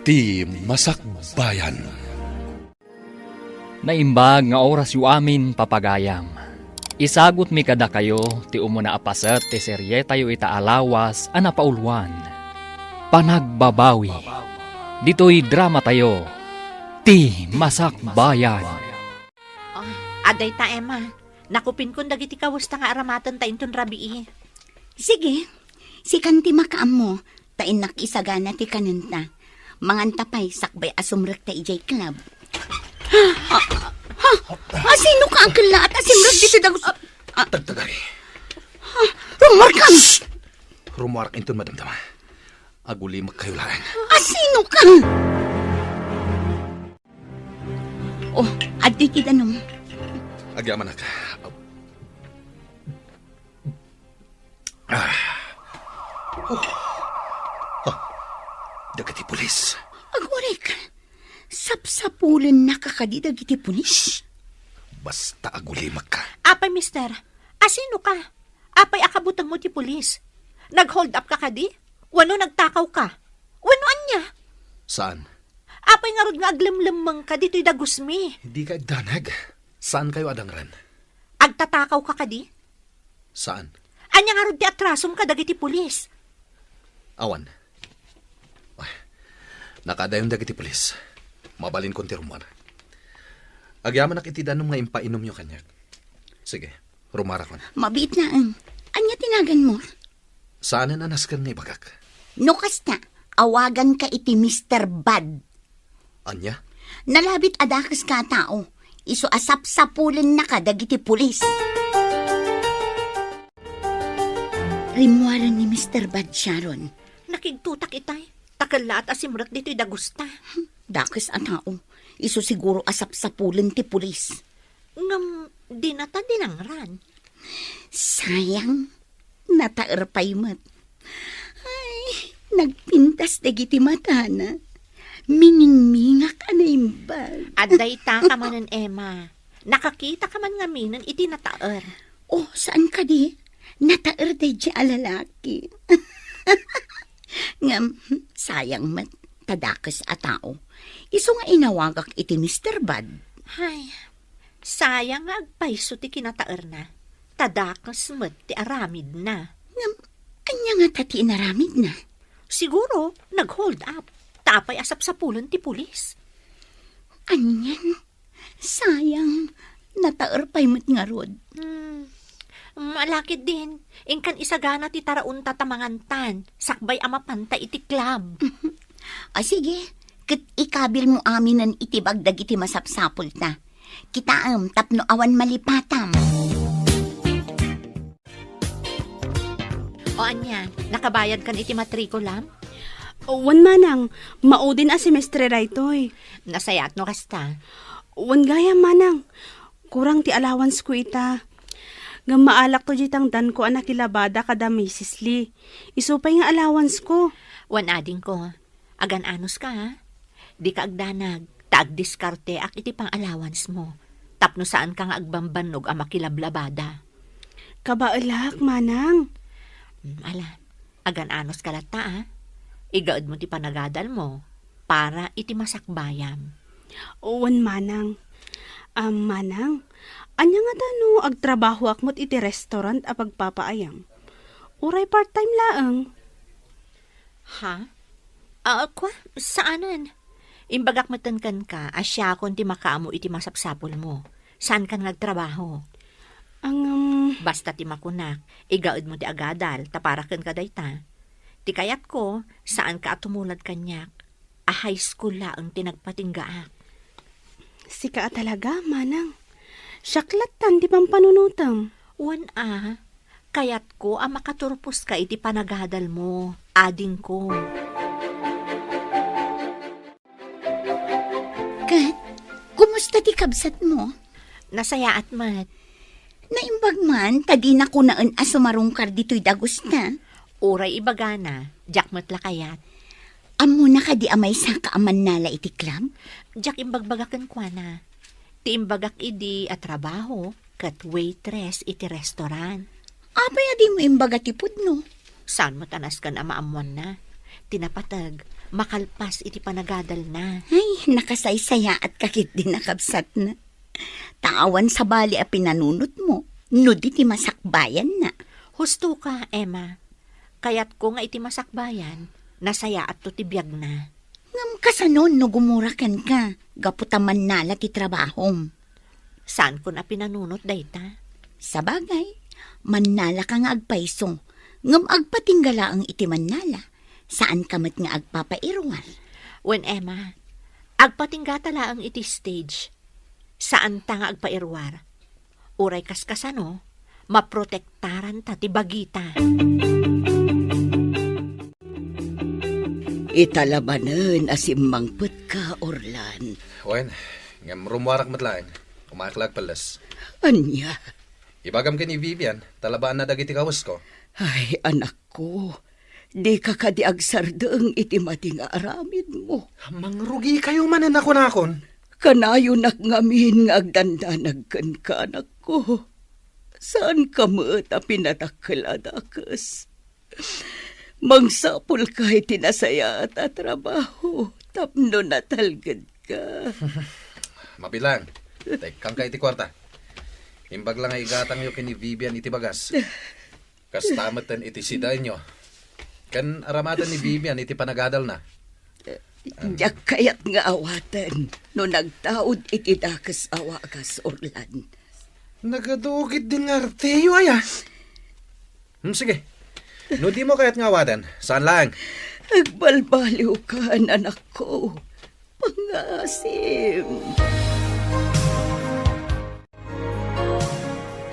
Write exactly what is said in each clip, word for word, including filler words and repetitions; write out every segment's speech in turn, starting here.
Ti Masakbayan. Naimbag nga orasyo amin, papagayam. Isagutmi kadakayo ti umuna a paset ti serietayo ita a lawas a napauluan, Panagbabawi. Ditoy dramatayo, Ti Masakbayan. Oh, adda ita, Emma. Nakupinkon dagiti kawesta nga aramatenta inton rabii. Sige, sikan ti makaammo, ta innak isagana ti kanenta. Manganta pay sakbay a sumrekta idiay club. Ha? Ha? Asino ka a kellaat a simrek ditoy dagus? Ah, ah. Tagtagari. Ha? Rumuarkam! Shh! Rumuarak inton madamdama. Agulimekkayo laeng. Asino ka? Oh, adda iti danum. Agyamanak. Ah. Oh. Ah. Dagiti pulis. Agurek. Sapsapulennaka kadi dagiti pulis? Basta agulimekka. Apay, mister, asino ka? Apay a kabutengmo ti pulis? Nag-hold up ka kadi? Wenno nagtakaw ka? Wenno ania? Saan? Apay ngarud nga aglemlemmengka ditoy dagusmi? Dika agdanag. Saankayo a dangran. Agtatakaw ka kadi? Saan? Ania ngarud ti atrasom kadagiti pulis? Awan. Ay, nakadayon dagiti pulis. Mabalinkon ti rumuar. Agyamanak iti danum nga impainomyo kaniak. Sige, rumuarakon. Mabiit laeng. Ania ti naganmo? Saanen a nasken nga ibagak. No kasta, awaganka iti Mister Bad. Ania? Nalabit a dakeska a tao. Isu a sapsapulennaka dagiti pulis. Rimmuaren ni Mister Bad, Sharon. Nakigtotak itay. Ta kellaat a simrek ditoy dagusta. Dakes a tao. Isu siguro a sapsapulen ti pulis. Ngem dinata dinangran. Sayang, nataer pay met. Ay, nagpintas dagiti matana. Miningmingak a naimbag. Adda ita ka manen, Emma. Nakakita ka man ngamin iti nataer. Oh, saan kadi? Nataer daydi a lalaki. Ngem, sayang met, ta dakes a tao. Isu nga inawagak iti Mister Bad. Ay, sayang nga agpayso ti kinataerna. Ta dakes met ti aramidna. Ngem, ania ngata ti inaramidna? Siguro, nag-hold up. Ta apay a sapsapulen ti pulis. Anian? Sayang, nataer pay met ngarud. Hmm. Malakid din, inkan isagana ti taraonta ta mangantan, sakbay a mapanta iti club. Ah, sige, ket ikabilmo aminen iti bag dagiti masapsapulta. Kitaem tapno awan malipatam. O ania, nakabayadkan iti matrikulam? Wen, manang, maudin a semestre daytoy. Nasayaat no kasta. Wen gayam, manang. Kurang ti allowance ko ita. Ngem maalakto diay tangdanko a nakilabada kada Misis Lee. Isu pay nga allowance ko. Wen adingko. Agan-anos ka, ha? Dika agdanag, ta agdiskarteak iti pang-allowance mo, tapno saanka nga agbambannog a makilablabada. Kabaelak, manang. Hmm, ala, agan-anos ka latta, ha? Igaed mo ti panagadal mo para iti masakbayam. Wen, manang. Am, manang, ania ngata no agtrabahoak met iti restaurant a pagpapaayam? Uray part-time laeng. Ha? Ah, kua, saanen. Imbagak metten kenka a siakon ti makaammo iti masapsapulmo. Saankan nga agtrabaho. Ngem, basta ti makunak, igaedmo ti agadal, ta para kenka dayta. Ti kayatko, saanka a tumulad kaniak, a high school laeng ti nagpatinggaak. Sika a talaga, manang. Siak lattan ti pampanunotem. Wen a, kayatko a makaturposka iti panagadal mo, adingko. Ket, kumusta ti kabsat mo? Nasayaat met. Naimbag man, ta dina kunaen a sumarungkar ditoy dagusta. Uray ibagana, diak met la kayat. Ammona kadi a maysaka a mannala iti club? Diak imbagbaga kenkuana. Ti imbagak idi a trabaho ket waitress iti restaurant. Apay a dimo imbaga ti pudno? Saan met a nasken a maammoanna? Ti napateg, makalpas iti panagadalna. Ay, nakasaysayaatka ketdi, nakabsatna. Ta awan sabali a pinanunotmo no di ti masakbayanna. Husto ka, Emma. Kayatko nga iti masakbayan, nasayaatto ti biagna. Ngem kasano no gumura kenka gapu ta mannala ti trabahom? Saankon a pinanunot dayta. Sabagay, mannalaka nga agpayso, ngem agpatingga laeng iti mannala. Saanka met nga agpapairuar. Wen, Emma, agpatinggata laeng iti stage. Saanta nga agpairuar. Uray kaskasano, maprotektaranta ti bagita. Ita la manen a simmangpetka, Orlan. Wen, ngem rummuarak met laeng. Umayak la agpelles. Ania? Ibagam ken ni Vivian, talabaanna dagiti kawesko. Ay, anakko, dika kadi agsardeng iti madi nga aramidmo. Mangrugikayo manen a kunakon. Kanayonak ngamin nga agdandanag kenka, anakko. Saanka met a pinadakkel a dakes. Mangsapulka iti nasayaat a trabaho tapno natalgedka. Mabilang, tekkangka iti kuarta. Imbag la nga igatangyo ken ni Vivian iti bagas. Kasta metten iti sidaenyo. Ken aramaten ni Vivian iti panagadalna. Diak kayat nga awaten no nagtaud iti dakes a wagas, Orlan. Nagadu ketdin nga arteyo, aya? Hmm, sige. No dimo kayat nga awaten, saan laeng. Agbalbaliwkan, anakko. Pangasim.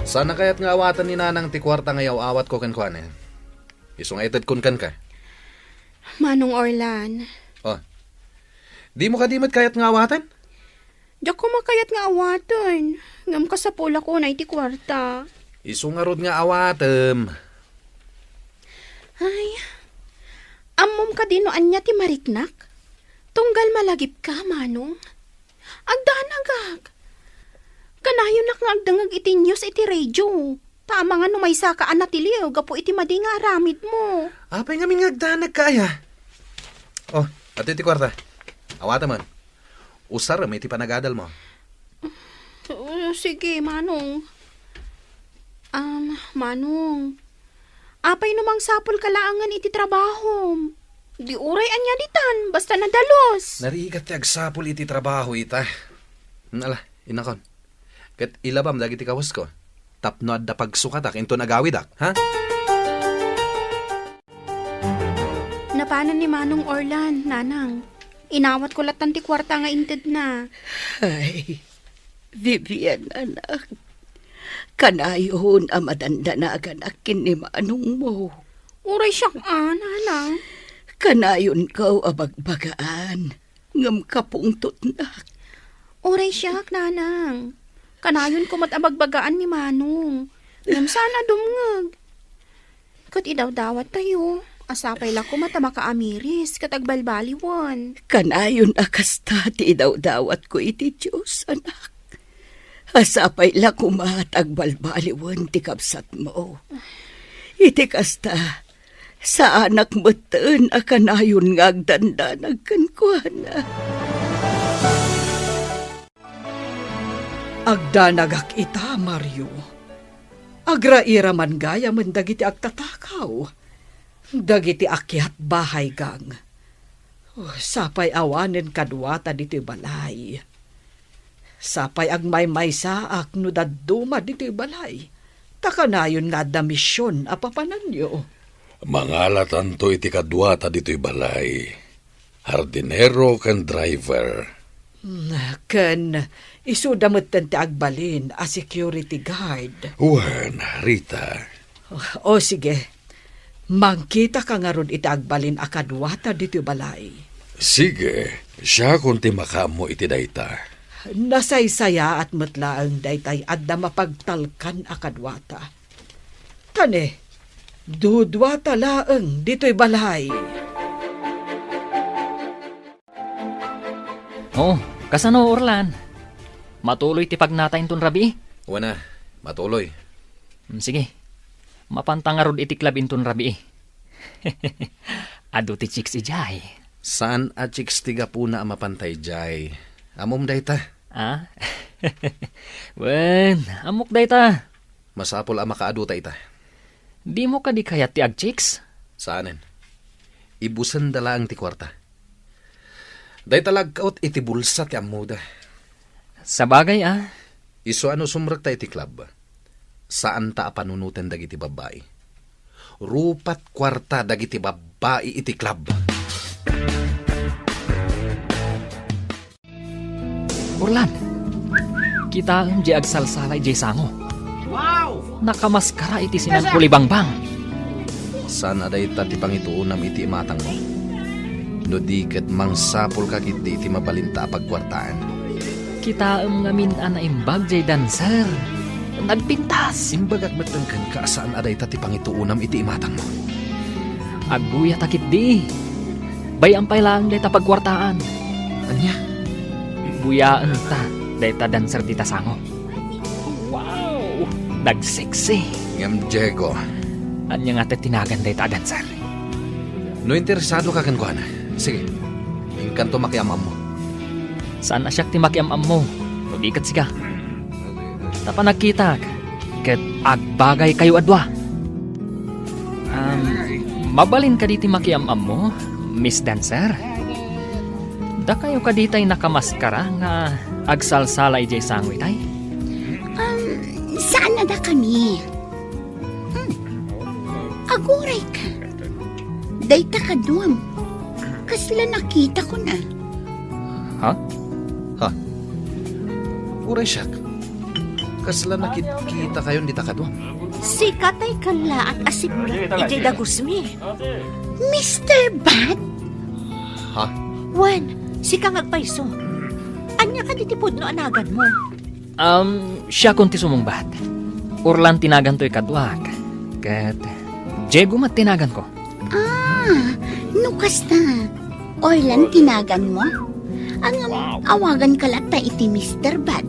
Saan a kayat nga awaten ni Nanang ti kuarta nga iyaw-awatko kenkuana? Isu nga itedkon kenka. Manong Orlan. Oh. Dimo kadi met kayat nga awaten? Diak koma kayat nga awaten, ngem kasapulak unay ti kuarta. Isu ngarud nga awatem. Ay, ammom kadi no ania ti mariknak? Tunggal malagipka, Manong. Agdanagak. Kanayonak nga agdengngeg iti news iti radio. Ta amangan no maysaka a natiliw gapu iti madi nga aramidmo. Apay ngamin nga agdanagka, aya? Oh, adtoy ti kuarta. Awatem man. Usarem iti panagadalmo. Oh, sige, Manong. Um, Manong, apay no mangsapulka laengen iti trabahom? Di uray ania ditan, basta nadalus. Narigat ti agsapul iti trabaho ita. Ala, inakon. Ket ilabam dagiti kawesko. Tapno adda pagsukatak inton agawidak, ha? Napanan ni Manong Orlan, Nanang. Inawatko lattan ti kuarta nga intedna. Ay, Vivian, anak. Kanayon a madandanaganak ken ni manongmo. Uray siak a, Nanang. Kanayonko a bagbagaan, ngem kapungtotnak. Uray siak, Nanang. Kanayonko met a bagbagaan ni Manong. Ngem saan a dumngeg. Ket idawdawattayo, a sapay la koma ta makaamiris ket agbalbaliwen. Kanayon a kasta ti idawdawatko iti Dios, anak. A sapay la koma ta agbalbaliwen ti kabsatmo. Iti kasta, saanak metten a kanayon nga agdandanag kenkuana. Agdanagak ita, Mario. Agrairaman gayamen dagiti agtatakaw, dagiti akiat bahay gang. Oh, sapay awanen kaduata ditoy balay. Sapay agmaymaysaak no dadduma ditoy balay, ta kanayon nga adda mision a papananyo. Mangalatanto iti kaduata ditoy balay. Hardinero ken driver. Mm, ken isuda metten ti agbalin a security guard. Wen, Rita. O, sige. Mangkitaka ngarud iti agbalin a kaduata ditoy balay. Sige, siakon ti makaammo iti dayta. Nasaysayaat met laeng daytay adda mapagtalkan a kaduata. Tani, duduata laeng ditoy balay. Oh, kasano, Orlan? Matuloy ti pagnata inton rabii? Wen a, matuloy. Mm, sige. Mapanta ngarud iti club inton rabii. Adu ti chicks idiay. Saan a chicks ti gapuna a mapan ta idiay. Ammom dayta? Ah? Wen, ammok dayta. Masapul a makaaduta ita. Dimo kadi kayat ti agchicks? Saanen. Ibusenda laeng ti kuarta. Dayta la agkaut iti bulsa ti ammoda. Sabagay a. Isu a no sumrekta iti club, saanta a panunoten dagiti babbai. Rupat kuarta dagiti babbai iti club. Orlan, kitaem diay agsalsala idiay sango. Wow! Nakamaskara iti sinangkulibangbang. Saan a dayta ti pangituonam iti imatangmo. No di ket mangsapulka ketdi iti mabalinta a pagkuartaan. Kitaem ngamin a naimbag diay dancer. Nagpintas. Imbagak met kenka a saan a dayta ti pangituonam iti imatangmo. Agbuyata ketdi. Bay-am pay laeng dayta pagkuartaan. Ania? Buyaenta dayta dancer dita sango. Wow! Nagseksi. Ngem Diego. Ania nga ti tinagan dayta a dancer? No interesadoka kenkuana, sige, inkanto makiam-ammo. Saan a siak ti makiam-ammo, no di ket sika. Ta panagkitak, ket agbagaykayo a dua. Um, mabalin kadi ti makiam-ammo, Miss Dancer? Dakayo kadi tay nakamaskara nga agsalsala idiay sango itay? Um, saan a dakami? Hmm. Aguray ka. Dayta kaduam. Kasla nakita ko na. Ha? Ha? Uray siak. Kasla nakit-, kita kayon dita kaduam. Sika tay kallaat a sipnget idiay dagusmi. Mister Bad? Ha? Wen, sika nga agpayso. Ania kadi ti pudno a naganmo? Um, siakon ti sumungbat. Orlan ti naganto ikaduak. Ket Diego met ti naganko. Ah, no kasta, Orlan ti naganmo? Ngem, awaganka latta iti Mister Bad.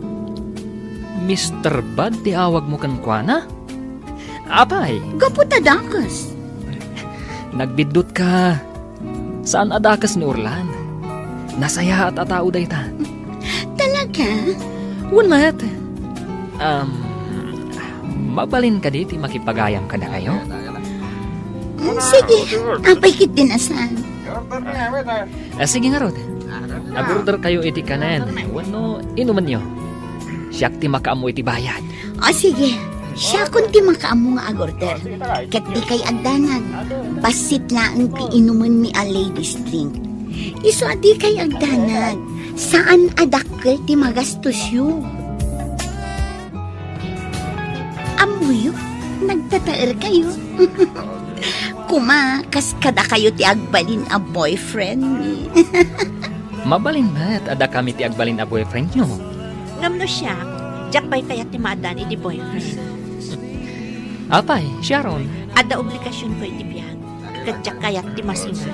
Mister Bad ti awagmo kenkuana? Apay? Gapu ta dakes. Nagbiddutka. Saan a dakes ni Orlan. Nasayaat a tao dayta. Talaga? Wen met. Um, mabalin kadi ti makipagayam kadakayo? Mm, sige, apay ketdin a saan. Ah, sige ngarud. Agorder kayo iti kanen wenno inumenyo. Siak ti makaammo iti bayad. O sige, siakon ti makaammo nga agorder. Ket dikay agdanag, bassit laeng ti inumenmi a ladies drink. Isu a dikay agdanag, saan a dakkel ti magastosyo. Ammoyo, nagtataerkayo. Kuma, kas kadakayo ti agbalin a boyfriendmi. Mabalin met a dakami ti agbalin a boyfriendyo. Ngem no siak, diak pay kayat ti maaddaan iti boyfriend. Apay, Sharon? Adda obligasionko iti biag, ket diak kayat ti masinga.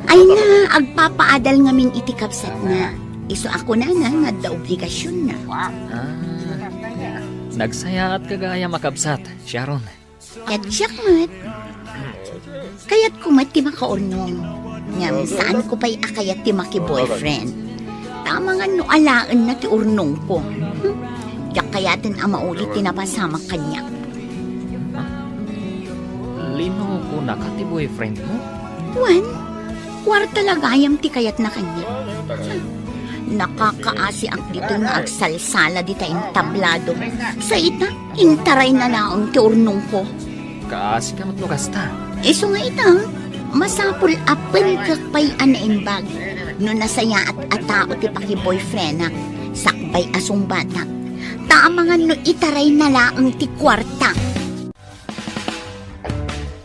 Ay na, agpapaadal ngamin iti kabsatna. Isu a kunana nga adda obligasionna. Ah, nagsayaatka gayam a kabsat, Sharon. Ket siak met. Kayatko met ti makaurnong. Ngem saanko pay a kayat ti maki-boyfriend. Ta amangan no alaenna ti urnongko. Hmm? Diak kayaten a mauli ti napasamak kaniak. Linokonaka ti boyfriendmo? Wen, kuarta la gayam ti kayatna kaniak. Nakakaasiak ditoy nga agsalsala dita entablado. Sa ita, intarayna laeng ti urnongko. Kaasika met no kasta. Isu nga ita, masapul a penkek pay a naimbag no nasayaat a tao ti paki-boyfriendak, sakbay a sungbatak. Ta amangan no itarayna laeng ti kuarta.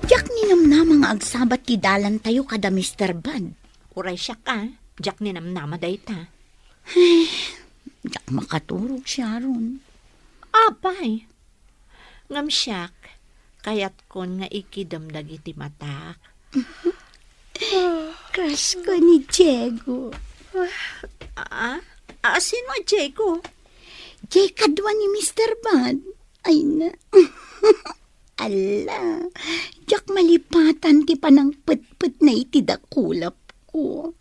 Diak ninamnama nga agsabat ti dalantayo kada Mister Bad. Uray siak a, diak ninamnama dayta. Ay, diak makaturog, Sharon. Apay, ngem siak, kayatkon nga ikidem dagiti matak. Crush ko ni Diego. Ah, ah, sino a Diego? Diay kadua ni Mister Bad. Ay na. Ala, diak malipatan ti panangpetpetna iti dakulap. Oh.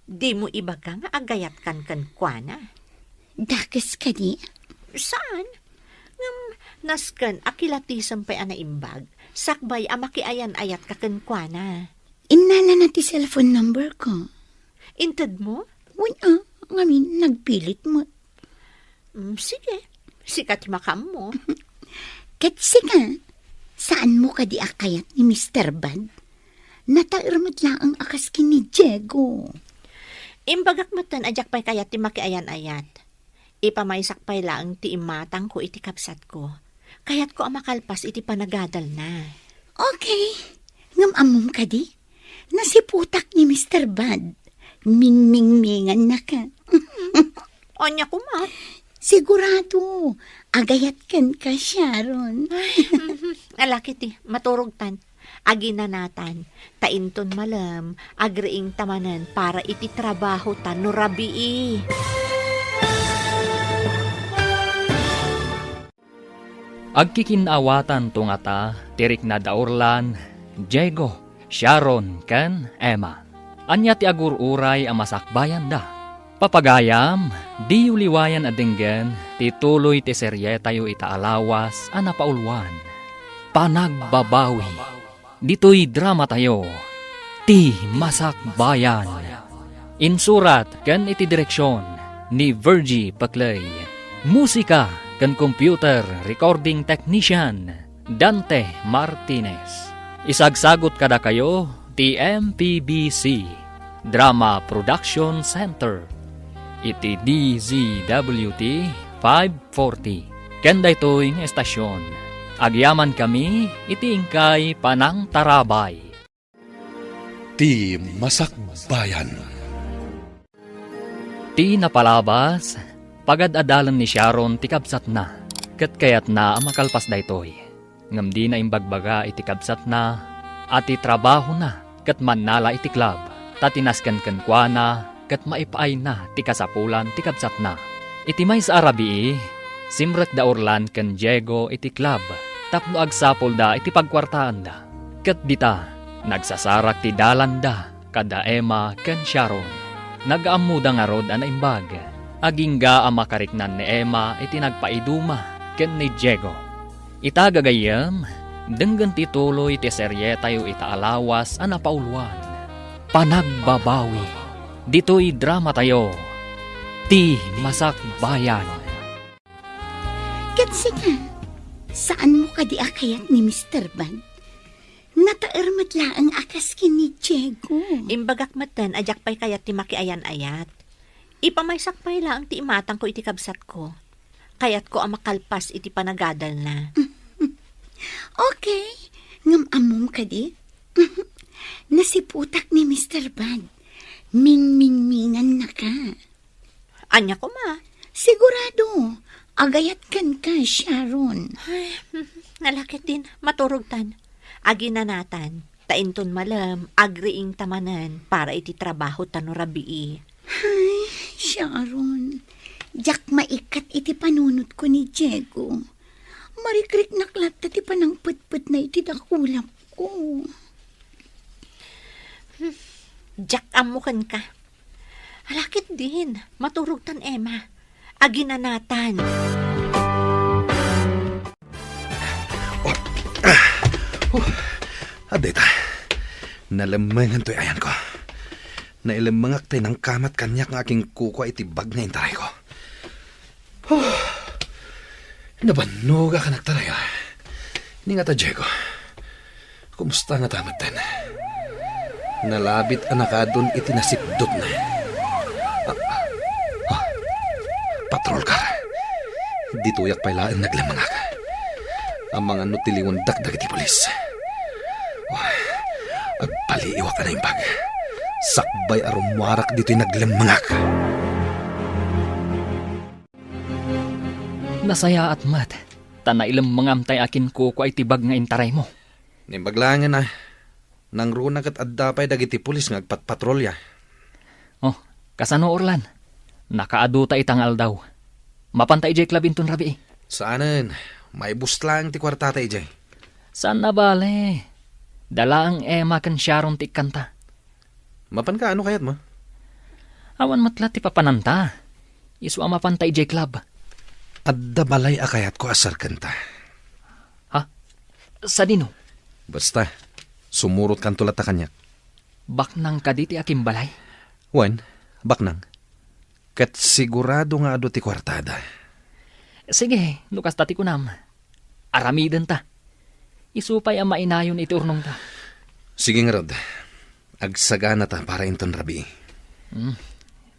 Dimo ibaga nga agayatkan kenkuana? Dakes kadi? Saan? Ngem nasken a kilatisem pay a naimbag, sakbay a makiayan-ayatka kenkuana. Innalana ti cellphone number ko. Intedmo? Wen a, ngamin nagpilit met. Mm, sige. Sika ti makaammo. Ket sika, saanmo kadi a kayat ni Mister Bad? Nataer met laeng a kas ken ni Diego. Imbagak metten a diak pay kayat ti makiayan-ayat. Ipamaysak pay laeng ti imatangko iti kabsatko. Kayatko a makalpas iti panagadalna. Okay. Ngem ammom kadi? Nasiputak ni Mister Bad. Mingmingmingannaka. Ania koma? Sigurado, agayat kenka, Sharon. Ay, mhm. Ala ketdi, maturogtan. Aginanatan. Ta inton malem, agriingta manen para iti trabahota no rabii. Agkikinnaawatan to ngata ti rikna da Orlan, Diego, Sharon, ken Emma. Ania ti agur-uray a masakbayanda? Papagayam, diyo liwayan a denggen ti tuloy ti serietayo ita a lawas a napauluan, Panagbabawi. Ditoy dramatayo, Ti Masakbayan. Insurat ken iti direksion ni Virgie Paclay. Musika ken computer recording technician, Dante Martinez. Isagsagut kadakayo ti M P B C Drama Production Center iti D Z W T five forty. Ken daytoy nga estasion, agyamankami iti inkay panangtarabay. Ti Masakbayan. Ti napalabas, pagad-adalen ni Sharon ti kabsatna, ket kayatna a makalpas daytoy. Ngem dina imbagbaga iti kabsatna a ti trabahona ket mannala iti club, ta ti nasken kenkuana ket maipaayna ti kasapulan ti kabsatna. Iti maysa a rabii, simrek da Orlan ken Diego iti club tapno agsapulda iti pagkuartaanda. Ket dita, nagsasarak ti dalanda kada Emma ken Sharon. Nagaammoda ngarud a naimbag. Agingga a makariknan ni Emma iti nagpaiduma ken ni Diego. Ita gagayyem, denggen ti tuloy ti serietayo ita a lawas a napauluan, Panagbabawi. Ditoy dramatayo, Ti Masakbayan. Ket sika, saanmo kadi a kayat ni Mister Bad? Nataer met laeng a kas ken ni Diego. Imbagak metten a diak pay kayat ti makiayan-ayat. Ipamaysak pay laeng ti imatangko iti kabsatko. Kayatko a makalpas iti panagadalna. Okay, ngem ammom kadi? Nasiputak ni Mister Bad. Mingmingmingannaka. Ania koma? Sigurado, agayat kenka, Sharon. Ay, ala ketdin, maturogtan. Aginanatan, ta inton malem, agriingta manen para iti trabahota no rabii. Ay, Sharon, diak maikat iti panunotko ni Diego. Marikriknak latta ti panangpetpetna iti dakulapko. Diak ammo kenka. Ala ketdin, maturogtan, Emma. Aginanatan. Oh, ah, oh, adda ita. Nalemmengan toy ayanko. Nailemmengak tay nangkamat kaniak nga akinkukua iti bag nga intarayko. Huh. Nabannogak a nagtaray, ah. Ni ngata, Diego. Kumusta ngata metten? Nalabit a nakaadun iti nasipdutna. Ah, ah, ah. Patrol car. Ditoyak pay laeng naglemmengak. Amangan no tiliwendak dagiti pulis. Oh, agpaliiwak a naimbag. Sakbay a rummuarak ditoy naglemmengak. Nasayaat met, ta nailemmengam tay akinkukua iti bag nga intaraymo. Naimbag laengen a, nangruna ket adda pay dagiti pulis nga agpatpatrolya. Oh, kasano, Orlan? Nakaadu ta ita nga aldaw. Mapanta idiay club inton rabii? Saanen, maibus laeng ti kuartata idiay. Saan a bale. Dalaeng Emma ken Sharon ti ikkanta. Mapanka, ano kayatmo? Awan met la ti papananta. Isu a mapanta idiay club. Adda balay a kayatko a serkenta. Ha? Sadino? Basta, sumurotkanto latta kaniak. Baknang kadi ti akimbalay? Wen, baknang. Ket sigurado nga adu ti kuartada. Sige, no kasta ti kunam. Aramidenta. Isu pay a mainayon iti urnongta. Sige ngarud. Agsaganata para inton rabii. Hmm.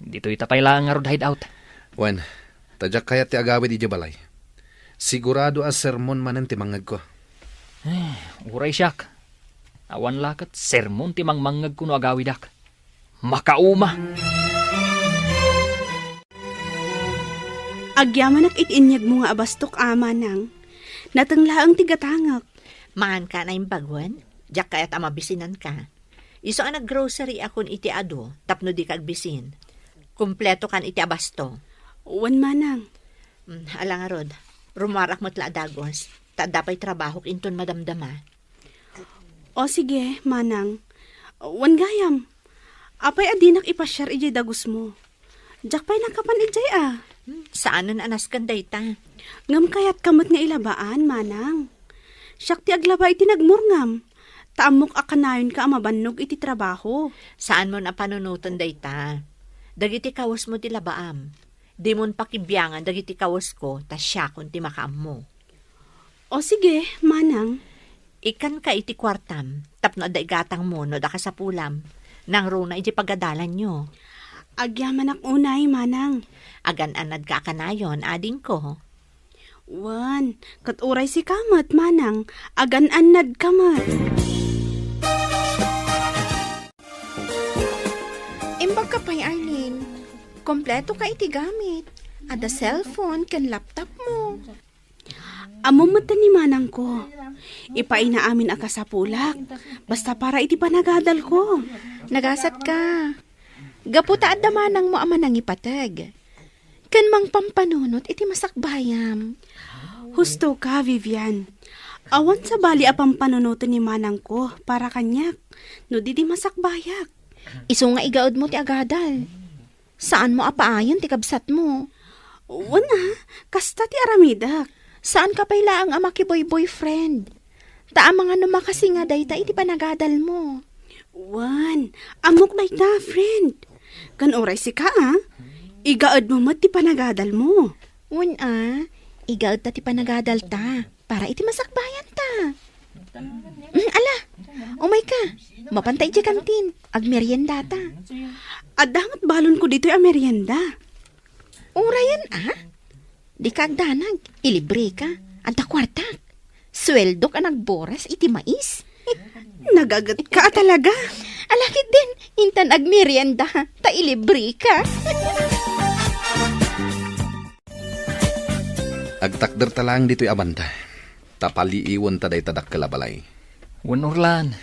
Ditoyta pay laeng ngarud hideout. Wen, ta diak kayat ti agawid idiay balay. Sigurado a sermon manen ti mangngegko. Eh, uray siak. Awan la ket sermon ti mangmangngegko no agawidak. Makauma! Agyamanak iti inyegmo nga abastok, a, manang. Nateng laeng ti gatangek. Manganka a naimbag wen? Diak kayat a mabisinanka. Isu a naggrocery akon iti adu tapno dika agbisin. Kumpleto kan iti abasto. Wen, manang. Mm, ala ngarud, rumuarak met la a dagus, ta adda pay trabahok inton madamdama. O sige, manang. Wen gayam. Apay a dinak ipasiar idiay dagusmo? Diak pay nakapan idiay a. Hmm, saanen a nasken dayta. Ngem kayatka met nga ilabaan, manang. Siak ti aglaba iti nagmurngam. Ta ammok a kanayonka a mabannog iti trabaho. Saanmon a panunoten dayta. Dagiti kawesmo ti labaam. Dimon pakibiangan dagiti kawesko ta siakon ti makaammo. O sige, manang. Ikkanka iti kuartam tapno adda igatangmo no adda kasapulam. Nangruna iti pagadalanyo. Agyamanak unay, manang. Agan-annadka a kanayon, adingko. Wen, ket uray sika met, manang, agan-annadka met. Imbagka pay, Arlene. Kompleto ka iti gamit. Adda cellphone ken laptop mo. Ammom met ni manangko. Ipaayna amin a kasapulak. Basta para iti panagadalko. Nagasat ka. Gapu ta adda manangmo a manangipateg. Ken mangpampanunot iti masakbayam. Husto ka, Vivian. Awan sabali a pampanunoten ni manangko para kaniak no di di masakbayak. Isu nga igaedmo ti agadal. Saanmo a paayen ti kabsatmo. Wen a, kasta ti aramidek. Saanka pay laeng a makiboy-boyfriend. Ta amangan no makasinga dayta iti panagadalmo. Wen, ammok dayta, friend. Ken uray sika a, igaedmo met ti panagadalmo. Wen a, igaedta ti panagadalta para iti masakbayanta. Mm, ala, umayka. Mapanta idiay kantin. Agmeriendata. Adda met balonko ditoy a merienda. Urayen a? Dika agdanag. Ilibreka. Adda kuartak. Sueldok a nagboras iti mais. Nagagetka a talaga. Ala ketdin, intan agmerienda, ta ilibreka. Agtakderta laeng ditoy a banda, ta paliiwenta dayta dakkel a balay. Wen, Orlan.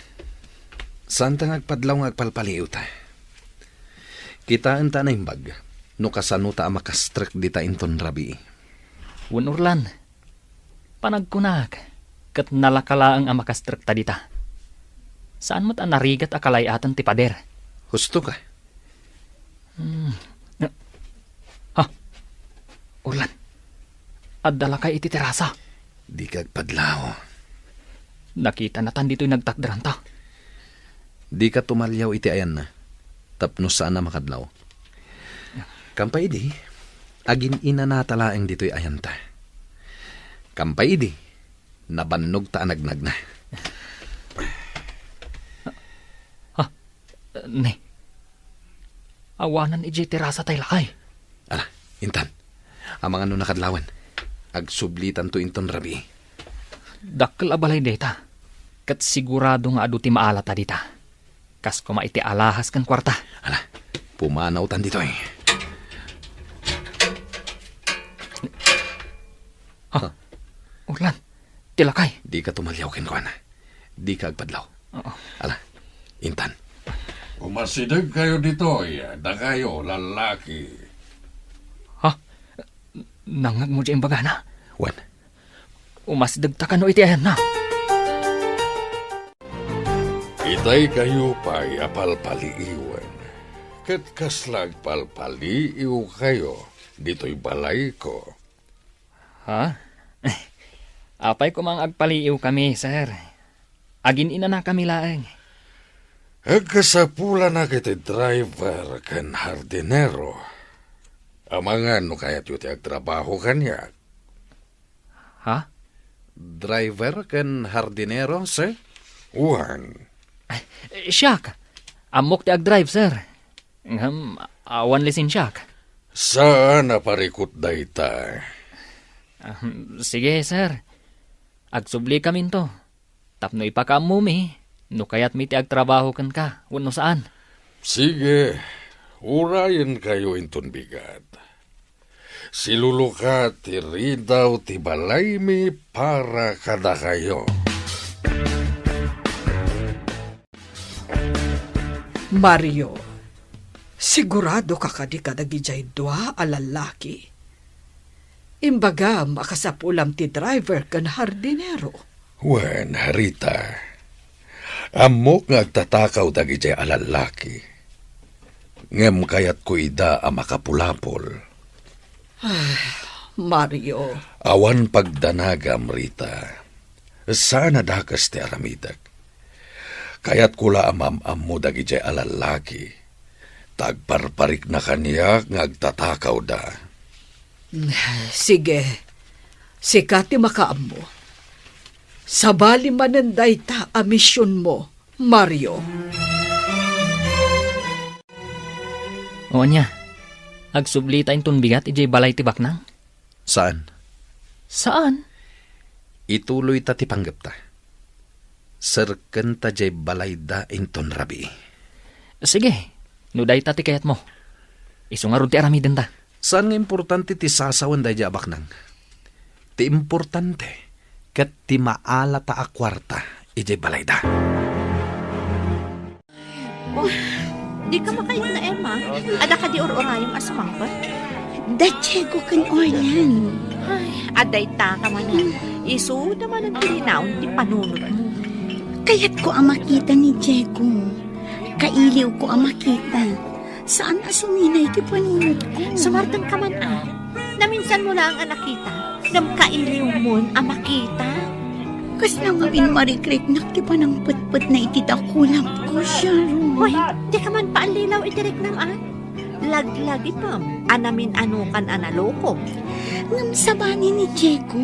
Saanta nga agpadlaw nga agpalpaliiwta. Kitaenta a naimbag no kasanota a makastrek dita inton rabii. Wen, Orlan. Panagkunak, ket nalaka laeng a makastrekta dita. Saan met a narigat a kalay-aten ti pader. Husto ka. Hmm. Ha? Orlan, adda lakay iti terasa. Dika agpadlaw. Nakitanatan ditoy nagtakderanta. Dika tumaliaw iti ayanna, tapno saan a makadlaw. Kampay idi, agin-inanata laeng ditoy ayanta. Kampay idi, nabannogta a nagnagna. Ha? Ne. Awanan idiay terasa tay lakay. Ala, intan. Amangan no nakadlawan. Agsublitanto inton rabii. Dakkel a balay dayta. Ket sigurado nga adu ti maalata dita. Kas koma iti alahas ken kuarta. Ala, pumanawtan ditoy. Ha? Ha? Orlan, ti lakay. Dika tumaliaw kenkuana. Dika agpadlaw. Oo. Ala, intan. Umasidegkayo ditoy, dakayo, lallaki. Ha? Nangngegmo diay imbagana? Wen. Umasidegta kano iti ayanna? Daykayo pay a palpaliiwen, ket kasla agpalpaliiwkayo ditoy balayko. Ha? Apay koma nga agpaliiwkami, sir? Agin-inanakami laeng. Agkasapulanak iti driver ken hardinero. Amangan no kayatyo ti agtrabaho kaniak. Ha? Driver ken hardinero, sir? Wen. Ay, siak. Ammok ti agdrive, sir. Ngem, awan lisensiak. Saan a parikut dayta. Ah, sige, sir. Agsubli kaminto. Tapno ipakaammomi, no kayatmi ti agtrabaho kenka, wenno saan. Sige, urayenkayo inton bigat. Siluluka ti ridaw ti balaymi para kadakayo. Mario, sigurado ka kadi kadagijay dua a lallaki? Imbagam a kasapulam ti driver ken hardinero. Wen, Rita, ammok nga agtatakaw dagijay a lallaki. Ngem kayatko ida a makapulapol. Ah, Mario. Awan pagdanagam, Rita. Saan a dakes ti aramidek. Kayatko la a maam-ammo dagijay a lallaki. Ta agparparikna kaniak nga agtatakawda. Sige. Sika ti makaammo. Sabali manen dayta a misionmo, Mario. O ania, agsublita inton bigat idiay balay ti baknang? Saan? Saan? Ituloyta ti panggepta. Serkenta diay balayda inton rabii. Sige, no dayta ti kayatmo. Isu ngarud ti aramidenta. Saan nga importante ti sasawen daydiay a baknang. Ti importante ket ti maalata a kuarta idiay balayda. Oh, di ka makaitna, Emma. Adda kadi ur-urayem a sumangpet? Da Diego ken Orlan. Ay, adda ita ka manen. Isuda manen ti linaon ti panunotmo. Kayatko a makita ni Diego. Kailiwko a makita. Saan a suminay ti panunotko. Sumardeng ka man, a. Naminsanmo laeng a nakita, ngem kailiwmon a makita. Kasla ngamin marikriknak ti panangpetpetna iti dakulapko, Sharon. Hoy, di ka man paallilaw iti riknam, a. Laglagipem a namin-anokan a naloko. Ngem sabali ni Diego.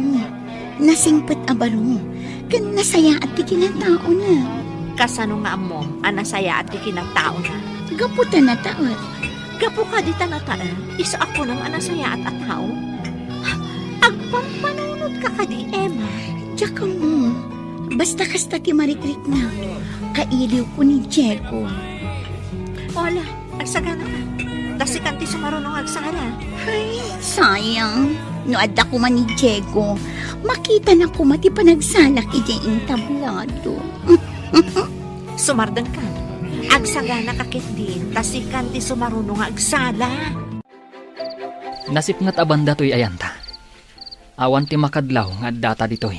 Nasingpet a baro, ken nasayaat ti kinataona. Kasano nga ammom a nasayaat ti kinataona? Gapu ta nataet. Gapu kadi ta nataet, isu a kunam a nasayaat a tao? Agpampanunotka kadi, Emma? Diak ammo. Basta kasta ti marikriknak. Kailiwko ni Diego. Wala. Agsagana ka. Ta sikan ti sumaruno nga agsala. Ay, sayang. No adda koma ni Diego, makitana koma ti panagsalak idiay entablado. Sumardeng ka. Agsagana ka ketdin, ta sikan ti sumaruno nga agsala. Nasipnget a banda toy ayanta. Awan ti makadlaw nga addata ditoy.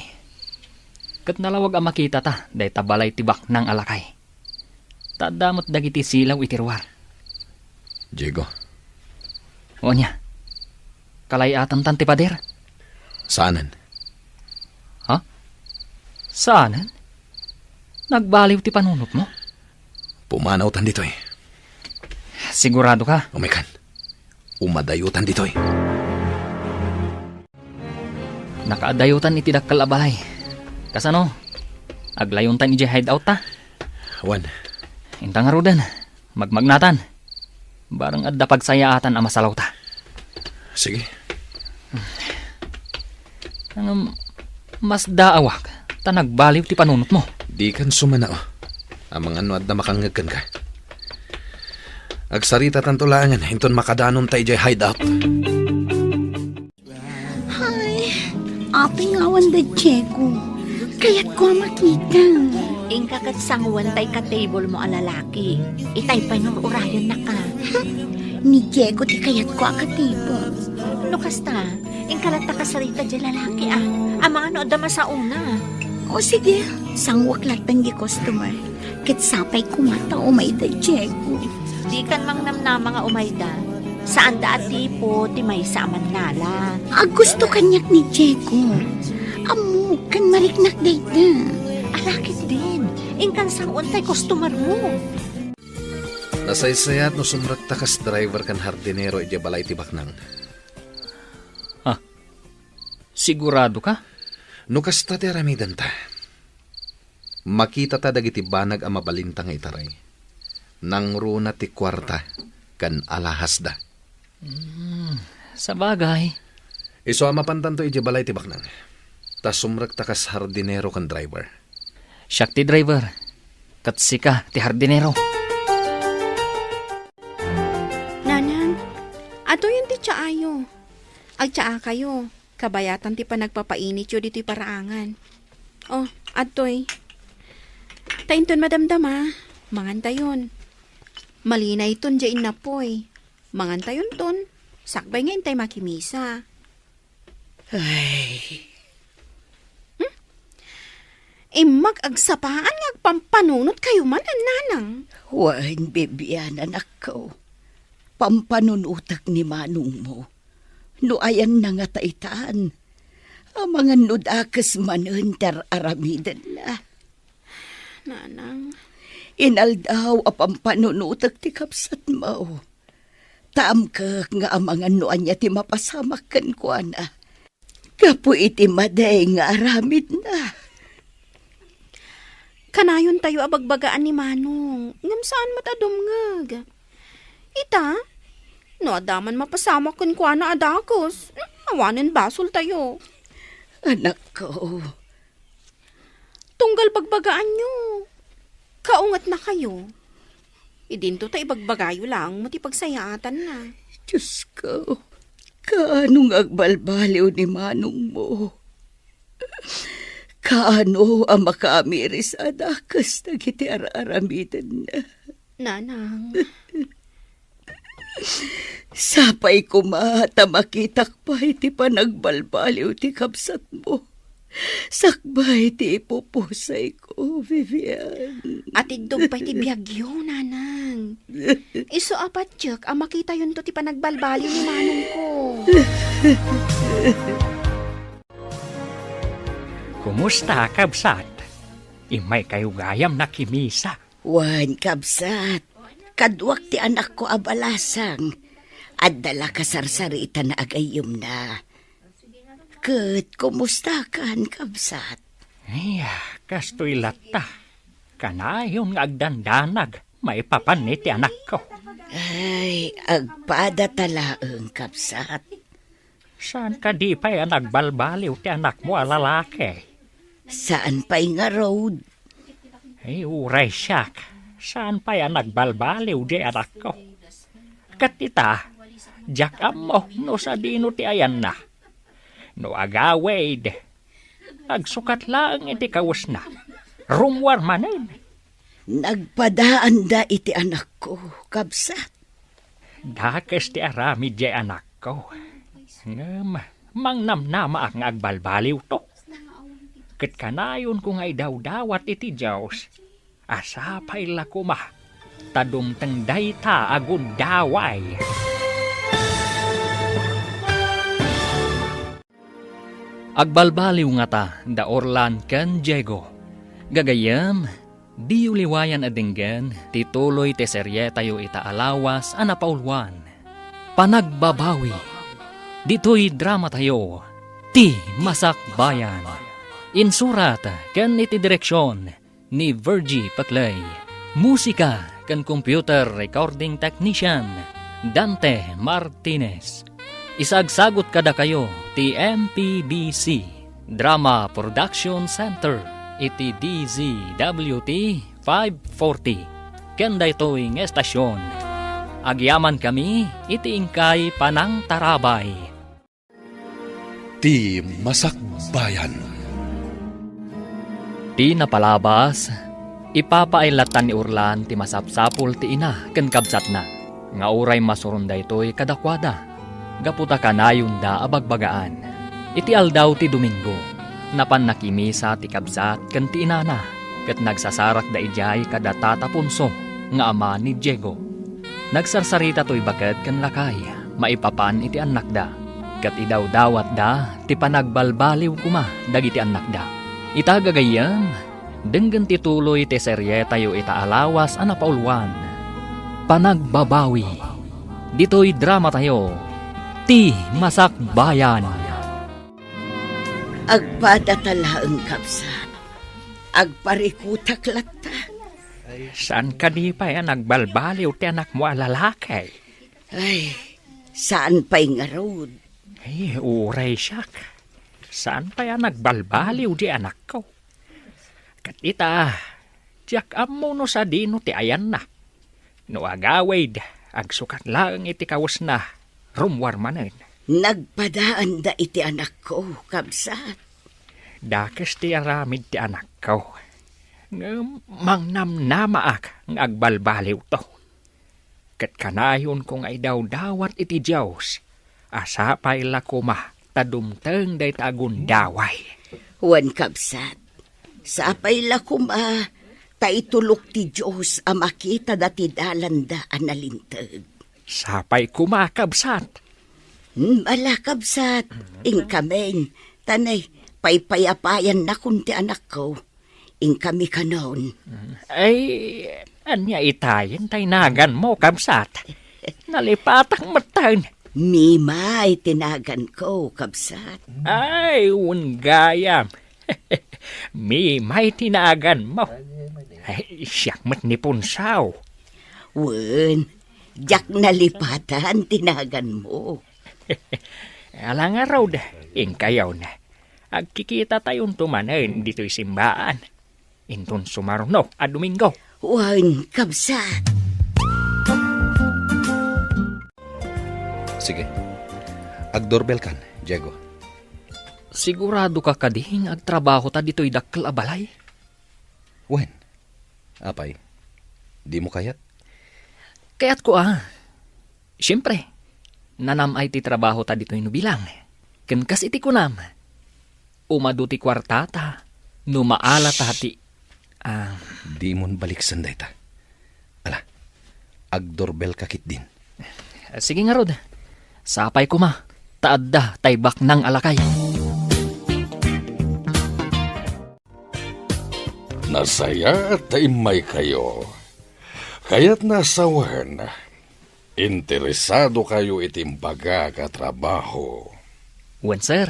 Ket nalawag a makitata dayta balay ti baknang a lakay. Ta adda met dagiti silaw iti ruar. Diego. O ania? Kalay-atantan ti pader? Saanen. Ha? Saanen? Nagbaliw ti panunotmo? Pumanawtan ditoy. Sigurado ka? Umaykan. Umadayotan ditoy. Nakaadayotan iti dakkel a balay. Kasano? Aglayontan idiay hideout ta? Wen. Inta ngaruden, magmagnatan. Bareng adda pagsayaatan a masalawta. Sige. Ngem, masdaawak ta nagbaliw ti panunotmo. Dikan sumanao. Amangan no adda makangngeg kenka. Agsaritatanto laengen inton makadanonta idiay hideout. Ay, apay nga awan da Diego. Kayatko a makita. Inka ket sangoen tay ka-table mo a lalaki. Itay pay nururayennak a. Ni Diego ti kayatko a ka-table. No kasta, inka latta kasarita diay lalaki a. Amangan no adda masaona. O sige, sanguek latta diay customer. Ket sapay koma ta umayda, Diego. Dikan mangnamnama nga umayda. Saanda a tipo ti maysa a mannala. Agusto kaniak ni Diego. Ammok ken mariknak dayta. Ala ketdin, inkan sang-on tay customer mo. Nasaysayat no sumrekta kas driver ken hardinero idiay balay ti baknang. Ah, sigurado ka? No kasta ti aramidenta, makitata dagiti banag a mabalinta nga itaray. Nangruna ti kuarta ken alahasda. Hmm, sabagay. Isu a mapantanto idiay balay ti baknang. Ta sumrekta kas hardinero ken driver. Siak ti driver, ket sika ti hardinero. Nanang, adtoyen ti tsaayo. Agtsaakayo, kabayatan ti panagpapainityo ditoy paraangan. Oh, adtoy. Ta inton madamdama, mangantayon. Malinayton diay innapoy. Mangantayonton, sakbay nga intay makimisa. Ay. Hmm? Immak agsapaan nga agpampanunotkayo manen, nanang. Wen, Bibian, anakko. Pampanunotek ni manongmo. No ayanna ngata itan, amangan no dakes manen ti ar-aramidenna. Nanang. Inaldaw a pampanunotek ti kabsatmo. Ta amkek nga amangan no ania ti mapasamak kenkuana gapu iti madi nga aramidna. Kanayontayo a bagbagaan ni Manong, ngem saan met a dumngeg. Ita, no adda man mapasamak kenkuana a dakes, awanen basoltayo. Anakko, Tunggal bagbagaanyo, kaungetnakayo. Idinto ta ibagbagayo laeng met ti pagsayaatanna. Diosko, kaano nga agbalbaliw ni manongmo? Kaano a makaamiris a dakes dagiti ar-aramidenna? Nanang. Sapay koma ta makitak pay ti panagbalbaliw ti kabsatmo. Sakbay ti ipupusayko, Vivian. Atiddog pay ti biagyo, nanang. Isu a patiek a makitayonto ti panagbalbaliw ni manongko. Kumusta, kabsat? Immaykayo gayam nakimisa. Wen, kabsat, kaduak ti anakko a balasang. Adda la kasarsaritan a gayyemna. Ket kumustakan, kabsat? Ay, kastoy latta. Kanayon nga agdandanag maipapan iti anakko. Ay, agpadata laeng, kabsat. Saan kadi pay a nagbalbaliw ti anakmo a lalaki? Saan pay ngarud? Ay, uray siak, saan pay a nagbalbaliw diay anakko. Ket ita, diak ammo no sadino ti ayanna. No agawid, agsukat laeng iti kawesna. Rummuar manen. Nagpadaanda iti anakko, kabsat. Dakes ti aramid diay anakko. Ngem mangnamnamaak nga agbalbaliwto. Ket kanayonko nga idawdawat iti Dios a sapay la koma ta dumteng dayta a gundaway. Agbalbaliw ngata da Orlan ken Diego. Gagayyem, diyo liwayan a denggen ti tuloy ti serietayo ita a lawas a napauluan, Panagbabawi. Ditoy dramatayo, Ti Masakbayan. Insurat ken iti direksion, ni Virgie Paclay. Musika ken computer recording technician, Dante Martinez. Isagsagut kadakayo ti M P B C Drama Production Center iti D Z W T five forty. Ken daytoy nga estasion, agyamankami iti inkay panangtarabay. Ti Masakbayan. Ti napalabas, ipapaay latta ni Orlan ti masapsapul ti ina ken kabsatna, nga uray masuron daytoy kadakuada, gapu ta kanayonda a bagbagaan. Iti aldaw ti Domingo, napan nakimisa ti kabsat ken ti inana. ket nagsasarakda idiay kada Tata Ponso nga ama ni Diego. Nagsarsarita toy baket ken lakay maipapan iti annakda, ket idawdawatda ti panagbalbaliw koma dagiti annakda. Ita gagayyem, denggen ti tuloy ti serietayo ita a lawas a napauluan, Panagbabawi. Ditoy dramatayo, Ti Masakbayan. Agpadata laeng, kabsat. Agparikutak latta. Saan kadi pay a nagbalbaliw ti anakmo a lalaki? Ay, saan pay ngarud. Ay, uray siak. Saan pay a nagbalbaliw di anakko? Ket ita, diak ammo no sadino ti ayanna. No agawid, agsukat laeng iti kawesna, rummuar manen. Nagpadaanda iti anakko, kabsat. Dakes ti aramid ti anakko. Ngem mangnamnamaak nga agbalbaliwto. Ket kanayonko nga idawdawat iti Dios a sapay la koma ta dumteng dayta a gundaway. Wen, kabsat, sapay la koma ta itulok ti Dios a makitada ti dalanda a nalinteg. Sapay koma, kabsat. Hmm, ala, kabsat, inkamin, ta nay, paypayapayannakon ti anakko. Inkami kanon. Ay, ania itayen ta inaganmo, kabsat? Nalipatak metten. Mimay ti naganko, kabsat. Ay, wen gayam. Mimay ti naganmo. Ay, siak met ni Punsaw. Wen, diak nalipatan ti naganmo. Ala ngarud, inkayon. Agkikitatayon to manen ditoy simbaan. Inton sumaruno a Domingo. Wen, kabsat. Sige. Agdoorbell kan, Diego. Sigurado ka kadi nga agtrabaho ta ditoy dakkel a balay? Wen. Apay, dimo kayat? Kayatko a. Siempre, nanam-ay ti trabaho ta ditoy no bilang. Ken kas iti kunam, umadu ti kuartata no maala ta ti, ah, Dimon baliksen dayta. Ala, agdoorbell ka ketdin. Sige ngarud, sapay koma, ta adda tay baknang a lakay. Nasayaat ta immaykayo. Kayatna a sawen, interesadokayo iti imbagak a trabaho. Wen, sir.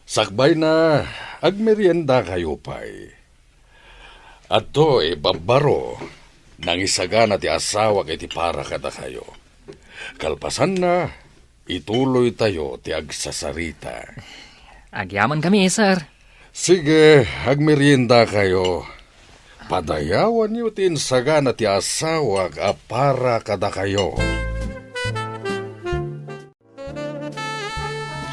Sakbayna, agmeriendakayo pay. Adtoy, babbaro, nangisagana ti asawak iti para kadakayo. Kalpasanna, ituloytayo ti agsasarita. Agyamankami, sir. Sige, agmeriendakayo. Padayawanyo ti insagana ti asawak a para kadakayo.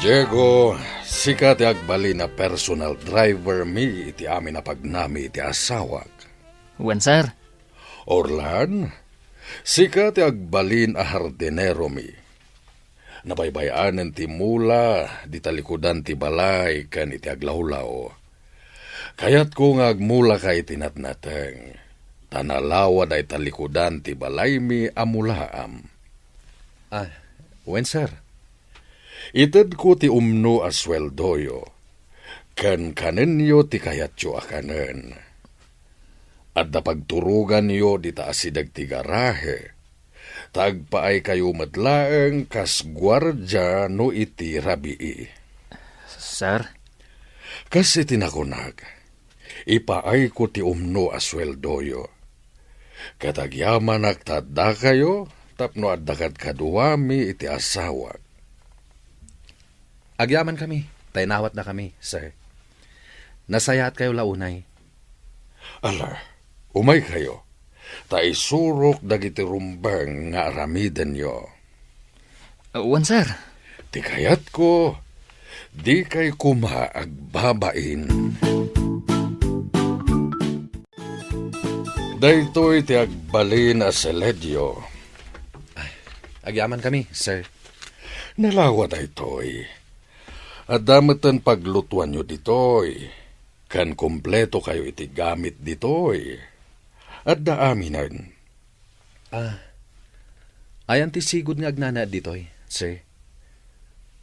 Diego, sika ti agbalin a personal driver mi iti amin a pagnami iti asawak. Wen, sir. Orlan, sika ti agbalin a hardinero mi. Nabaybay-anen ti mula, di talikudan ti balay ken iti aglawlaw. Kayatko nga agmulaka iti natnateng, ta nalawa dayta likudan ti balaymi a mulaam. Ah, wen, sir. Itedko ti umno a sueldoyo, ken kanenyo ti kayatyo a kanen. Adda pagturoganyo dita asideg ti garahe, ta agpaaykayo met laeng kas guardia no iti rabii. Sir? Kas iti nakunak, ipaayko ti umno a sueldoyo. Ket agyamanak ta addakayo tapno adda kadkaduami iti asawak. Agyamankami, ta inawatnakami, sir. Nasayaatkayo la unay. Ala, umaykayo, ta isurok dagiti rumbeng nga aramidenyo. Wen, sir. Ti kayatko, dikay koma agbabain. Daytoy ti agbalin a seledio. Ay, agyamankami, sir. Nalawa daytoy. Adda metten paglutuanyo ditoy. ken kumpleto kayo iti gamit ditoy. Adda aminen. Ah, ayan ti sigud nga agnanaed ditoy, sir?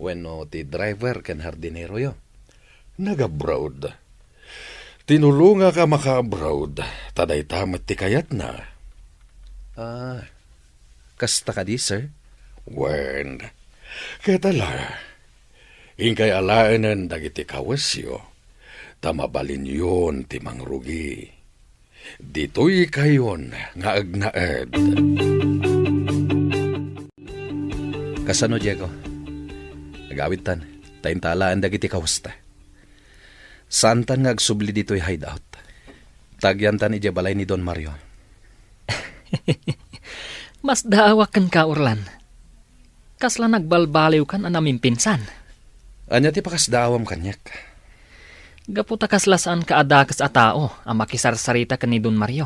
Wenno ti driver ken hardineroyo? Nag-abroad. Tinulongak a maka-abroad, ta dayta met ti kayatna. Ah, kasta kadi, sir? Wen, ket ala, inkay alaenen dagiti kawesyo, ta mabalinyon ti mangrugi. Ditoy kayon nga agnaed. Kasano, Diego? Agawidtan, ta inta alaen dagiti kawesta. Saantan nga agsubli ditoy hideout. Tagyantan idiay balay ni Don Mario. Masdaawak kenka, Orlan. Kasla nagbalbaliwkan a namimpinsan. Ania ti pakasdaawam kaniak? Gapu ta kasla saanka a dakes a tao a makisarsarita ken ni Don Mario.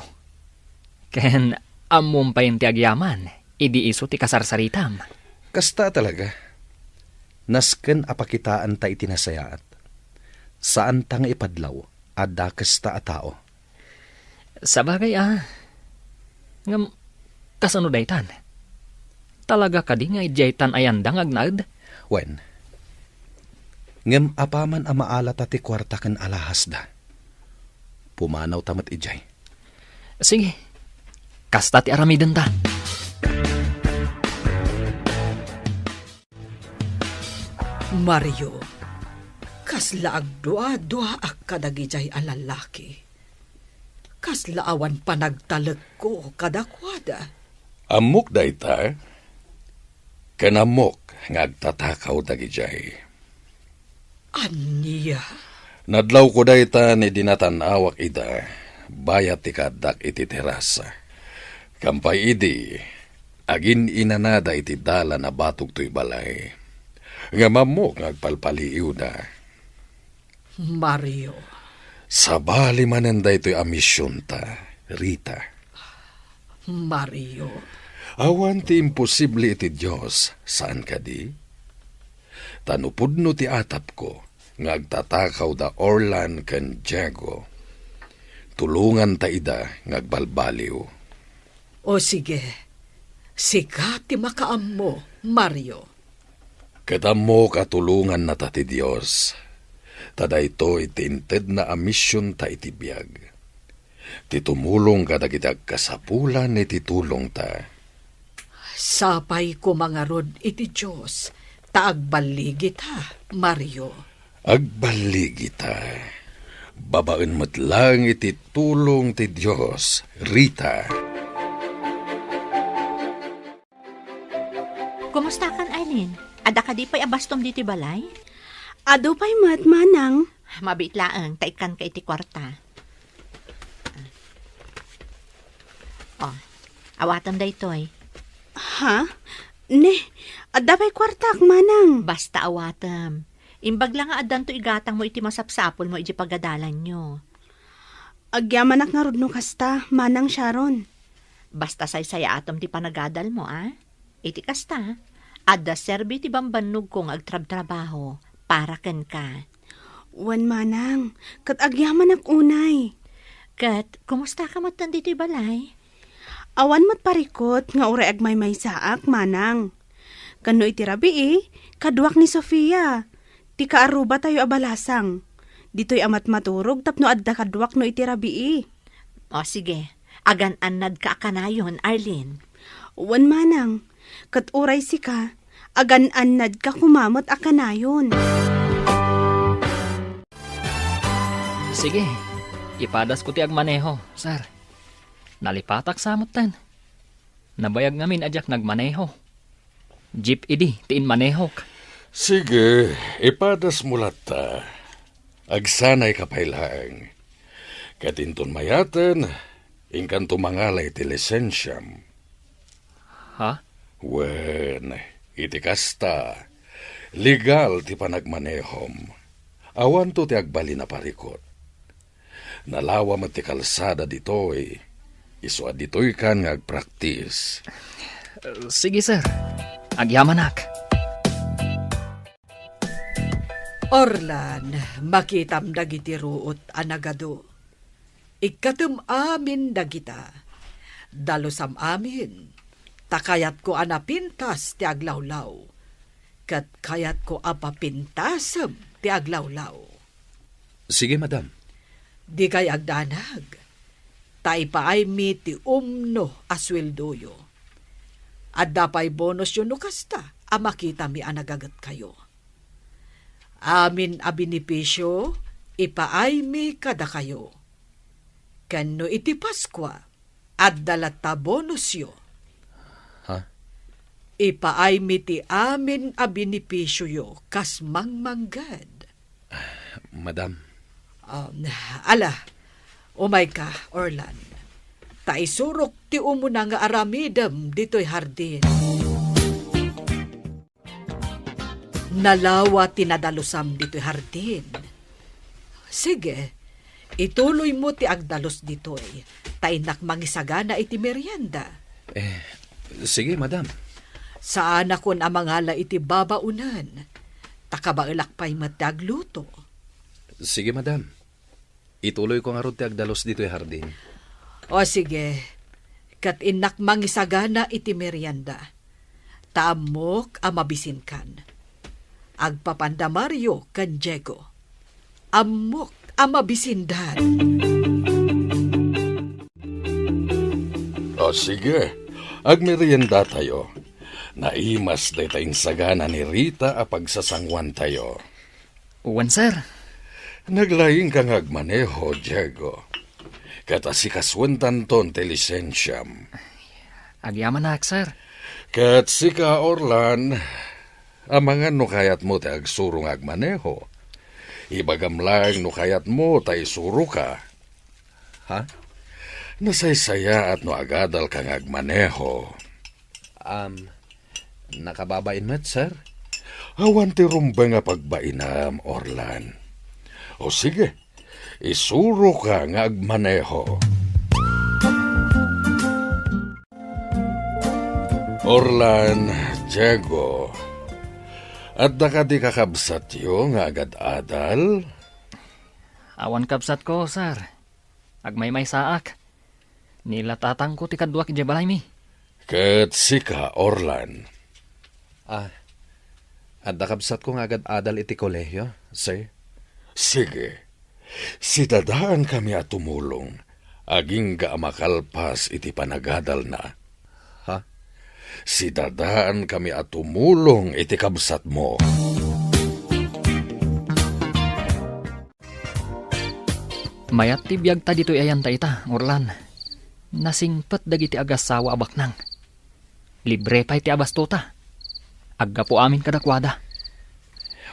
Ken ammom pay ti agyaman idi isu ti kasarsaritam. Kasta talaga. Nasken a pakitaanta iti nasayaat. Saanta nga ipadlaw a dakesta a tao. Sabagay a. Ngem, kasano daytan? Talaga kadi nga idiaytan a yanda nga agnaed? Wen. Ngem apaman a maalata ti kuarta ken alahasda, pumanawta met idiay. Sige. Kasta ti aramidenta. Mario, kasla agdua-duaak kadagidiay a lalaki. Kasla awan panagtalekko kadakuada. Ammok dayta, ken ammok nga agtatakaw dagidiay. Ania? Nadlawko dayta ni dinatan-awak ida, bayat ti kaaddak iti terasa. Kampay idi, agin-inanada iti dalan a batog toy balay. Ngem ammok nga agpalpaliiwda. Mario. Sabali manen daytoy a misionta, Rita. Mario. Awan ti imposible iti Dios, saan kadi? Ta no pudno ti atapko nga agtatakaw da Orlan ken Diego, tulonganta ida nga agbalbaliw. O sige, sika ti makaammo, Mario. Ket ammok a tulongannata ti Dios, ta daytoy ti intedna a misionta iti biag, ti tumulong kadagiti agkasapulan iti tulongta. Sapay koma ngarud iti Dios ta agballigita, Mario. Agballigita. Babaen met laeng iti tulong ti Dios, Rita. Kumustakan, Arlene? Adda kadi pay a bastom ditoy balay? Adu pay met, manang. Mabiit laeng, ta ikkanka iti kuarta. Oh, awatem daytoy. Ha? Ne, adda pay kuartak, manang. Basta awatem. Imbag la nga addanto igatangmo iti masapsapulmo iti pagadalanyo. Agyamanak ngarud no kasta, Manang Sharon. Basta saysayaatem ti panagadalmo, a? Iti kasta, adda serbi ti bambannogko nga agtrabtrabaho para kenka. Wen, manang, ket agyamanak unay. Ket, kumustaka metten ditoy balay? Awan met parikut nga uray agmaymaysaak, manang. Ken no iti rabii, kaduak ni Sofia, ti kaarrubatayo a balasang. Ditoy a matmaturog tapno adda kaduak no iti rabii. O, sige. Agan-annadka a kanayon, Arlene. Wen, manang. Ket uray sika, agan-annadka koma met a kanayon. Sige, ipadasko ti agmaneho, sir. Nalipatak sa metten. Nabayag ngamin a diak nagmaneho. Jeep idi ti inmanehok. Sige, ipadasmo latta. Agsanayka pay laeng. Ket inton mayaten, inkanto mangala iti lisensiam. Ha? Wen, iti kasta, legal ti panagmanehom. Awanto ti agbalin a parikut. Nalawa met ti kalsada ditoy. Isu a ditoykan nga agpraktis. Sige, sir. Agyamanak. Orlan, makitam dagiti ruot a nagadu. Ikkatem amin dagita. Dalusam amin, ta kayatko a napintas ti aglawlaw, ket kayatko a papintasem ti aglawlaw. Sige, madam. Dikay agdanag, ta ipaaymi ti umno a sueldoyo. Adda pay bonusyo no kasta a makitami a nagagetkayo. Amin a benepisio ipaaymi kadakayo. Ken no iti Paskua, adda latta bonusyo. Ha? Ipaaymi ti amin a benepisioyo kas mangmangged. Madam. Um, ala, umayka, Orlan. Ta isurok ti umuna nga aramidem ditoy hardin. Nalawa ti nadalusam ditoy hardin. Sige, ituloymo ti agdalus ditoy, ta innak mangisagana iti merienda. Eh, sige, madam. Saanakon a mangala iti babaonen, ta kabaelak pay met ti agluto. Sige, madam. Ituloyko ngarud ti agdalus ditoy hardin. O sige, ket innak mangisagana iti merienda. Ta ammok a mabisinkan. Agpapanda Mario ken Diego. Ammok a mabisindan. O sige, agmeriendatayo. Naimas dayta insagana ni Rita a pagsasanguantayo. Wen, sir. Naglaingka nga agmaneho, Diego. Ket asikasuentanton ti lisensiam. Agyamanak, sir. Ket sika, Orlan, amangan no kayatmo ti agsuro nga agmaneho. Ibagam laeng no kayatmo ta isuroka. Ha? Nasaysayaat no agadalka nga agmaneho. Um, nakababain met, sir? Awan ti rumbeng a pagbainam, Orlan. O sige, isuroka nga agmaneho. Orlan, Diego, adda kadi kakabsatyo nga agad-adal? Awan kabsatko, sir. Agmaymaysaak. Ni la tatangko ti kaduak idiay balaymi. Ket sika, Orlan? Ah, adda kabsatko nga agad-adal iti kolehio, sir. Sige. Sidadaankami a tumulong, agingga a makalpas iti panagadalna. Ha? Sidadaankami a tumulong iti kabsatmo. Mayat ti biagta ditoy ayanta ita, Orlan. Nasingpet dagiti agassawa a baknang. Libre pay ti abastota. Aggapu amin kadakuada.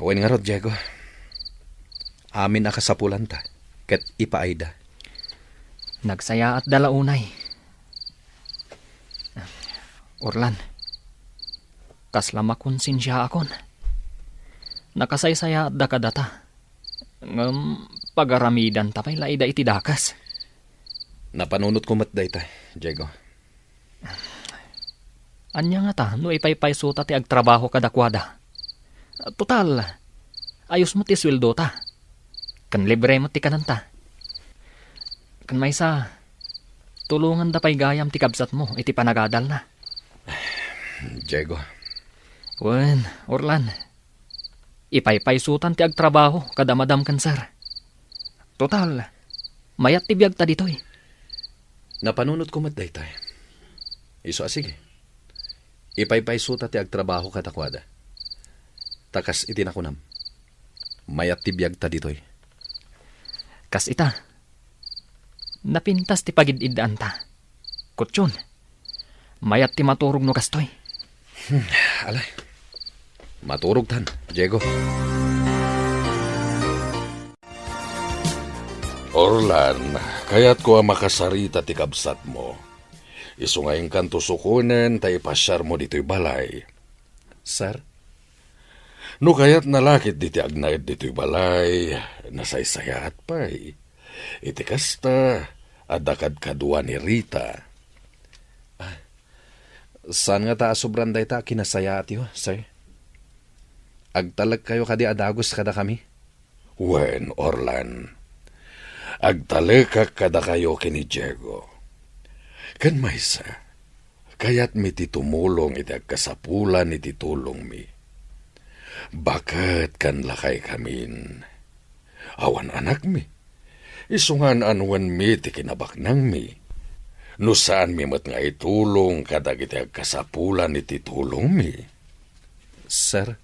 Wen ngarud, Diego. Amin a kasapulanta, ket ipaayda. Nagsayaatda la unay. Orlan, kasla makonsensiaakon. Nakasaysayaatda kadata. Ngem pagaramidanta pay la ida iti dakes. Napanunotko met dayta, Diego. Ania ngata no ipaypaysota ti agtrabaho kadakuada? Total, ayos met ti sueldota. Ken libre met ti kanenta. Ken maysa, tulonganda pay gayam ti kabsatmo iti panagadalna. Diego. Wen, Orlan. Ipaypaysotan ti agtrabaho kada madam ken sir. Total, mayat ti biagta ditoy. Napanunotko met daytoy. Isu a sige. Ipaypaysota ti agtrabaho kadakuada. Ta kas iti nakunam, mayat ti biagta ditoy. Kas ita, napintas ti pagid-iddaanta. Kutyon, mayat ti maturog no kastoy. Hmm, alay. Maturogtan, Diego. Orlan, kayatko a makasarita ti kabsatmo. Isu nga inkanto sukonen ta ipasiarmo ditoy balay. Sir? No kayatna la ketdi ti agnaed ditoy balay, nasaysayaat pay. Iti kasta, adda kadkadua ni Rita. Ah, saan ngata a sobran dayta a kinasayaatyo, sir? Agtalekkayo kadi a dagus kadakami? Wen, Orlan. Agtalekak kadakayo ken ni Diego. Ken maysa, kayatmi ti tumulong iti agkasapulan iti tulongmi. Baket ken lakaykamin. Awan anakmi. Isu nga an-annuenmi ti kinabaknangmi. No saanmi met nga itulong kadagiti agkasapulan iti tulongmi. Sir?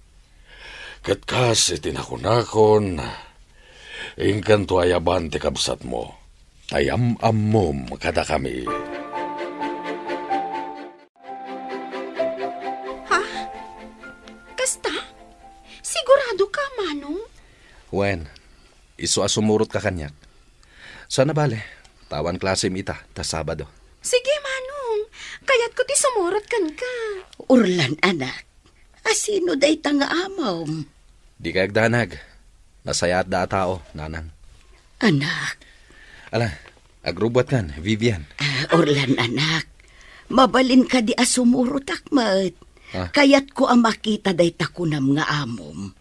Ket kas iti nakunakon, inkanto ayaban ti kabsatmo, ta yam-ammom kadakami. Ha? Kasta? Sigurado ka, Manong? Wen, isu a sumurot ka kaniak. Sana bale, ta awan klasem ita, ta Sabado. Sige, Manong. Kayatko ti sumurot kenka. Orlan, anak. Asino dayta nga amom? Dikay agdanag. Nasayaatda a tao, Nanang. Anak. Ala, agrubbuatkan, Vivian. Ah, Orlan, anak. Mabalin kadi a sumurotak met? Ah. Kayatko a makita dayta kunam nga amom.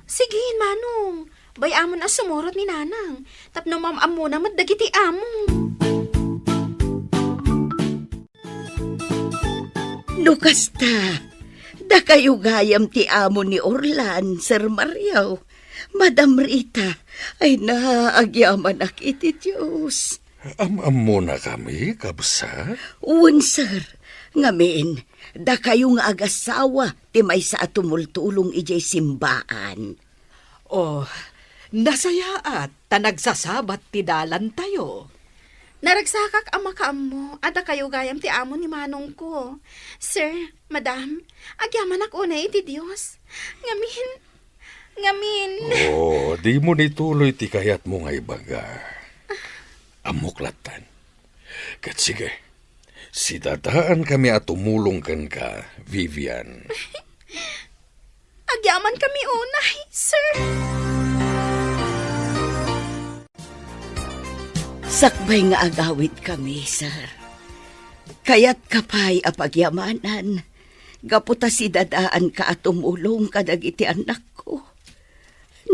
Sige, Manong. Bay-amon a sumurot ni Nanang. Tapno mam-ammona met dagiti amom. No kasta, dakayo gayam ti amo ni Orlan, Sir Mario. Madam Rita, ay na, agyamanak iti Dios. Am-ammonakami, kabsat? Wen, sir. Ngamin, dakayo nga agasawa ti maysa a tumultulong idiay simbaan. Oh, nasayaat ta nagsasabat ti dalantayo. Naragsakak a makaammo a dakayo gayam ti amo ni manongko. Sir, madam, agyamanak unay iti Dios. Ngamin, ngamin. Oh, dimo nituloy ti kayatmo nga ibaga. Ammok lattan. Ket sige, sidadaankami a tumulong kenka, Vivian. Agyamankami unay, sir. Sakbay nga agawidkami, sir. Kayatka pay a pagyamanan, gapu ta sidadaanka a tumulong kadagiti annakko.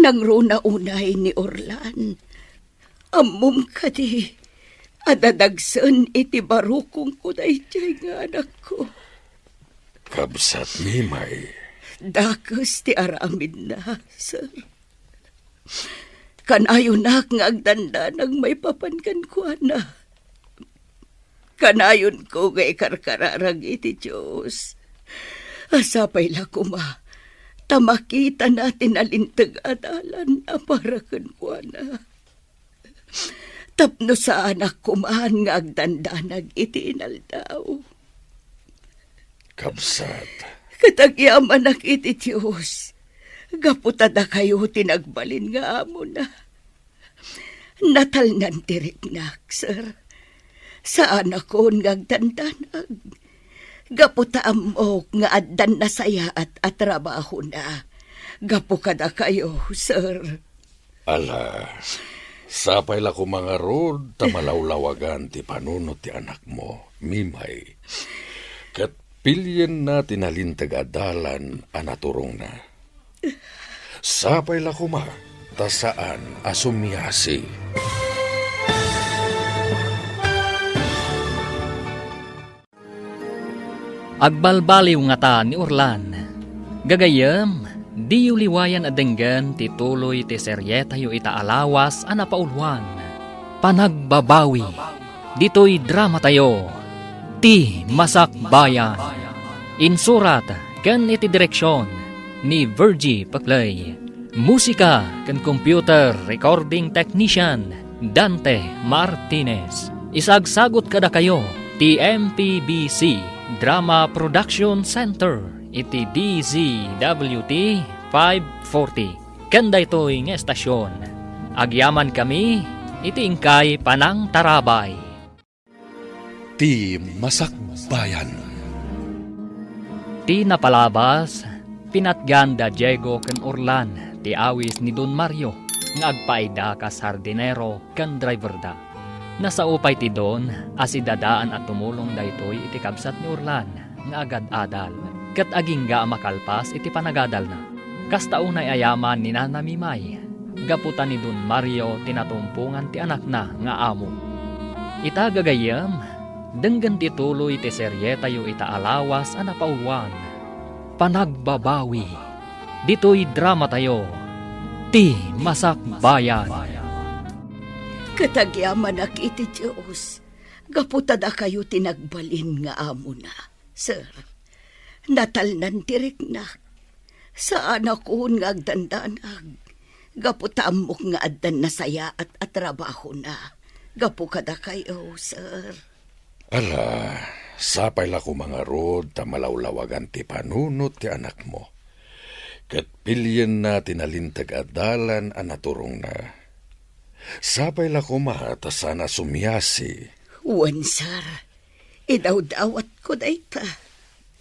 Nangruna unay ni Orlan. Ammom kadi a dadagsen iti barukongko daydiay nga anakko. Kabsat, Mimay. Dakes ti aramidna, sir. Kanayonak nga agdandanag maipapan kenkuana. Kanayonko nga ikarkararag iti Dios a sapay la koma ta makitana ti nalinteg a dalan a para kenkuana. Tapno saanak koman nga agdandanag iti inaldaw. Kabsat. Ket agyamanak iti Dios, gapu ta dakayo ti nagbalin nga amona. Natalnan ti riknak, sir. Saanakon nga agdandanag. Gapu ta ammok nga addan nasayaat a trabahona. Gapu kadakayo, sir. Ala, sapay la koma ngarud ta malawlawagan ti panunot ti anakmo, Mimay. Ket pilienna ti nalinteg a dalan a naturongna. Sapay la koma ta saan a sumiasi. Agbalbaliw ngata ni Orlan. Gagayyem, diyo liwayan a denggen ti tuloy ti serietayo ita a lawas a napauloan, Panagbabawi. Ditoy dramatayo, Ti Masakbayan. Insurat ken iti direksion ni Virgie Peclay. Musika ken computer recording technician, Dante Martinez. Isagsagut kadakayo ti M P B C Drama Production Center iti D Z W T five forty. Ken daytoy nga estasion, agyamankami iti inkay panangtarabay. Ti Masakbayan. Ti napalabas, pinatgan da Diego ken Orlan ti awis ni Don Mario nga agpaida kas hardinero ken driverda. Nasao pay ti Don a sidadaan a tumulong daytoy iti kabsat ni Orlan nga agad-adal ket agingga a makalpas iti panagadalna. Kasta unay a yaman ni Nana Mimay, gapu ta ni Don Mario ti natumpongan ti anakna nga amo. Ita gagayyem, denggen ti tuloy ti serietayo ita a lawas a napauluan, Panagbabawi. Ditoy dramatayo, Ti Masakbayan. Ket agyamanak iti Dios, gapu ta dakayo ti nagbalin nga amona, sir. Natalnan ti riknak. Saanakon nga agdandanag, gapu ta ammok nga addan nasayaat a trabahona gapu kadakayo, sir. Ala, sapay la koma ngarud ta malawlawagan ti panunot ti anakmo, ket pilienna ti nalinteg a dalan a naturongna. Sapay la koma ta saan a sumiasi. Wen, sir. Idawdawatko dayta.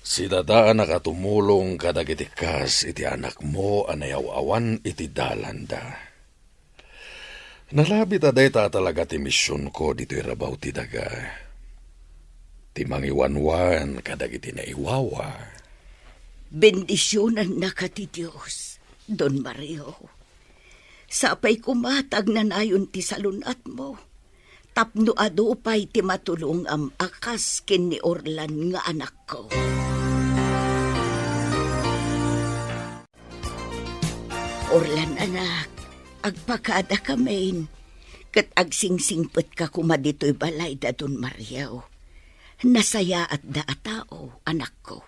Sidadaanak a tumulong kadagiti kas iti anakmo a nayaw-awan iti dalanda. Nalabit a dayta a talaga ti misionko ditoy rabaw ti daga. Ti mangiwanwan kadagiti naiwawa. Bendisionannaka ti Dios, Don Mario. Sapay koma ta agnanayon ti salun-atmo, tapno adu pay ti matulongam a kas ken ni Orlan nga anakko. Orlan, anak, agpakadakamin, ket agsingsingpetka koma ditoy balay da Don Mario. Nasayaatda a tao, anakko.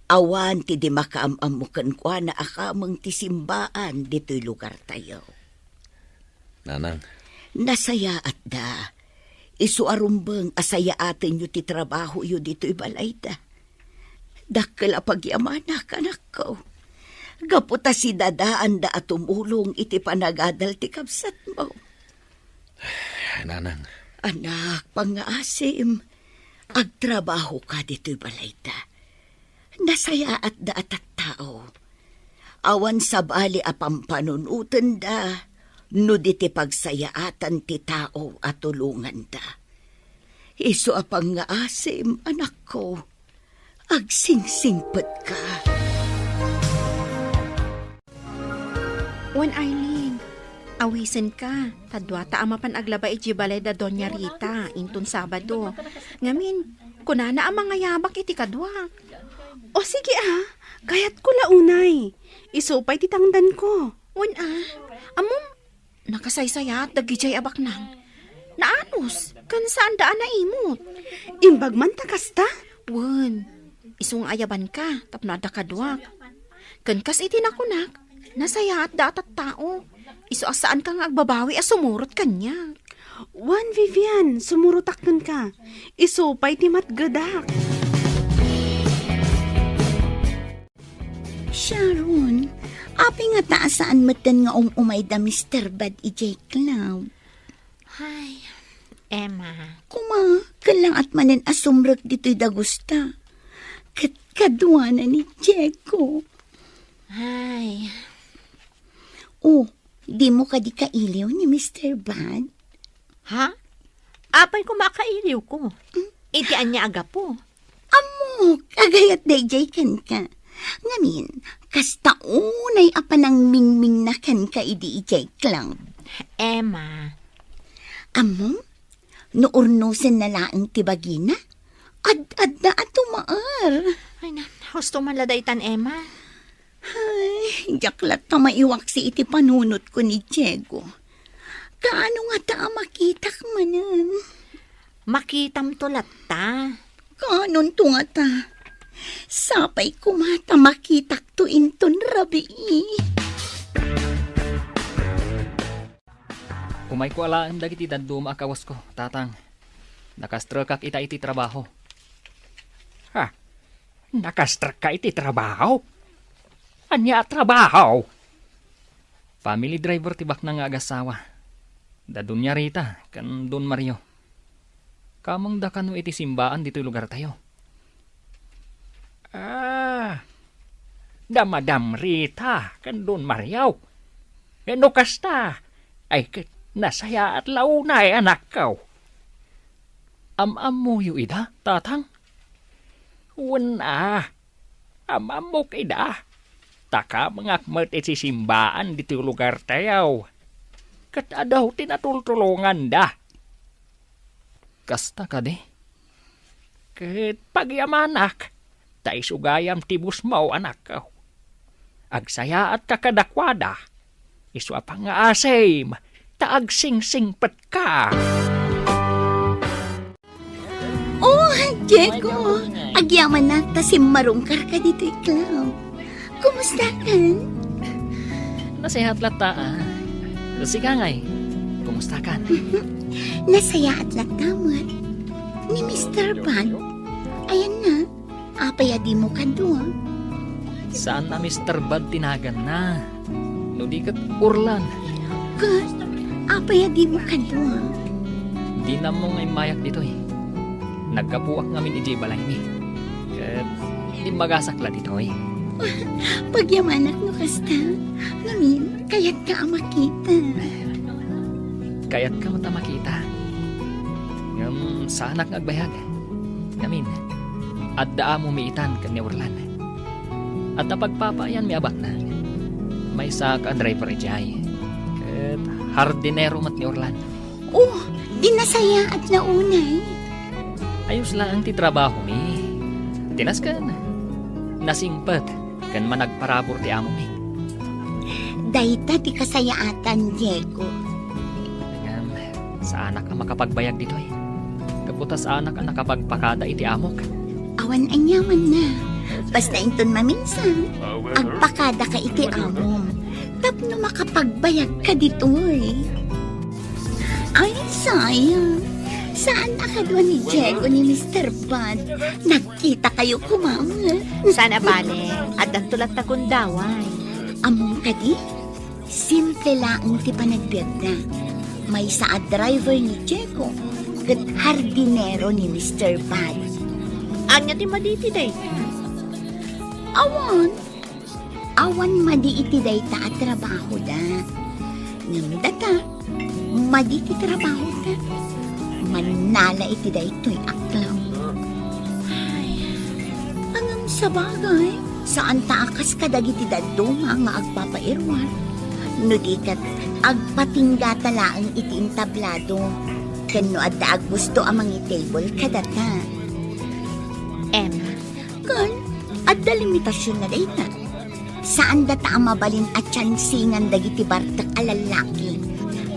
Awan ti di makaam-ammo kenkuana a kameng ti simbaan ditoy lugartayo. Nanang. Nasayaatda. Isu a rumbeng a sayaatenyo ti trabahoyo ditoy balayda. Dakkel a pagyamanak, anakko. Gapu ta sidadaanda a tumulong iti panagadal ti kabsatmo. Nanang. Anak, pangngaasim, agtrabahoka ditoy balayda. Nasayaatda a tattao. Awan sabali a pampanunotenda no di ti pagsayaatan ti tao a tulonganda. Isu a pangngaasim, anakko, agsingsingpetka. Wen, Arlene, awisenka, ta duata a mapan aglaba idiay balay da Doña Rita inton Sabado. Ngamin, kunana a mangayabak iti kaduak. O sige a, kayatko la unay. Isu pay ti tangdanko. Wen a, ammom, nakasaysayaat dagidiay a baknang. Naanus, ken saanda a naimut. Imbag man ta kasta? Wen, isu nga ayabanka tapno adda kaduak. Ken kas iti nakunak, nasayaatda a tattao. Isu a saanka nga agbabawi a sumurot kaniak. Wen, Vivian, sumurotak kenka. Isu pay ti matgedak. Sharon, apay ngata a saan metten nga um-umay da Mister Bad idiay club? Ay, Emma. Kuma, kailangat manen a sumrek ditoy dagusta. Ket kaduana ni Diego. Ay. Oh, dimo kadi kailiw ni Mister Bad? Ha? Apay koma a kailiwko? Hmm? Iti ania a gapu? Ammok, agayat daydiay kenka. Ngamin, kasta unay a panangmingmingna kenka idi idiay club. Emma. Ammom, no urnosenna laeng ti bagina, ad-adda a tumaer. Ay na, husto man la daytan, Emma. Ay, diak latta maiwaksi iti panunotko ni Diego. Kaano ngata a makitak manen? Makitamto latta. Kaanonto ngata? Sapay koma ta makitakto inton rabii. Umayko alaen dagiti dadduma a kawasko, Tatang. Nakastrekak ita iti trabaho. Ha? Nakastrekka iti trabaho? Ania a trabaho? Family driver ti baknang nga agasawa. Da Doña Rita ken Don Mario. Kamengda kano iti simbaan ditoy lugartayo. Ah, da Madam Rita ken Don Mario. Ken no kasta, ay ket nasayaat la unay, anakko. Am-ammoyo ida, Tatang? Wen a, am-ammok ida. Nakamengak met iti simbaan ditoy lugartayo. Ket adu ti natultulonganda. Kasta kadi? Ket pagyamanak, ta isu gayam ti busmo, anakko. Agsayaatka kadakuada. Isu a pangngaasim, ta agsingsingpetka. Oh, Diego! Agyamanak ta simmarungkarka ditoy club. Kumustakan? Nasayaat latta, ah. Sika ngay, kumustakan? Nasayaat latta met. Ni Mister Bad, ayanna, apay a dimo kadua? Saan a Mister Bad ti naganna. No di ket Orlan. Ket, apay a dimo kadua? Dina ammo nga immayak ditoy. Naggapuak ngamin idiay balaymi. Ket immagasak la ditoy. Pagyamanak no kasta. Ngamin, kayatka a makita. Kayatka met a makita. Ngem saanak nga agbayag. Ngamin, adda amomi itan ken ni Orlan. Adda pagpapaayanmi a baknang. Maysaak a driver idiay. Ket hardinero met ni Orlan. Oh, di nasayaat la unay. Ayos laeng ti trabahomi. Tinasken. Nasingpet ken managparabur ti amomi. Dayta ti kasayaatan, Diego. Ngem, saanak a makapagbayag ditoy. Gapu ta saanak a nakapagpakada iti amok. Awan aniamanna. Basta inton maminsan, agpakadaka iti amom. Tapno makapagbayagka ditoy. Ay, sayang. Saan a kadua ni Diego ni Mister Bad? Nagkitakayo koma. Saan a bale, addanto latta gundaway. Ammom kadi? Simple laeng ti panagbiagda. Maysa a driver ni Diego ket hardinero ni Mister Bad. Ania ti madi iti dayta? Awan. Awan madi iti dayta a trabahoda. Ngem data, madi ti trabahoda. Mannala iti daytoy a club. Ay, ngem sabagay, saanta a kas kadagiti dadduma nga agpapairuar. No di ket, agpatinggata laeng iti entablado. Ken no adda a gusto a mangitable kadata. Emma, ken adda limitasionna dayta. Saandata a mabalin a tiansingan dagiti bartek a lallaki,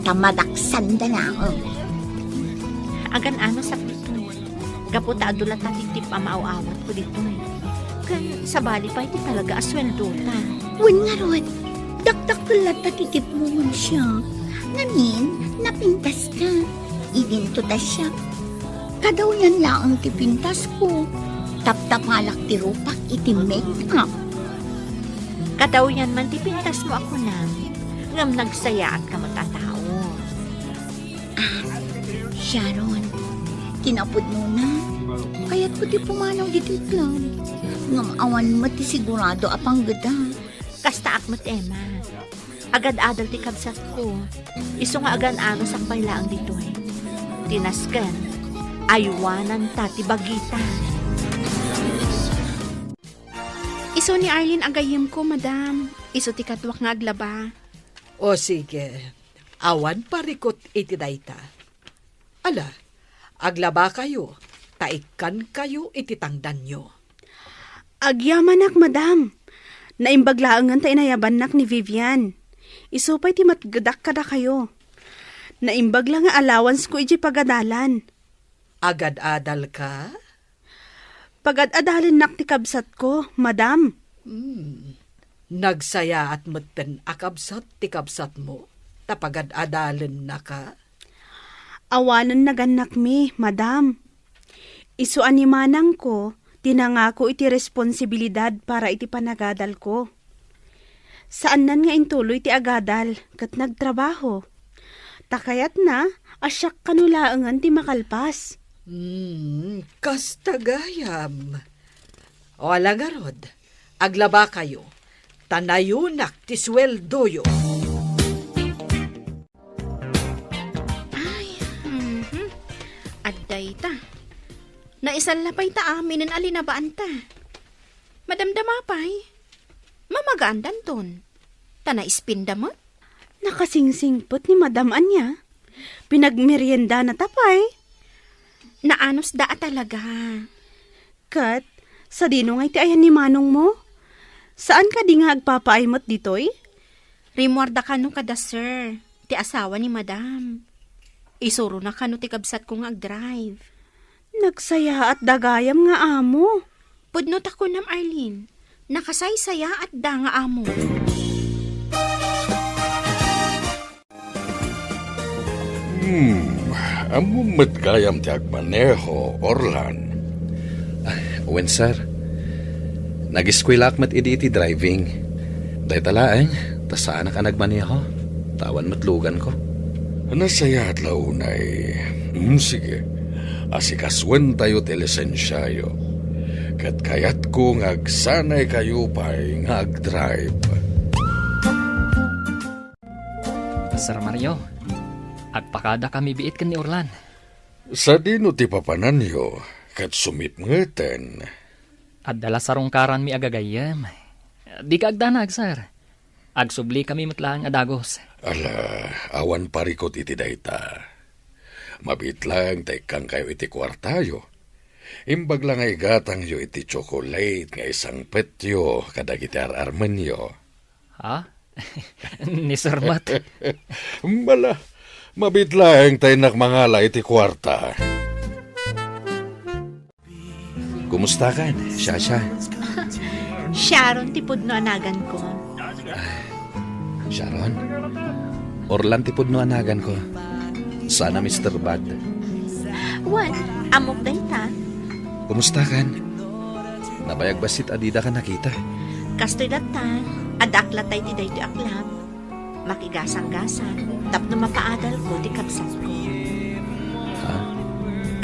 ta madaksanda laeng. Agan-anosak ditoy, gapu ta adu latta ti tip a maaw-awatko ditoy. Ken sabali pay ti talaga a sueldota. Wen ngarud, dakdakkel latta ti tipmo ngem siak. Ngamin, napintaska. Idinto ta siak. Kadawyan laeng ti pintasko. Taptapalak ti rupak iti make-up. Kadawyan man ti pintasmo a kunam, ngem nagsayaatka met a tao. Ah, Sharon, kinapudnona, kayatko ti pumanaw ditoy club. Ngem awan met ti sigurado a panggeda. Kastaak met, Emma. Agad-adal ti kabsatko. Isu nga agan-anosak pay laeng ditoy. Tinasken, aywananta ti bagita. Isu ni Arlene a gayyemko, madam. Isu ti kaduak nga aglaba. O sige, awan parikut iti dayta. Ala, aglabakayo, ta ikkankayo iti tangdanyo. Agyamanak, madam. Naimbag laengen ta inayabannak ni Vivian. Isu pay ti matgedak kadakayo. Naimbag la nga allowance-ko idiay pagadalan. Agad-adalka? Pagad-adalennak ti kabsatko, madam. Hmm. Nagsayaat metten a kabsat ti kabsatmo, ta pagad-adalennaka? Awanen nagannakmi, madam. Isu a ni manangko ti nangako iti responsibilidad para iti panagadalko. Saannan nga intuloy ti agadal ket nagtrabaho. Ta kayatna a siak kano laengen ti makalpas. Hmm, kasta gayam. O ala ngarud, aglabakayo, ta nayunak ti sueldoyo. Ay, mhm. Adda ita. Naisalla pay ta aminen a linabaanta. Madamdama pay. Mamagaandanton. Ta naispinda met. Nakasingsingpet ni Madam ania. Pinagmeriendana ta pay. Naanusda a talaga. Ket, sadino nga iti ayan ni manongmo? Saan kadi nga agpapaay met ditoy? Rimmuarda kano kada sir, ti asawa ni Madam. Isurona kano ti kabsatko nga agdrive. Nagsayaat da gayam nga amo. Pudno ta kunam, Arlene. Nakasaysayaat da nga amo. Hmm, ammom met gayam ti agmaneho, Orlan? Ah, wen, sir. Nag-eskuelaak met idi iti driving. Dayta laeng, ta saanak a nagmaneho. Ta awan met luganko. Nasayaat la unay. Hmm, sige. Asikasoentayo ti lisensiayo. Ket kayatko nga agsanaykayo pay nga agdrive. Sir Mario, agpakadakami biit ken ni Orlan. Sadino ti papananyo ket sumipngeten? Adda la sarungkaranmi a gagayyem. Dika agdanag, sir. Agsublikami met laeng a dagus. Ala, awan parikut iti dayta. Mabiit laeng ta ikkangkayo iti kuartayo. Imbag la nga igatangyo iti tsokolate nga isangpetyo kadagiti ar-armenyo. Ha? Ni Sir Mat? Bala, mabiit laeng ta innak mangala iti kuarta. Kumustakan, Shasha? Sharon ti pudno a naganko. Sharon? Orlan ti pudno a naganko. Sana, Mister Bad. Wen, ammok dayta. Kumustakan? Nabayag bassit a didaka nakita. Kastoy latta, addaak latta iti daytoy a club. Makigasanggasang tapno mapaadalko ti kabsatko. Ha?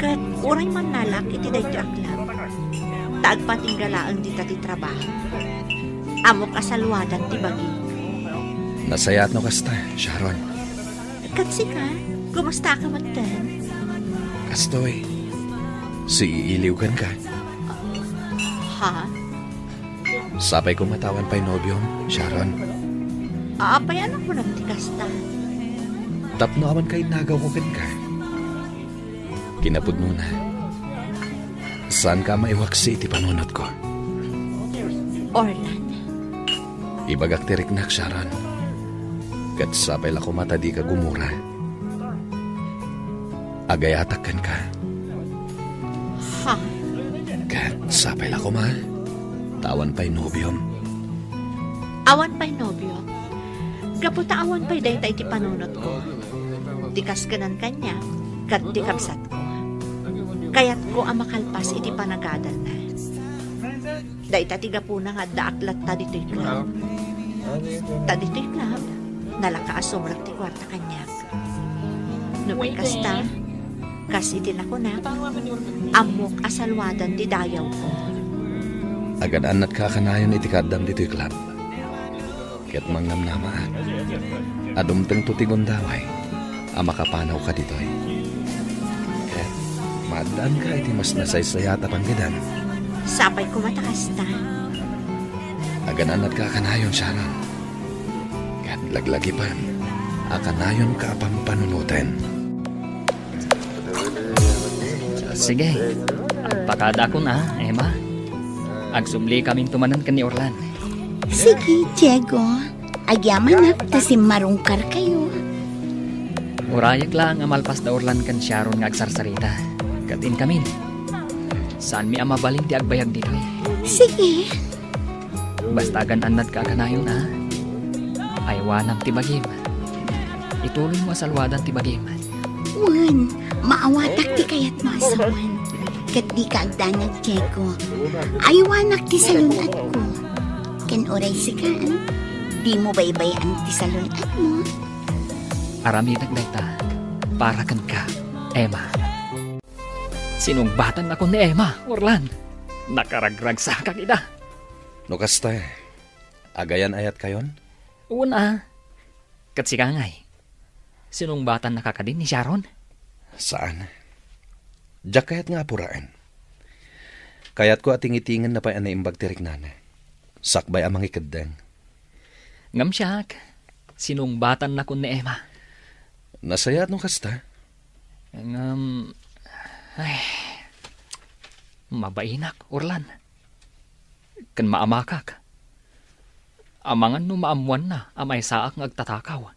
Ket uray mannalak iti daytoy a club, ta agpatingga laeng dita ti trabaho. Ammok a saluadan ti bagim. Nasayaat no kasta, Sharon. Ket sika, kumustaka metten? Kastoy, siiiliw kenka. Ha? Sapay koma ta awan pay nobiom, Sharon. Apay a nakunam ti kasta? Tapno awan kainnagawko kenka. Kinapudnona, saanka a maiwaksi iti panunotko. Orlan. Ibagak ti riknak, Sharon. Ket sapay la koma ta dika gumura. Agayatak kenka. Ha? Ket sapay la koma, ta awan pay nobiom. Awan pay nobiom? Gapu ta awan pay dayta iti panunotko. Ti kas ken kaniak, ket ti kabsatko. Kayatko a makalpas iti panagadalna. Dayta ti gapuna nga addaak latta ditoy club. Ta ditoy club, nalaka a sumrek ti kuarta kaniak. No kasta, kas iti nakunak, ammok a saluadan ti dayawko. Agan-annatka a kanayon iti kaaddam ditoy club. Ket mangnamnamaak a dumtengto ti gundaway a makapanawka ditoy. Ket maaddaanka iti mas nasaysayaat a panggedem. Sapay koma ta kasta. Agan-annatka a kanayon, Sharon. Ket laglagipen a kanayonka a pampanunoten. Sige. Agpakadakon a, Emma. Agsublikaminto manen ken ni Orlan. Sige, Diego. Agyamanak ta simmarungkarkayo. Urayek laeng a malpas da Orlan ken Sharon nga agsarsarita. Ket inkamin, saanmi a mabalin ti agbayag ditoy. Sige. Basta agan-annadka a kanayon a. Aywanam ti bagim. Ituloymo a saluadan ti bagim. Wen, maawatak ti kayatmo a sawen. Ket dika agdanag, Diego. Aywanak ti salun-atko. Ken uray sika, dimo baybay-an ti salun-atmo. Aramidek dayta para kenka, Emma. Sinungbatanakon ni Emma, Orlan. Nakaragragsakak ida. No kasta, agayan-ayatkayon? Wen a. Ket sika ngay, sinungbatannaka kadi ni Sharon? Saan. Diak kayat nga apuraen. Kayatko a tingitingenna pay a naimbag ti riknana. Sakbay a mangikeddeng. Ngem siak, sinungbatan nakon ni Emma. Nasayaat no kasta. Ngem, ay, mabainak, Orlan. Ken maamakak. Amangan no maammoanna a maysaak nga agtatakaw.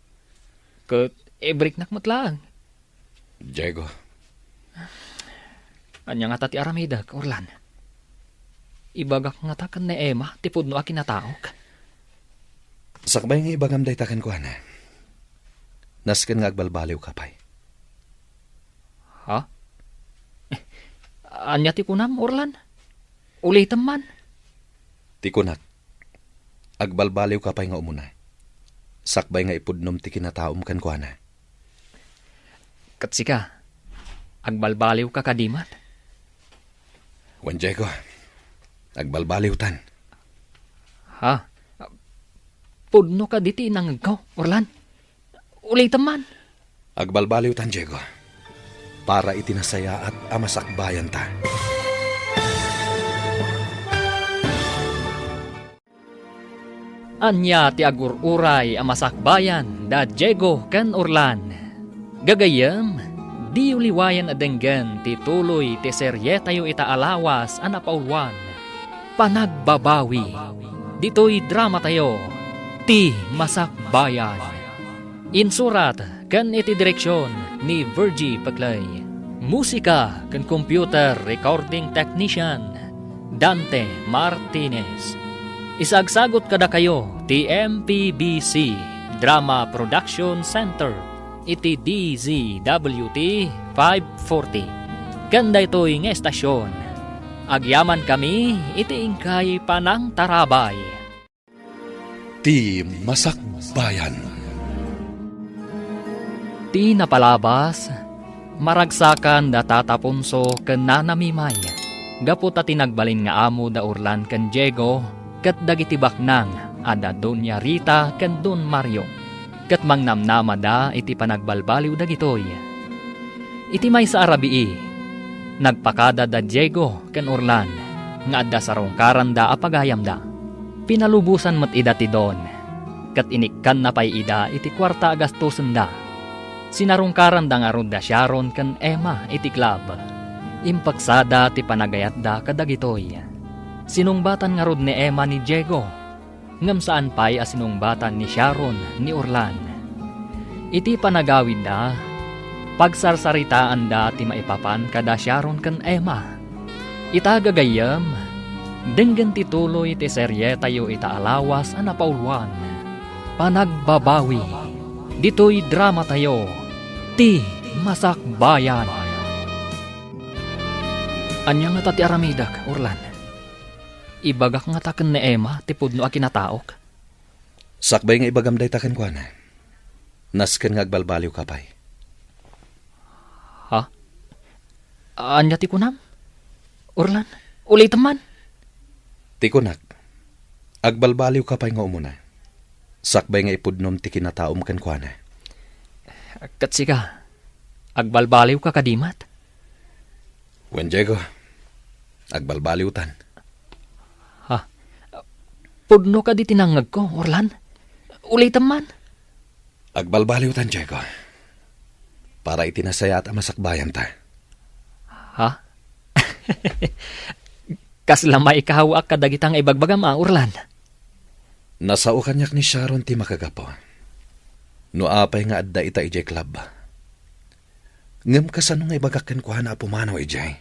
Ket ibriknak met laeng. Diego. Ania ngata ti aramidek, Orlan? Ibagak ngata ken ni Emma ti pudno a kinataok? Sakbay nga ibagam dayta kenkuana, nasken nga agbalbaliwka pay. Ha? Ania ti kunam, Orlan? Ulitem man. Ti kunak, agbalbaliwka pay nga umuna. Sakbay nga ipudnom ti kinataom kenkuana. Ket sika, agbalbaliwka kadi met? Wen, Diego, agbalbaliwtan. Ha? Pudno kadi ti inangegko, Orlan? Ulitem man. Agbalbaliwtan, Diego, para iti nasayaat a masakbayanta. Ania ti agur-uray a masakbayan da Diego ken Orlan? Gagayyem, diyo liwayan a denggen ti tuloy ti serietayo ita a lawas a napauluan, Panagbabawi, ditoy dramatayo, Ti Masakbayan. Insurat ken iti direksion ni Virgie Peclay. Musika ken computer recording technician, Dante Martinez. Isagsagut kadakayo ti M P B C Drama Production Center iti D Z W T five forty. Ken daytoy nga estasion, agyamankami iti inkay panangtarabay. Ti Masakbayan. Ti napalabas, maragsakan da Tata Ponso ken Nana Mimay, gapu ta ti nagbalin nga amo da Orlan ken Diego ket dagiti baknang a da Doña Rita ken Don Mario, ket mangnamnamada iti panagbalbaliw dagitoy. Iti maysa a rabii, nagpakada da Diego ken Orlan nga adda sarungkaranda a pagayamda. Pinalubosan met ida ti Don, ket inikkanna pay ida iti kuarta a gastosenda. Sinarungkaranda ngarud da Sharon ken Emma iti club. Impeksada ti panagayatda kadagitoy. Sinungbatan ngarud ni Emma ni Diego, ngem saan pay a sinungbatan ni Sharon ni Orlan. Iti panagawidda, pagsarsaritaanda ti maipapan kada Sharon ken Emma. Ita gagayyem, denggen ti tuloy ti serietayo ita a lawas a napauluan, Panagbabawi, ditoy dramatayo, Ti Masakbayan. Ania ngata ti aramidek, Orlan? Ibagak ngata ken ni Emma ti pudno a kinataok? Sakbay nga ibagam dayta kenkuana, nasken nga agbalbaliwka pay. Ha? Ania ti kunam? Orlan, ulitem man. Ti kunak, agbalbaliwka pay nga umuna, sakbay nga ipudnom ti kinataom kenkuana. Ket sika, agbalbaliwka kadi met? Wen, Diego, agbalbaliwtan. Ha? Pudno kadi ti nangngegko, Orlan? Ulitem man. Agbalbaliwtan, Diego, para iti nasayaat a masakbayanta. Ha? Kasla maikaw-ak kadagita nga ibagbagam a, Orlan? Nasao kaniak ni Sharon ti makagapu. No apay nga adda ita idiay club. Ngem kasano nga ibagak kenkuana a pumanaw idiay,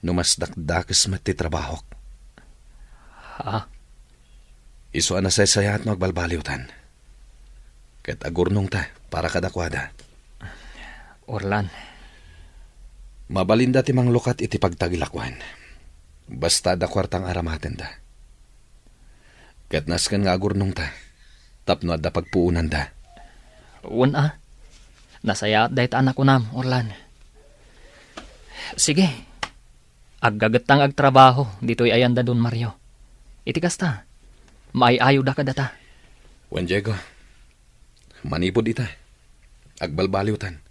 no mas dakdakes met ti trabahok? Ha? Isu a nasaysayaat no agbalbaliwtan. Ket agurnongta para kadakuada. Orlan. Mabalinda ti manglukat iti pagtagilakuan. Basta adda kuarta nga aramatenda. Ket nasken nga agurnongta tapno adda pagpuonanda. Wen a. Nasayaat dayta a nakunam, Orlan. Sige. Aggagetta nga agtrabaho ditoy ayan da Don Mario. Iti kasta, maay-ayoda kadata. Wen, Diego, manipud ita, agbalbaliwtan.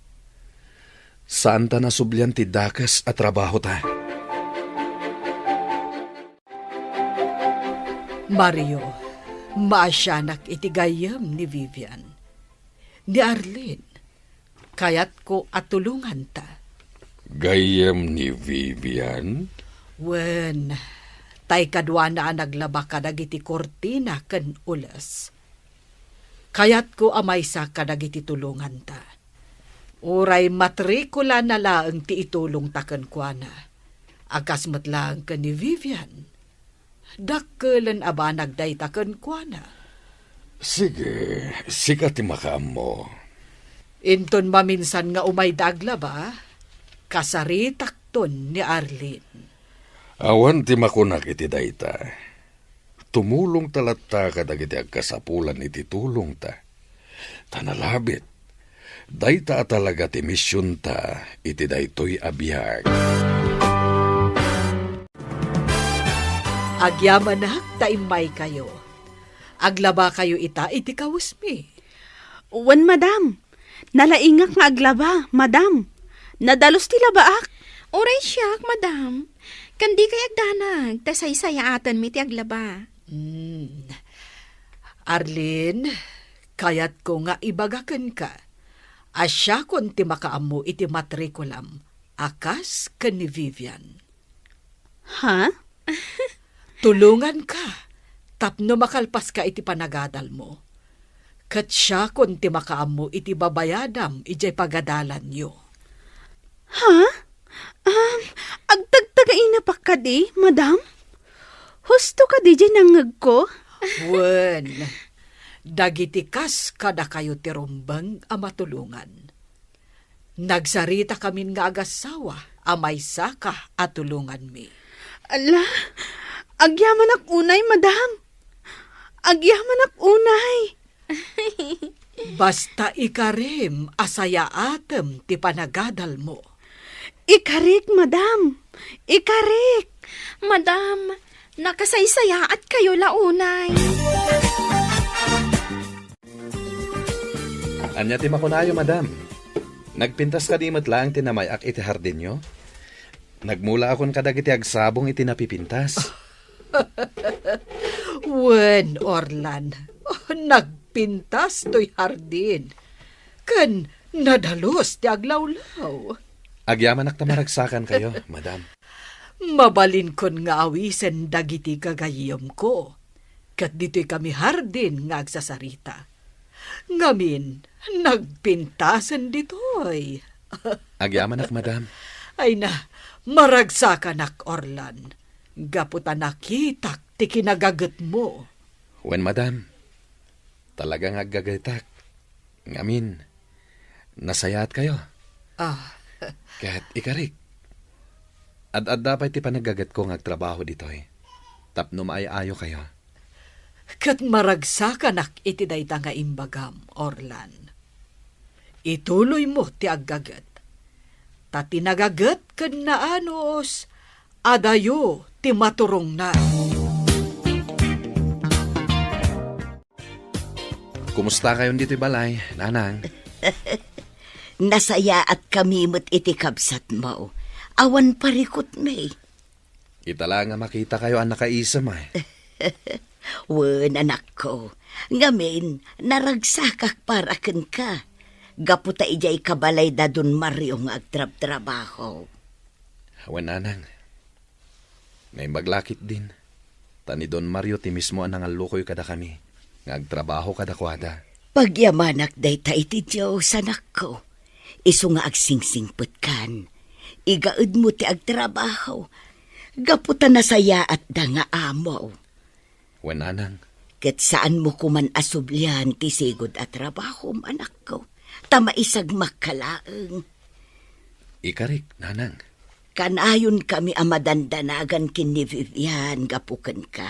Saanta nasublian ti dakes a trabahota. Mario, Maasianak iti gayyem ni Vivian. Ni Arlene, kayatko a tulonganta. Gayyem ni Vivian? Wen, tay kaduana a naglaba kadagiti kurtina ken ules. Kayatko a maysa kadagiti tulonganta. Uray matrikulana laeng ti itulongta kenkuana, a kas met laeng ken ni Vivian. Dakkelen a banag dayta kenkuana. Sige, sika ti makaammo. Inton maminsan nga umayda aglaba, kasaritakton ni Arlene. Awan ti makunak iti dayta. Tumulongta latta kadagiti agkasapulan iti tulongta. Ta nalabit, dayta a talaga ti misionta iti daytoy a biag. Agyamanak ta immaykayo. Aglabakayo ita iti kawesmi. Wen, madam. Nalaingak nga aglaba, madam. Nadalus ti labaak. Uray siak, madam. Ken dikay agdanag, ta saysayaatenmi ti aglaba. Hmm. Arlene, kayatko nga ibaga kenka a siakon ti makaammo iti matrikulam a kas ken ni Vivian. Ha? Tulonganka tapno makalpaska iti panagadalmo. Ket siakon ti makaammo iti babayadam idiay pagadalanyo. Ha? Um, agtagtagainak kadi, madam? Husto kadi diay nangngegko? Wen, dagiti kas kadakayo ti rumbeng a matulongan. Nagsaritakamin nga agassawa a maysaka a tulonganmi. Ala, agyamanak unay, madam. Agyamanak unay. Basta ikarim a sayaatem ti panagadalmo. Ikarik, madam. Ikarik. Madam, nakasaysayaatkayo la unay. Ania ti makunayo, madam? Nagpintas kadi met laeng ti namay-ak iti hardinyo? Nagmulaakon kadagiti agsabong iti napipintas. Wen, Orlan, nagpintas toy hardin. Ken nadalus ti aglawlaw. Agyamanak ta maragsakankayo, madam. Mabalinkon nga awisen dagiti gagayyemko. Ket ditoy kami hardin nga agsasarita. Ngamin, nagpintasen ditoy. Agyamanak, madam. Ay na, maragsakanak, Orlan. Gapu ta nakitak ti kinagagetmo. Wen, madam. Talaga nga aggagetak. Ngamin, nasayaatkayo. Ah. Ket ikarik, ad-adda pay ti panaggagetko nga agtrabaho ditoy tapno maay-ayokayo. Ket maragsakanak iti dayta nga imbagam, Orlan. Ituloymo ti aggaget. Ta ti nagaget ken naanus, adayo ti maturongna. Kumustakayon ditoy balay, nanang? Nasayaatkami met iti kabsatmo. Awan parikutmi. Ita la nga makitakayo a nakaisem, ay. Wen, anakko. Ngamin, naragsakak para kenka. Gapu ta idiay kabalay da Don Mario nga agtrabtrabaho. Wen, nanang. Naimbag la ketdin, ta ni Don Mario ti mismo a nangallukoy kadakami nga agtrabaho kadakuada. Pagyamanak dayta iti Dios, anakko. Isu nga agsingsingpetkan. Igaedmo ti agtrabaho. Gapu ta nasayaatda nga amo. Wen, nanang. Ket saanmo koman a sublian ti sigud a trabahom, anakko, ta maisagmakka laeng. Ikarik, nanang. Kanayonkami a madandanagan ken ni Vivian gapu kenka,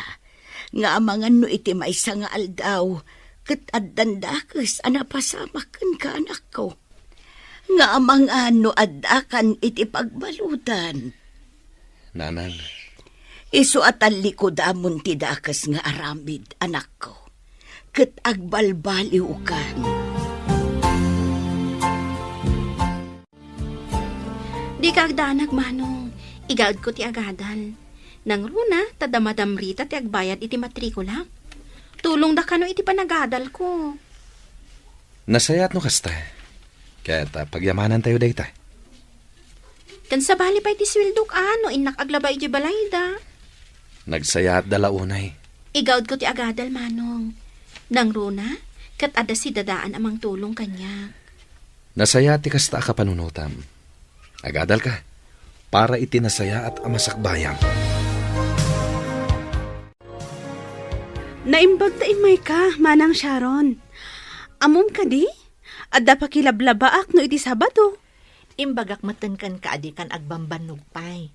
nga amangan no iti maysa nga aldaw, ket addan dakes a napasamak kenka, anakko. Nga amangan no addakan iti pagbaludan. Nanang. Isu a tallikodamon ti dakes nga aramid, anakko, ket agbalbaliwkan. Dika agdanag, Manong. Igaedko ti agadal. Nangruna, ta damadam Rita ti agbayad iti matrikulak. Tulongda kano iti panagadalko. Nasayaat no kasta. Ket, ah, pagyamanantayo dayta. Ken sabali pay ti sueldok, a, no innak aglaba idiay balayda. Nagsayaatda la unay. Igaudko ti agadal, Manong. Nangruna, ket adda sidadaan a mangtulong kaniak. Nasayaat ti kasta a kapanunotam. Agadalka para iti nasayaat a masakbayam. Naimbag ta immayka, Manang Sharon. Ammom kadi? Adda pakilablabaak no iti Sabado. Imbagak metten kenka a dikan agbambannog pay.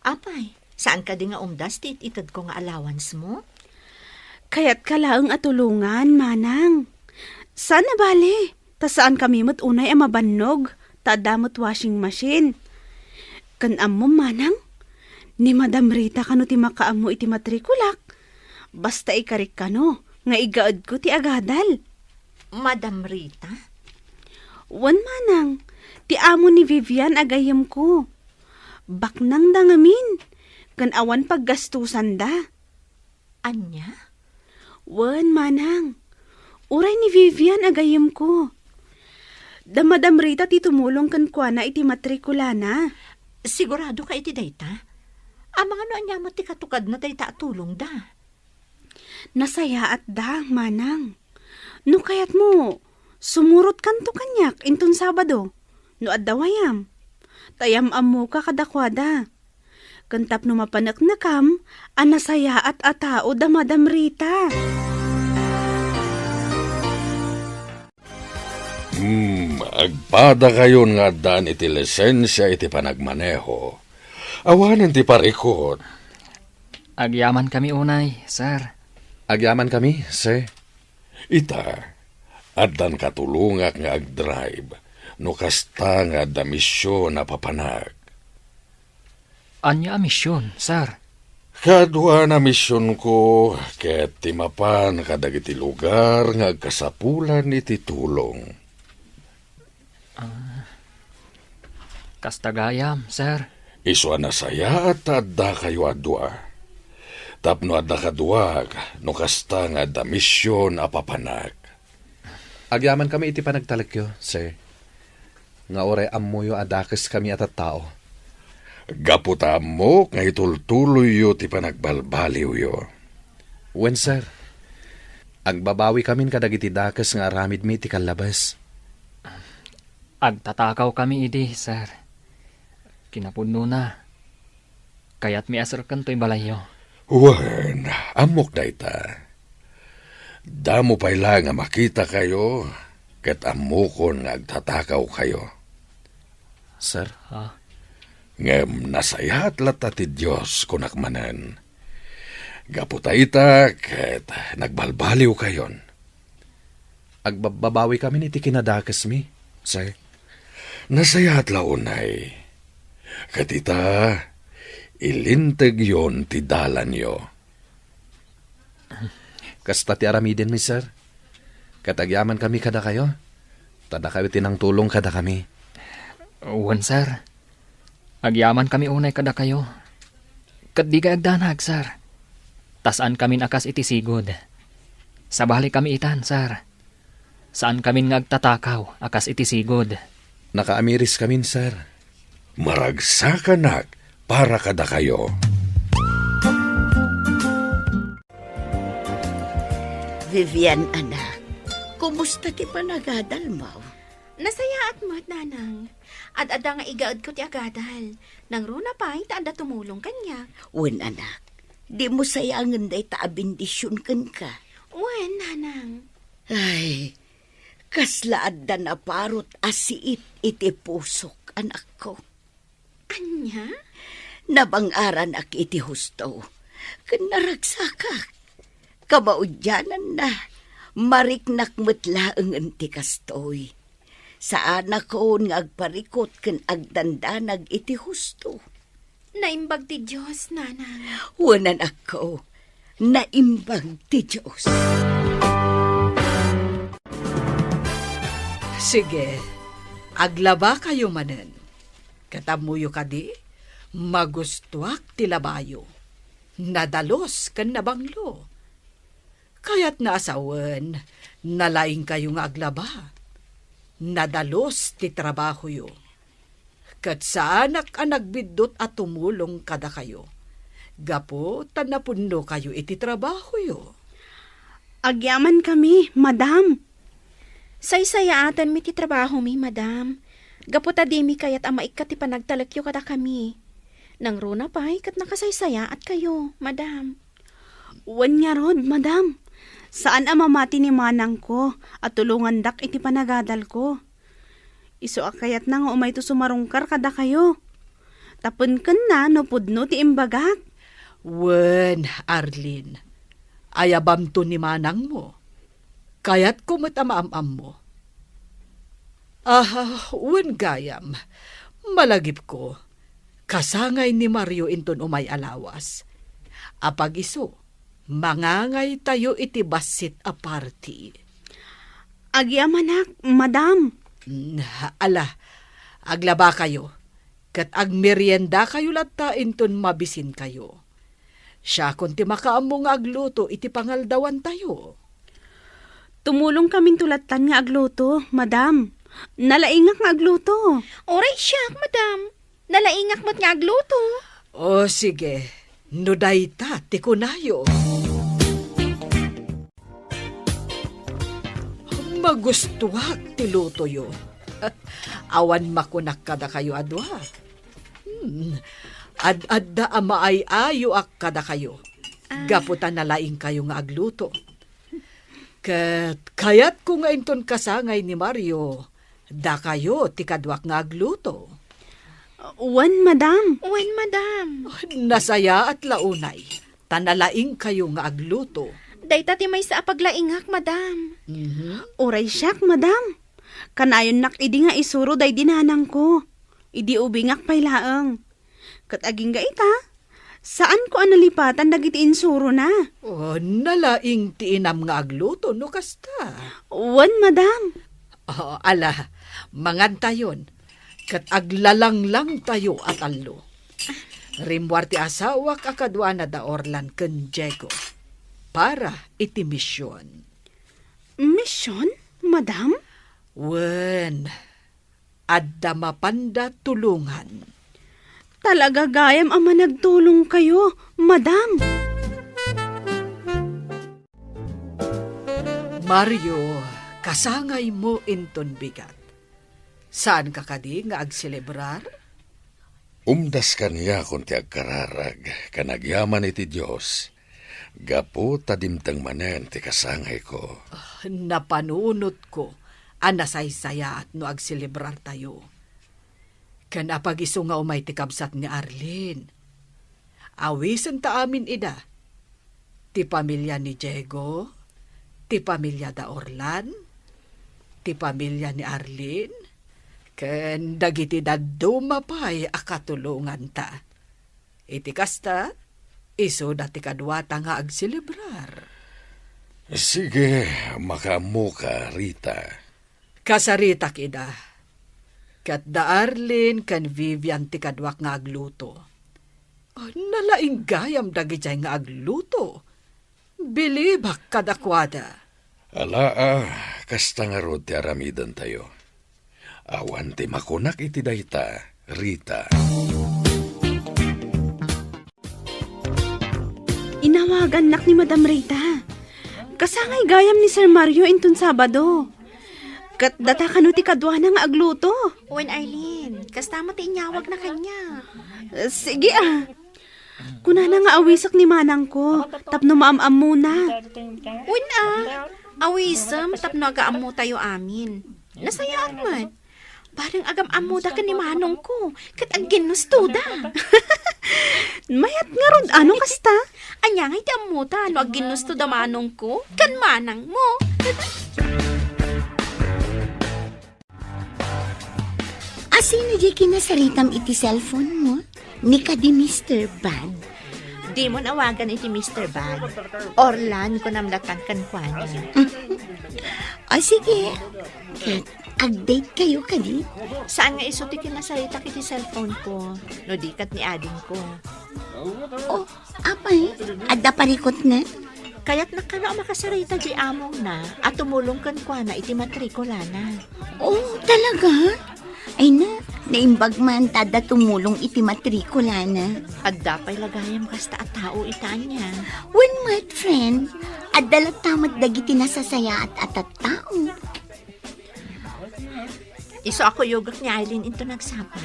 Apay, saan kadi nga umdas ti it-itedko nga allowance mo? Kayatka laeng a tulongan, Manang. Saan a bale, ta saankami met unay a mabannog, ta adda met washing machine. Ken ammom, Manang, ni Madam Rita kano ti makaammo iti matrikulak. Basta ikarik kano nga igaedko ti agadal. Madam Rita? Wen, Manang, ti amo ni Vivian a gayyemko. Baknangda ngamin, ken awan paggastusanda. Ania? Wen, Manang. Uray ni Vivian a gayyemko. Da Madam Rita ti tumulong kenkuana iti matrikulana. Sigurado ka iti dayta? Amangan no ania met ti katukadna dayta a tulongda? Nasayaatda, Manang. No kayatmo, sumurotkanto kaniak inton Sabado, no adda wayam. Ta yam-ammoka kadakuada. Ken tapno mapaneknekam a nasayaat a tao da Madam Rita. Hmm, agpadakayon nga addaan iti lisensia iti panagmaneho. Awanen ti parikut. Agyamankami unay, sir. Agyamankami, sir. Ita, addan katulongak nga agdrive, no kasta nga adda mision a papanak. Ania a mision, sir? Kaduan a misionko ket ti mapan kadagiti lugar nga agkasapulan iti tulong. Ah, kasta gayam, sir. Isu a nasayaat ta addakayo a dua. Tapno adda kaduak, no kasta nga adda mision a papanak. Agyamankami iti panagtalekyo, sir, nga uray ammoyo a dakeskami a tattao. Gapu ta ammok nga itultuloyyo ti panagbalbaliwyo. Wen, sir. Agbabawikamin kadagiti dakes nga aramidmi iti kallabes. Agtatakawkami idi, sir. Kinapudnona, kayatmi a serken toy balayyo. Wen, ammok dayta. Damo pay laeng a makitakayo, ket ammokon nga agtatakawkayo. Sir? Ah. Ngem nasayaat latta ti Dios, kunak manen. Gapu ta ita, ket nagbalbaliwkayon. Agbababawikamin iti kinadakesmi, sir. Nasayaat la unay. Ket ita, ilintegyon ti dalanyo. Kasta ti aramidenmi, sir. Ket agyamankami kadakayo. Ta dakayo ti nangtulong kadakami. Wen, sir. Agyamankami unay kadakayo. Ket dikay agdanag, sir. Ta saankamin a kas iti sigud. Sabalikami itan, sir. Saankamin nga agtatakaw a kas iti sigud. Nakaamiriskamin, sir. Maragsakanak para kadakayo. Vivian, anak, kumusta ti panagadalmo? Nasayaat met, Nanang. Ad-adda nga igaedko ti agadal. Nangruna pay ta adda tumulong kaniak. Wen, anak. Dimo sayangen dayta a bendision kenka. Wen, Nanang. Ay, kasla adda naparut a siit iti pusok, anakko. Ania? Nabang-aranak iti husto, ken naragsakak. Kamaudiananna, mariknak met laengen ti kastoy. Saanakon nga agparikut ken agdandanag iti husto. Naimbag ti Dios, Nanang. Wen, anakko, naimbag ti Dios. Sige, aglabakayo manen. Ket ammoyo kadi, magustoak ti labayo. Nadalus ken nabanglo. Kayatna a sawen, nalaingkayo nga aglaba. Nadalus ti trabahoyo. Ket saanak a nagbiddut a tumulong kadakayo, gapu ta napudnokayo iti trabahoyo. Agyamankami, madam. Saysayaatenmi ti trabahomi, madam. Gapu ta dimi kayat a maikkat ti panagtalekyo kadakami. Nangruna pay ket nakasaysayaatkayo, madam. Wen ngarud, madam. Saan a mamati ni manangko a tulongandak iti panagadalko. Isu a kayatna nga umayto sumarungkar kadakayo. Tapno kenna no pudno ti imbagak. Wen, Arlene, ayabamto ni manangmo. Kayatko met a maam-ammo. Ah, wen gayam, malagipko, kasangay ni Mario inton umay a lawas. Apag-isu, mangangaytayo iti bassit a party. Agyamanak, madam. Mm, ala, aglabakayo, ket agmeriendakayo latta inton mabisinkayo. Siakon ti makaammo nga agluto iti pangaldawantayo. Tumulongkaminto lattan nga agluto, madam. Nalaingak nga agluto. Uray siak, madam. Nalaingak met nga agluto. O, sige. No dayta ti kunayo. Magustuak ti lutoyo. Awan makunak kadakayo a dua. Hmm. Ad-adda a maay-ayoak kadakayo. Ah. Gapu ta nalaingkayo nga agluto. Ket kayatko nga inton kasangay ni Mario, dakayo ti kaduak nga agluto. Wen, madam. Wen, madam. Nasayaat la unay, ta nalaingkayo nga agluto. Dayta ti maysa a paglaingak, madam. Mhm. Uray siak, madam. Kanayonnak idi nga isuro daydi nanangko. Idi ubingak pay laeng. Ket agingga ita, saanko a nalipatan dagiti insurona. O, nalaing ti inam nga agluto no kasta. Wen, madam. O, ala, mangantayon, ket aglalanglangtayo a tallo. Rimmuar ti asawak a kaduana da Orlan ken Diego para iti mision. Mision, madam? Wen, adda mapanda tulongan. Talaga gayam a managtulongkayo, madam. Mario, kasangaymo inton bigat. Saanka kadi nga agselebrar? Umdas kaniakon ti agkararag ken agyaman iti Dios, gapu ta dimteng manen ti kasangayko. Ah, napanunotko a nasaysayaat no agselebrartayo. Ken apag-isu nga umay ti kabsat ni Arlene. Awisenta amin ida. Ti pamilia ni Diego, ti pamilia da Orlan, ti pamilia ni Arlene, ken dagiti dadduma pay a katulonganta. Iti kasta, isuda ti kaduata nga agselebrar. Sige, makaammoka, Rita. Kasaritak ida. Ket da Arlene ken Vivian ti kaduak nga agluto. Nalaing gayam dagijay nga agluto. Bilibak kadakuada. Alaa, kasta ngarud ti aramidentayo. Awan ti makunak iti dayta, Rita. Inawagannak ni Madam Rita. Kasangay gayam ni Sir Mario inton Sabado. Ket data kano ti kaduana nga agluto? Wen, Arlene, kasta met ti inyawagna kaniak. Eh, sige, ah. Kunana nga awisek ni manangko tapno maam-ammona. Wen, ah. Awisem tapno agaammotayo amin. Nasayaat met. Bareng agam-ammoda ken ni manongko, ket agginnustoda. Mayat ngarud, ano kasta? Ania ngay ti ammota no agginnustoda manongko ken manangmo? Asino diay kinasaritam iti cellphone mo? Ni kadi Mister Bag? Dimon awagan iti Mister Bag. Orlan, kunam latan kenkuana. O, sige. Ket agdate kayo kadi? Saan nga isu ti kinasaritak iti cellphone ko, no di ket ni adingko. O, apay, adda parikutna? Kayatna kano a makasarita di amongna a tumulong kenkuana iti matrikulana. Oh, talaga? Ay na, naimbag man ta adda tumulong iti matrikulana. Adda pay la gayam kasta a tao ita ania. Wen met, friend. Adda latta met dagiti nasasayaat a tattao. Isu a kuyogek ni Aileen into nagsapa,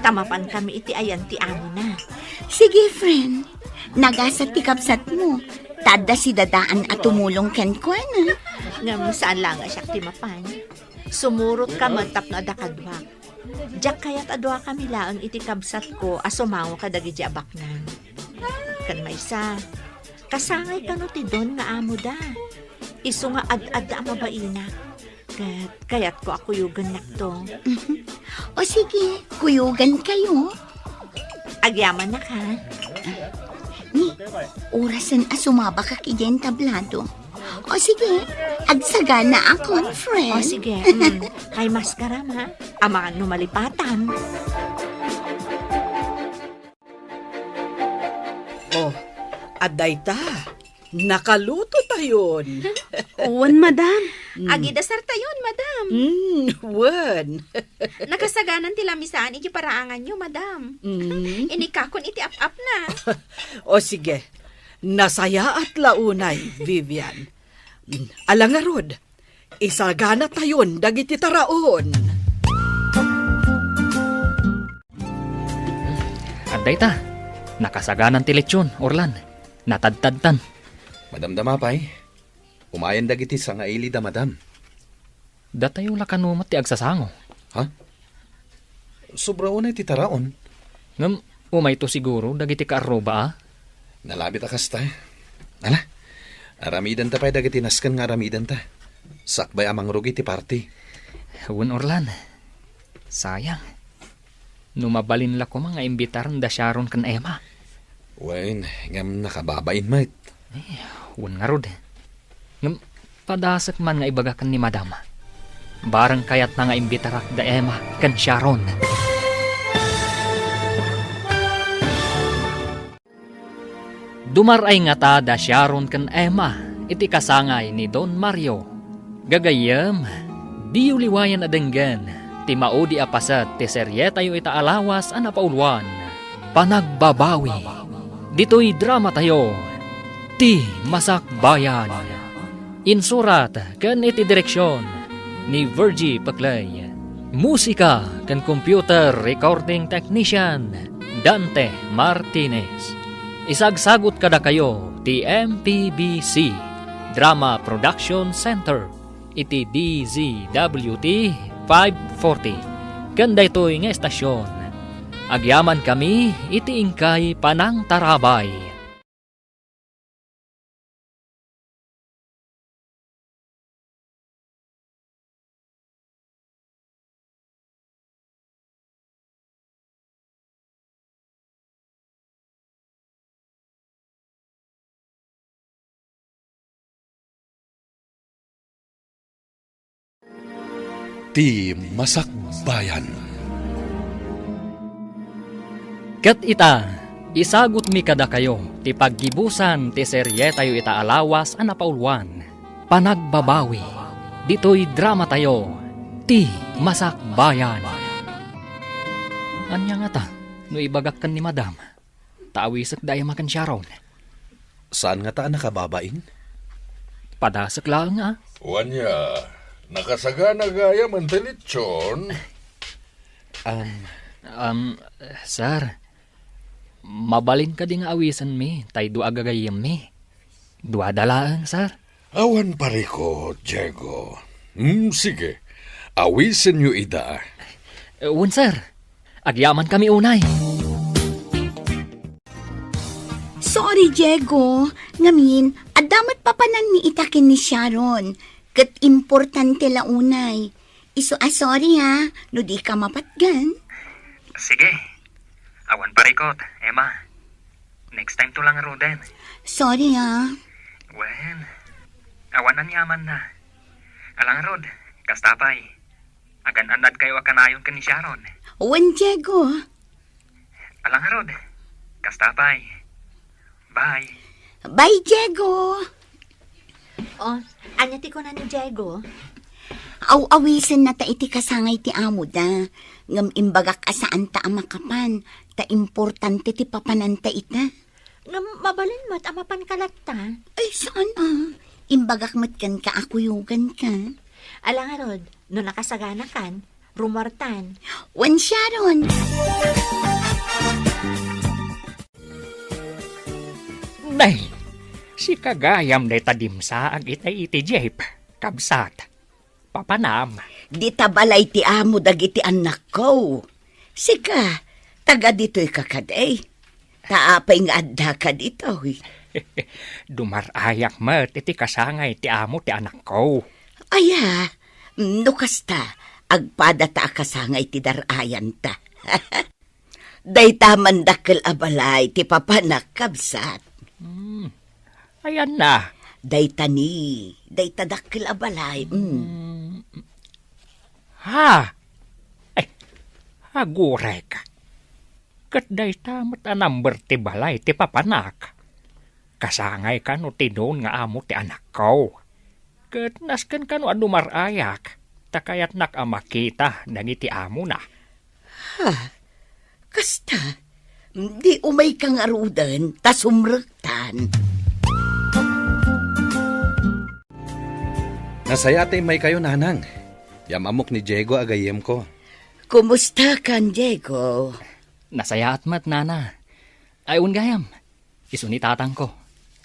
ta mapankami iti ayan ti amona. Sige, friend. Nagasat ti kabsatmo. Ta adda sidadaan a tumulong kenkuana. Ngem saan la nga siak ti mapan. Sumurotka met tapno adda kaduak. Diak kayat a duakami laeng iti kabsatko a sumango kadagidi a baknang. Ken maysa, kasangay kano ti Don nga amoda. Isu nga ad-adda a mabainak. Ket kayatko a kuyogennakto. O sige, kuyogankayo. Agyamanak, ha? Ni, orasen a sumabakak idiay tablado. O sige, agsagana a conference. O sige, mm. Kay maskaram, ha? Amangan no malipatam. Oh, adda ita. Nakaluto tayon. Wen, madam. Mm. Agidasar tayon, madam. Mm, wen. Nakasaganan ti lamisaan iti paraanganyo, madam. Mm. Inikakon iti ap-apna. O sige, nasayaat la unay, Vivian. Mm, ala ngarud, isagana tayon dagiti taraon. Adda ita, nakasaganan ti lechon, Orlan. Natadtadtan. Madamdama pay. Umayen dagiti sangailida, madam. Datayo la kano met ti agsasango. Ha? Sobra unay ti taraon. Ngem umayto siguro dagiti kaarruba, a? Nalabit a kasta. Ala, aramidenta pay dagiti nasken nga aramidenta. Sakbay a mangrugi ti party. Wen, Orlan. Sayang. No mabalin la koma nga imbitaren da Sharon ken Emma. Wen, ngem nakababain met. Eh, wen ngarud. Ngem padasek man nga ibagak ken ni Madam. Bareng kayatna nga imbitarak da Emma ken Sharon. Dumar-ay ngata da Sharon ken Emma iti kasangay ni Don Mario. Gagayyem, diyo liwayan a denggen ti maudi a paset ti serietayo ita a lawas a napauluan, Panagbabawi. Ditoy dramatayo, Ti Masakbayan. Insurat ken iti direksion ni Virgie Peclay. Musika ken computer recording technician, Dante Martinez. Isagsagut kadakayo ti M P B C Drama Production Center iti D Z W T five forty. Ken daytoy nga estasion, agyamankami iti inkay panangtarabay. Ti Masakbayan. Ket ita, isagutmi kadakayo ti paggibusan ti serietayo ita a lawas a napauluan, Panagbabawi, ditoy dramatayo, Ti Masakbayan. Ania ngata no ibagak ken ni Madam? Ta awisek da Emma ken Sharon. Saan ngata a nakababain? Padasek laeng a. Wen, nakasagana gayam ti lechon. Um, Um, sir, mabalin kadi nga awisenmi tay dua a gagayyemmi? Duada laeng, sir. Awan parikut, Diego. Hmm, sige. Awisenyo ida. Eh, wen, sir. Agyamankami unay. Sorry, Diego. Ngamin, adda met papananmi ita ken ni Sharon. Ket importante la unay. Isu a sorry, ha, no di ka mapatgan. Sige. Awan parikut, Emma. Next time to lang ruden. Sorry, ha. Wen, awan aniamanna. Ala ngarud, kasta pay. Agan-annadkayo a kanayon ken ni Sharon. Wen, Diego. Ala ngarud, kasta pay. Bye. Bye, Diego. Oh, ania ti kuna ni Diego? Aw-awisenna ta iti kasangay ti amoda. Ngem imbagak a saanta a makapan, ta importante ti papananta ita. Ngem mabalin met a mapanka latta. Ay, saan a? Imbagak met kenka a kuyoganka. Ala ngarud, no nakasaganakan, rumuartan. Wen, Sharon! Nay, sika gayam dayta dimsaag itay iti jeep, kabsat. Papanam. Dita balay ti amo dagiti annakko. Sika, taga ditoyka kadi? Ta apay nga addaka ditoy? Dumar-ayak met iti kasangay ti amo ti anakko. Aya, no kasta, agpadata a kasangay ti dar-ayanta. Dayta man dakkel a balay ti papanak, kabsat. Hmm. Ayanna? Dayta ni, dayta dakkel a balay. Mm. Hmm. Ha? Ay, agurek. Ket dayta met a number ti balay ti papanak. Kasangay kano ti duon nga amo ti anakko. Ket nasken kano a dumar-ayak, ta kayatnak a makita dagiti amona. Ha? Kasta, di umayka ngaruden ta sumrektan. Nasayaat ta immaykayo, Nanang. Yam-ammok ni Diego a gayyemko. Kumustakan, Diego? Nasayaat met, Nana. Ay, wen gayam. Isu ni tatangko.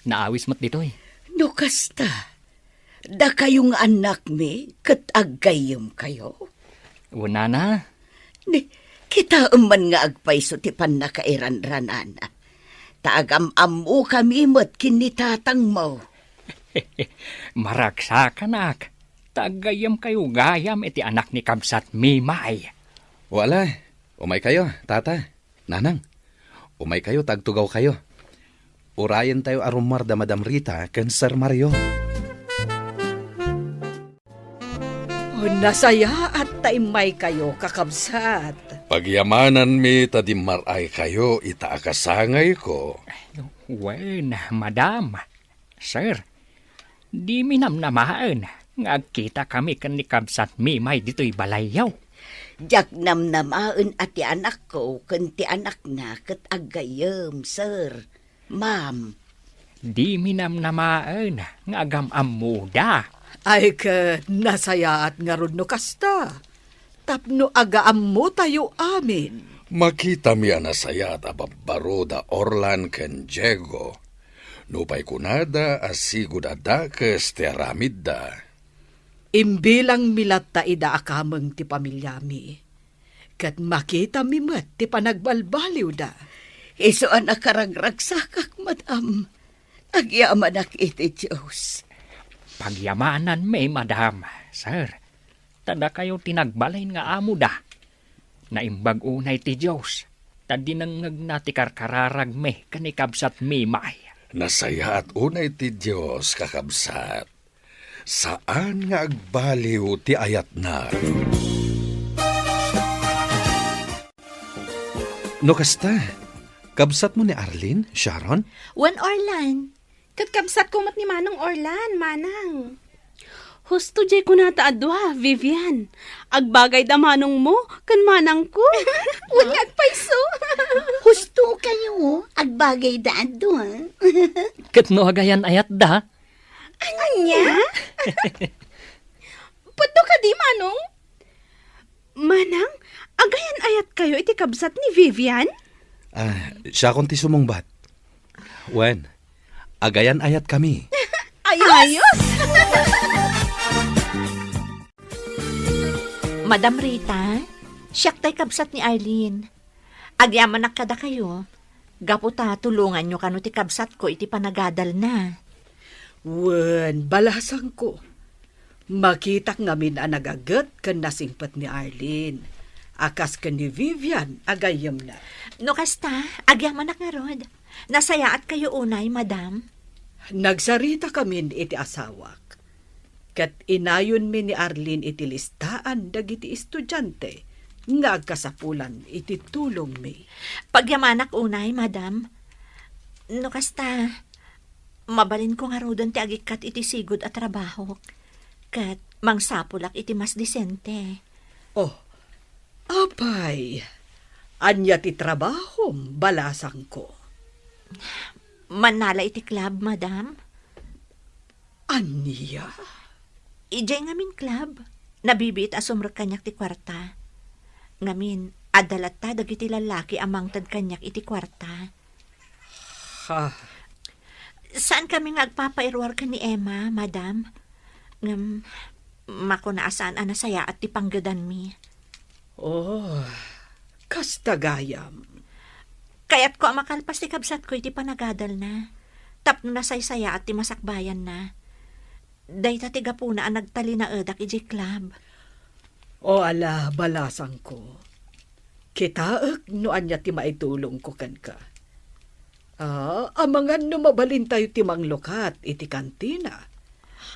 Naawis met ditoy. No kasta, dakayo nga annakmi ket aggayyemkayo? Wen, Nana. Ni, kitaem man nga agpayso ti pannakairanranana. Ta agam-ammokami met ken ni tatangmo. Maragsakanak, ta aggayyemkayo gayam iti anak ni kabsat Mimay. Wala, umaykayo, tata. Nanang, umaykayo ta agtugawkayo. Urayentayo a rumuar da Madam Rita ken Sir Mario. Oh, nasayaat ta immaykayo, kakabsat. Pagyamananmi ta dimmar-aykayo ita a kasangayko. Wen, madam. Sir, dimi namnamaen nga agkitakami ken ni kabsat Mimay ditoy balayyo. Diak namnamaen a ti anakko ken ti anakna ket aggayyem, sir, ma'am. Dimi namnamaen nga agam-ammoda. Ay, ket nasayaat ngarud no kasta. Tapno agaammotayo amin. Makitami a nasayaat a babbaro da Orlan ken Diego. Nupay kunada a sigo da dakes ti aramidda. Imbilangmi latta ida a kameng ti pamiliami. Ket makitami met ti panagbalbaliwda. Isu a nakaragragsakak, madam. Agyamanak iti Dios. Pagyamananmi, madam, sir. Ta dakayo ti nagbalin nga amoda. Naimbag unay ti Dios, ta dinengngegna ti karkararagmi ken ni kabsat Mimay. Nasayaat unay ti Dios, kakabsat. Saan nga agbaliw ti ayatna. No kasta, kabsatmo ni Arlene, Sharon? Wen, Orlan. Ket kabsatko met ni Manong Orlan, Manang. Husto diay kunata a dua, Vivian. Agbagayda manongmo ken manangko. Wen nga agpayso. Husto kayo, agbagayda a dua. Ket no agayan-ayatda? Ania? Pudno kadi, Manong? Manang, agayan-ayatkayo iti kabsat ni Vivian? Ah, siakon ti sumungbat. Wen, agayan-ayatkami. Ayos! Ayos! Madam Rita, siak tay kabsat ni Arlene. Agyamanak kadakayo. Gapu ta tulonganyo kano ti kabsatko iti panagadalna. Wen, balasangko. Makitak ngamin a nagaget ken nasingpet ni Arlene, a kas ken ni Vivian a gayyemna. No kasta, agyamanak ngarud. Nasayaatkayo unay, madam. Nagsaritakamin iti asawak. Ket inayonmi ni Arlene iti listaan dagiti estudiante nga agkasapulan iti tulongmi. Pagyamanak unay, madam. No kasta, Mabalinko ngaruden ti agikkat iti sigud a trabahok, ket mangsapulak iti mas disente. Oh, apay, ania ti trabahom, balasangko? Mannala iti club, madam. Ania? Idiay ngamin club, nabibiit a sumrek kaniak ti kuarta. Ngamin, adda latta dagiti lallaki a mangted kaniak iti kuarta. Ha? Saan kami nga agpapairuar ken ni Emma, madam. Ngem, makuna a saan a nasayaat ti panggedanmi. Oh, kasta gayam. Kayatko a makalpas ti kabsatko iti panagadalna, tapno nasaysayaat ti masakbayanna. Dayta ti gapuna a nagtalinaedak idiay club. O ala, balasangko. Kitaek no ania ti maitulongko kenka. Ah, amangan no mabalintayo ti manglukat iti kantina.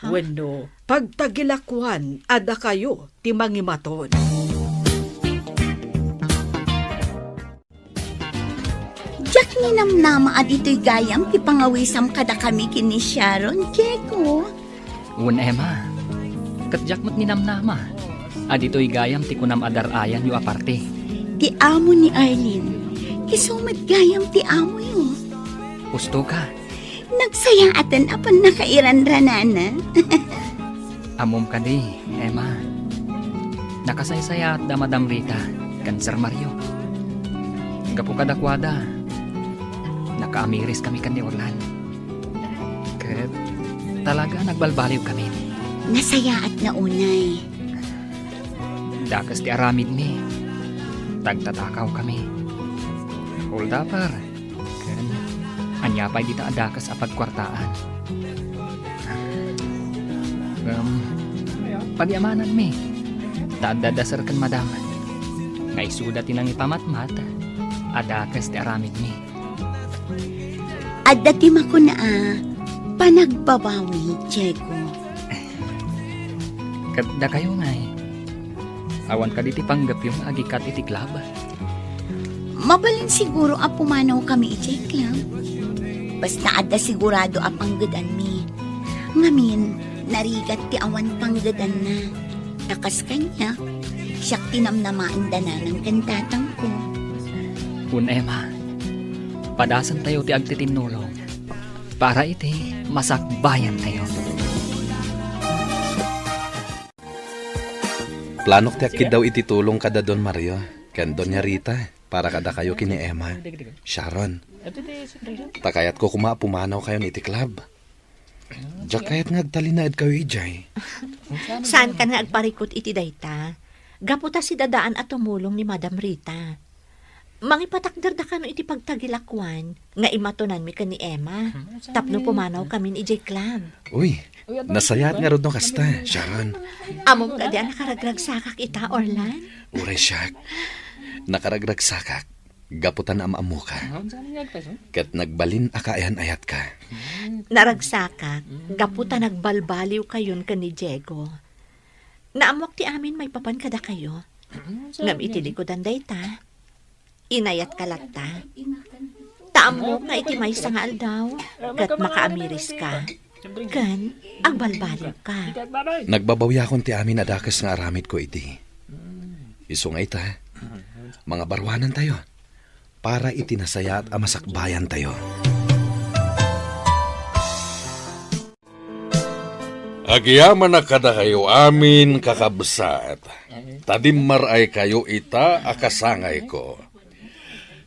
Ha? Wenno pagtagilakuan a dakayo ti mangimaton. Diak ninamnama a ditoy gayam ti pangawisam kadakami ken ni Sharon, Diego. Wen, Emma. Ket diak met ninamnama a ditoy gayam ti kunam a dar-ayanyo a parte. Ti amo ni Arlene, isu met gayam ti amoyo. Usto ka. Nagsayaaten a pannakairanranana. Ammom kadi, Emma. Nakasaysayaat da Madam Rita ken Sir Mario. Gapu kadakuada, nakaamiris kami ken ni Orlan. Ket talaga nagbalbaliw kami. Nasayaat nga unay. Dakes ti aramidmi. Tagtatakaw kami. Hold-upper. Ken ania pay dita a dakes a pagkuartaan? Ngem, pagyamananmi, ta adda da Sir ken Madam nga isuda ti nangipamatmat a dakes ti aramidmi. Adda ti makuna a panagbabawi, Diego. Ket dakayo ngay, awan kadi ti panggepyo nga agikkat iti club? Mabalin siguro a pumanawkami idiay club. Basta adda sigurado a panggedanmi. Ngamin, narigat ti awan panggedanna. Ta kas kaniak, siak ti namnamaen da nanang ken tatangko. Wen, Emma, padasentayo ti agtitinnulong para iti masakbayantayo. Planok ti agkiddaw iti tulong kada Don Mario ken Doña Rita para kadakayo ken ni Emma, Sharon. Ta kayatko koma a pumanawkayon iti club. Diak kayat nga agtalinaedkayo idiay. Saankan nga agparikut iti dayta. Gapu ta sidadaan a tumulong ni Madam Rita. Mangipatakderdakano iti pagtagilakuan nga imatonanmi ken ni Emma tapno pumanawkamin idiay club. Uy, nasayaat ngarud no kasta, Sharon. Ammom kadi a nakaragragsakak ita, Orlan? Uray siak. Nakaragragsakak gapu ta naam-ammoka. Ket nagbalin a kaayan-ayatka. Naragsakak gapu ta nagbalbaliwkayon ken ni Diego. Naammok ti amin maipapan kadakayo. Ngem iti likudan dayta, inayatka latta. Ta ammok nga iti maysa nga aldaw, ket makaamiriska, ken agbalbaliwka. Nagbabawiakon ti amin a dakes nga aramidko idi. Isu nga ita, mangabaruanantayo para iti nasayaat a masakbayantayo. Agyamanak kadakayo amin, kakabsat, ta dimmaray kayo ita a kasangayko.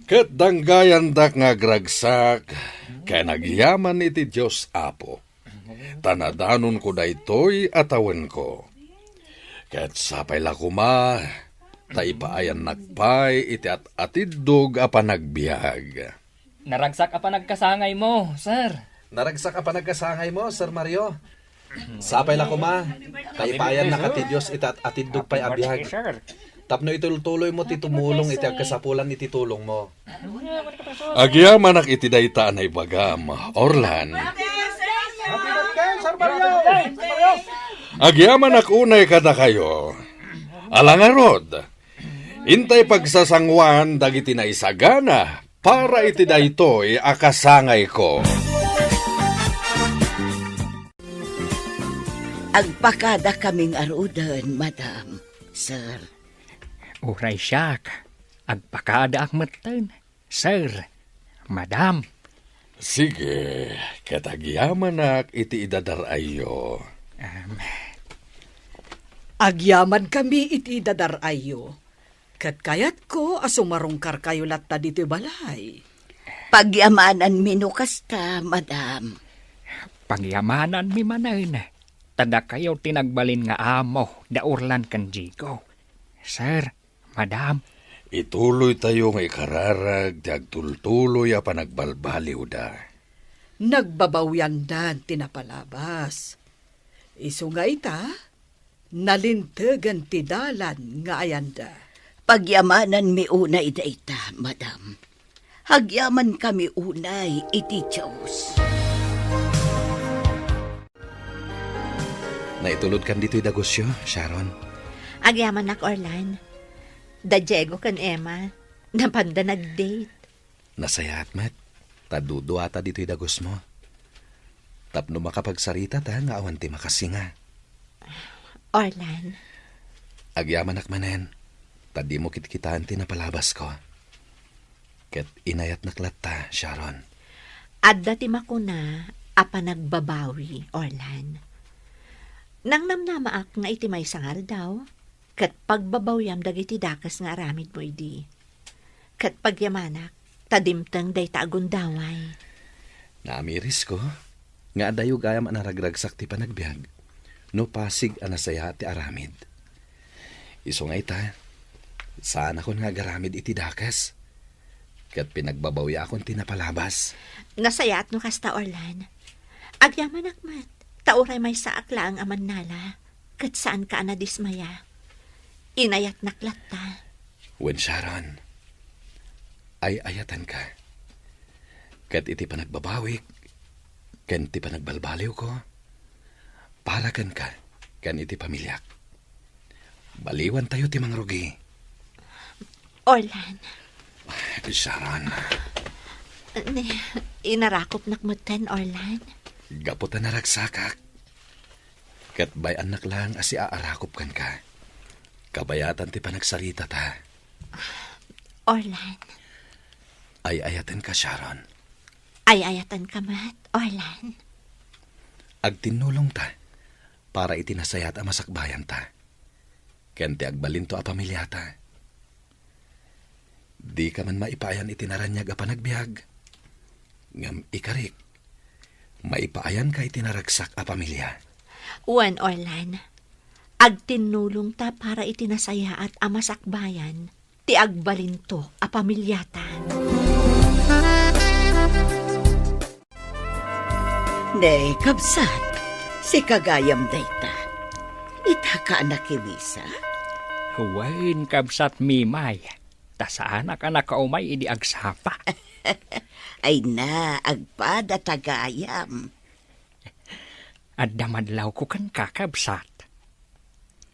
Ket danggayandak nga agragsak ken agyaman iti Dios Apo, ta nadanonko daytoy a tawenko. Ket sapay la koma, ta ipaayannak pay iti at-atiddog a panagbiag. Naragsak a panagkasangaymo, sir. Naragsak a panagkasangaymo, Sir Mario. Sapay la koma, ta ipaayannak ti Dios iti at-atiddog pay a biag. Tapno itultuloymo ti tumulong iti agkasapulan iti tulongmo. Agyamanak iti dayta a naibagam, Orlan. Agyamanak unay kadakayo. Ala ngarud, intay pagsasanguan dagiti naisagana para iti daytoy a kasangayko. Agpakadakami ngaruden, Madam, Sir. Uray siak, agpakadaak metten, Sir, Madam. Sige, ket agyamanak iti idadar-ayyo. Em. Agyamankami iti idadar-ayyo. Ket kayatko a sumarungkarkayo latta ditoy balay. Pagyamananmi no kasta, Madam. Pagyamananmi manen, ta dakayo ti nagbalin nga amo da Orlan ken Diego. Sir, Madam. Ituloytayo nga ikararag ti agtultuloy a panagbalbaliwda. Nagbabawiandan ti napalabas. Isu nga ita, nalintegen ti dalan nga ayanda. Pagyamananmi unay dayta, Madam. Agyamankami unay iti Dios. Naitulodkan ditoy dagusyo, Sharon? Agyamanak, Orlan. Da Diego ken Emma, napanda nag-date. Nasayaat met, ta duduata ditoy dagusmo. Tapno makapagsaritata nga awan ti makasinga. Orlan. Agyamanak manen, ta dimo kitkitaen ti napalabasko. Ket inayatnak latta, Sharon. Adda ti makuna a panagbabawi, Orlan. Nangnamnamaak nga iti maysa nga aldaw, ket pagbabawiam dagiti dakes nga aramidmo idi. Ket pagyamanak, ta dimteng dayta a gundaway. Naamirisko nga adayo gayam a naragragsak ti panagbiag no pasig a nasayaat ti aramid. Isu nga ita, saanakon nga agaramid iti dakes, ket pinagbabawiakon ti napalabas. Nasayaat no kasta, Orlan. Agyamanak met, ta uray maysaak laeng a mannala, ket saanka a nadismaya. Inayatnak latta. Wen, Sharon, ay-ayatenka. Ket iti panagbabawik, ken ti panagbalbaliwko, para kenka, ken iti pamiliak. Baliwantayo ti mangrugi. Orlan. Sharon. Ni, inarakupnak metten, Orlan. Gapu ta naragsakak. Ket bay-annak laeng a siaarakup kenka. Kabayatan ti panagsaritata. Orlan. Ay-ayatenka, Sharon. Ay-ayatenka met, Orlan. Agtinnulongta para iti nasayaat a masakbayanta, ken ti agbalinto a pamiliata. Dika man maipaayan iti naraniag a panagbiag, ngem ikarik, maipaayanka iti naragsak a pamilia. Wen, Orlan, agtinnulongta para iti nasayaat a masakbayan ti agbalinto a pamiliata. Ne, kabsat, sika gayam dayta. Itaka a nakimisa? Wen, kabsat Mimay, ta saanak a nakaumay idi agsapa. Ay na, agpada ta gayam. Adda madlawko kenka, kabsat.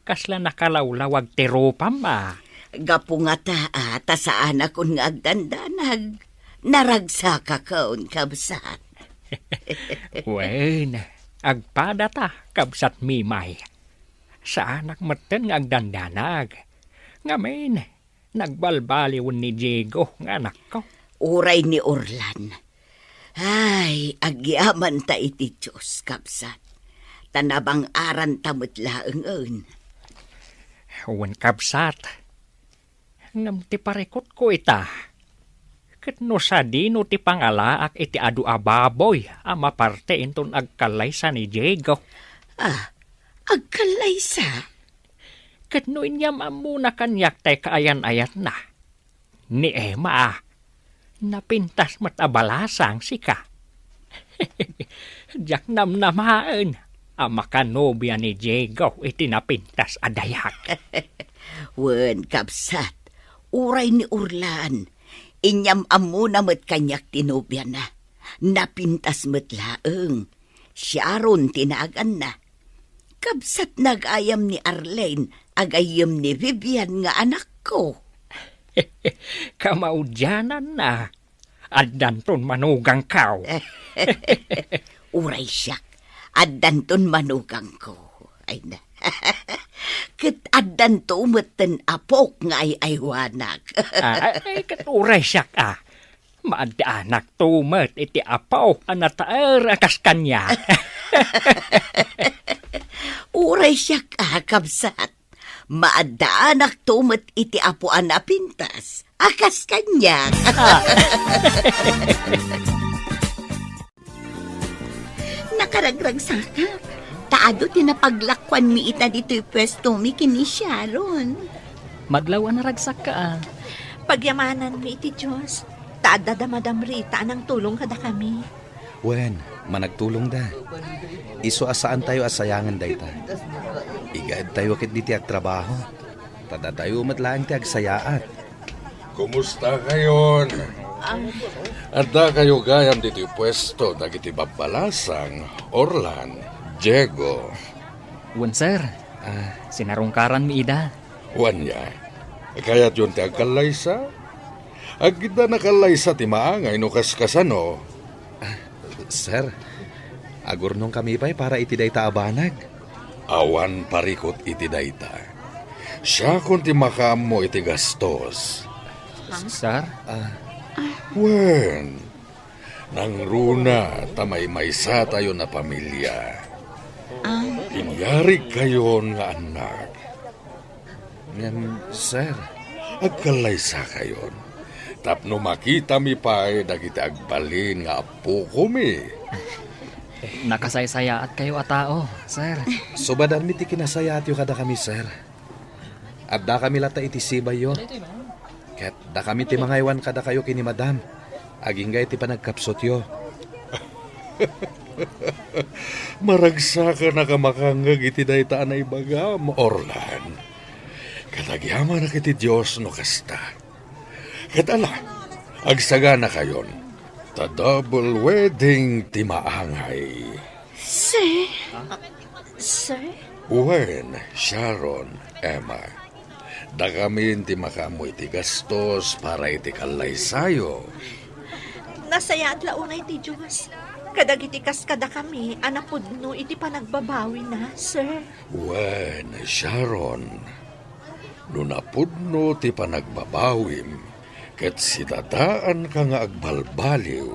Kasla nakalawlawag ti rupam a. Gapu ngata a ta saanakon nga agdandanag, naragsakakon, kabsat. Wen, agpadata, kabsat Mimay. Saanak metten nga agdandanag. Ngamin, nagbalbaliwen ni Diego nga anakko. Uray ni Orlan. Ay, agyamanta iti Dios, kabsat. Ta nabang-aranta met laengen. Wen, kabsat. Ngem ti parikutko ita, ket no sadino ti pangalaak iti adu a baboy a maparte inton agkallaysa ni Diego. Ah, agkallaysa? Ket no inyam-ammona kaniak tay kaayan-ayatna, ni Emma, napintas met a balasang sika. Diak namnamaen a makanobia ni Diego iti napintas a dayak. Wen, kabsat, uray ni Orlan, inyam-ammona met kaniak ti nobiana. Napintas met laeng. Sharon ti naganna. Kabsat nagayam ni Arlene a gayyem ni Vivian nga anakko. Kamaudiananna, addanton manugangko. Uray siak, addanton manugangko. Ay na. Ket addanto met ten apok nga ay-aywanak. Ah, ay, ket uray siak, ah. Maaddaanakto met iti apo a nataer a kas kaniak. Uray siak, ah, kabsat. Maaddaanakto met iti apo a napintas a kas kaniak. Ah. Nakaragragsakak. Ta adu ti napaglakuanmi ita ditoy puestomi ken ni Sharon. Madlaw a naragsakka, ah. Pagyamananmi iti Dios, ta adda da Madam Rita a nangtulong kadakami. Wen, managtulongda. Isu a saantayo a sayangen dayta. Igaedtayo ketdi ti agtrabaho. Ta datayo met laeng ti agsayaat. Kumustakayon? Ah. Addakayo gayam ditoy puesto dagiti babbalasang, Orlan, Diego. Wen, sir. Ah. Sinarungkaranmi ida. Wen, ya. Kayatyon ti agkallaysa? Agidda nakallaysa ti maangay no kaskasano. Ah, sir, agurnongkami pay para iti dayta a banag. Awan parikut iti dayta. Siakon ti makaammo iti gastos. Sir? Ah. Wen, nangruna ta maymaysatayon a pamilia. Ah. Inyarigkayon nga annak. Ngem, sir, agkallaysakayon tapno makitami pay dagiti agbalin nga appokomi. Nakasaysayaatkayo a tao, sir. Subadanmi ti kinasayaatyo kadakami, sir. Addakami latta iti sibayyo. Ket dakami ti mangaywan kadakayo ken ni Madam, agingga iti panagkapsutyo. Maragsakanaka makangngeg iti dayta a naibagam, Orlan. Ket agyamanak iti Dios no kasta. Ket ala, agsaganakayon, ta double wedding ti maangay. Sir? Sir? Wen, Sharon, Emma. Dakamin ti makaammo iti gastos para iti kallaysayo. Nasayaat la unay ti Dios kadagiti kas kadakami a napudno iti panagbabawina, sir. Wen, Sharon, no napudno ti panagbabawim ket sidadaanka nga agbalbaliw,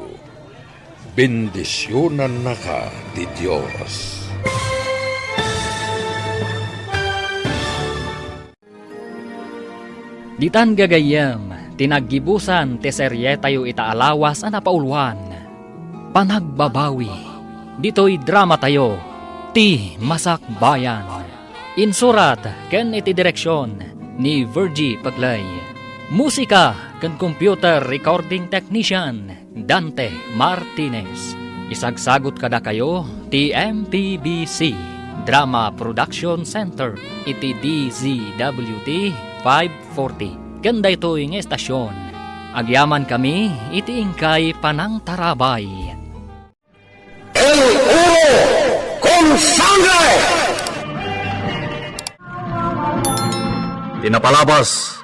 bendisionannaka ti Dios. Ditan gagayyem ti naggibusan ti serietayo ita a lawas a napauluan, Panagbabawi. Ditoy dramatayo, Ti Masakbayan. Insurat ken iti direksion ni Virgie Paclay. Musika ken computer recording technician, Dante Martinez. Isagsagut kadakayo ti M P B C Drama Production Center iti D Z W T five forty ken daytoy nga estasion. Agyamankami iti inkay panangtarabay. El oro con sangre! Ti napalabas,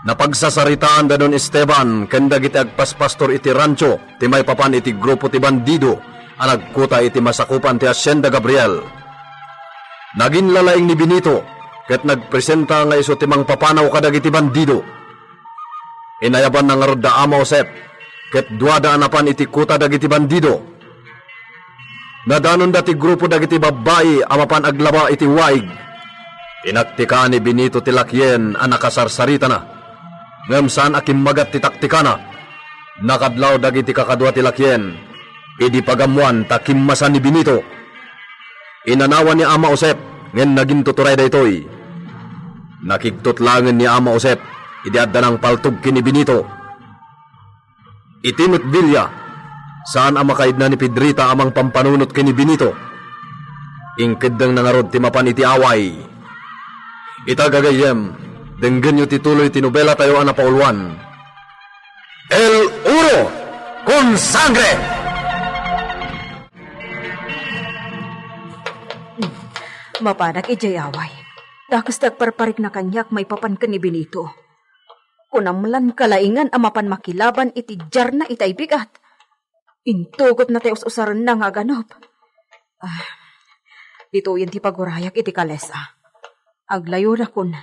napagsasaritaan da Don Esteban ken dagiti agpaspastor iti rancho ti maipapan iti grupo ti bandido a nagkuta iti masakupan ti Hacienda Gabriel. Naginlalaing ni Benito ket nagpresenta nga isu ti mangpapanaw kadagiti bandido. Inayabanna ngarud da Ama Josep ket duada a napan iti kuta dagiti bandido. Nadanonda ti grupo dagiti babbai a mapan aglaba iti waig. Tinaktikaan ni Benito ti lakien a nakasarsaritana, ngem saan a kimmagat ti taktikana. Nakadlaw dagiti kakadua ti lakien idi pagammoan ta kimmasan ni Benito. Inanawan ni Ama Josep ngem nagintuturay daytoy. Nakigtutlangen ni Ama Josep idi adda nangpaltog ken ni Benito. Iti met bilia, saan a makaidna ni Pedrita a mangpampanunot ken ni Benito. Inkeddengna ngarud ti mapan iti away. Ita gagayyem, denggenyo ti tuloy ti nobelatayo a napauluan, El Oro con Sangre! Mapanak idiay away. Dakes ti agparparikna kaniak maipapan ken ni Benito. Kunam lan kalaingan a mapan makilaban iti diarna itay bigat. Intugotna tay us-usarenna nga aganop. Ah, Ditoyen ti pagurayak iti kalesa. Aglayonakon,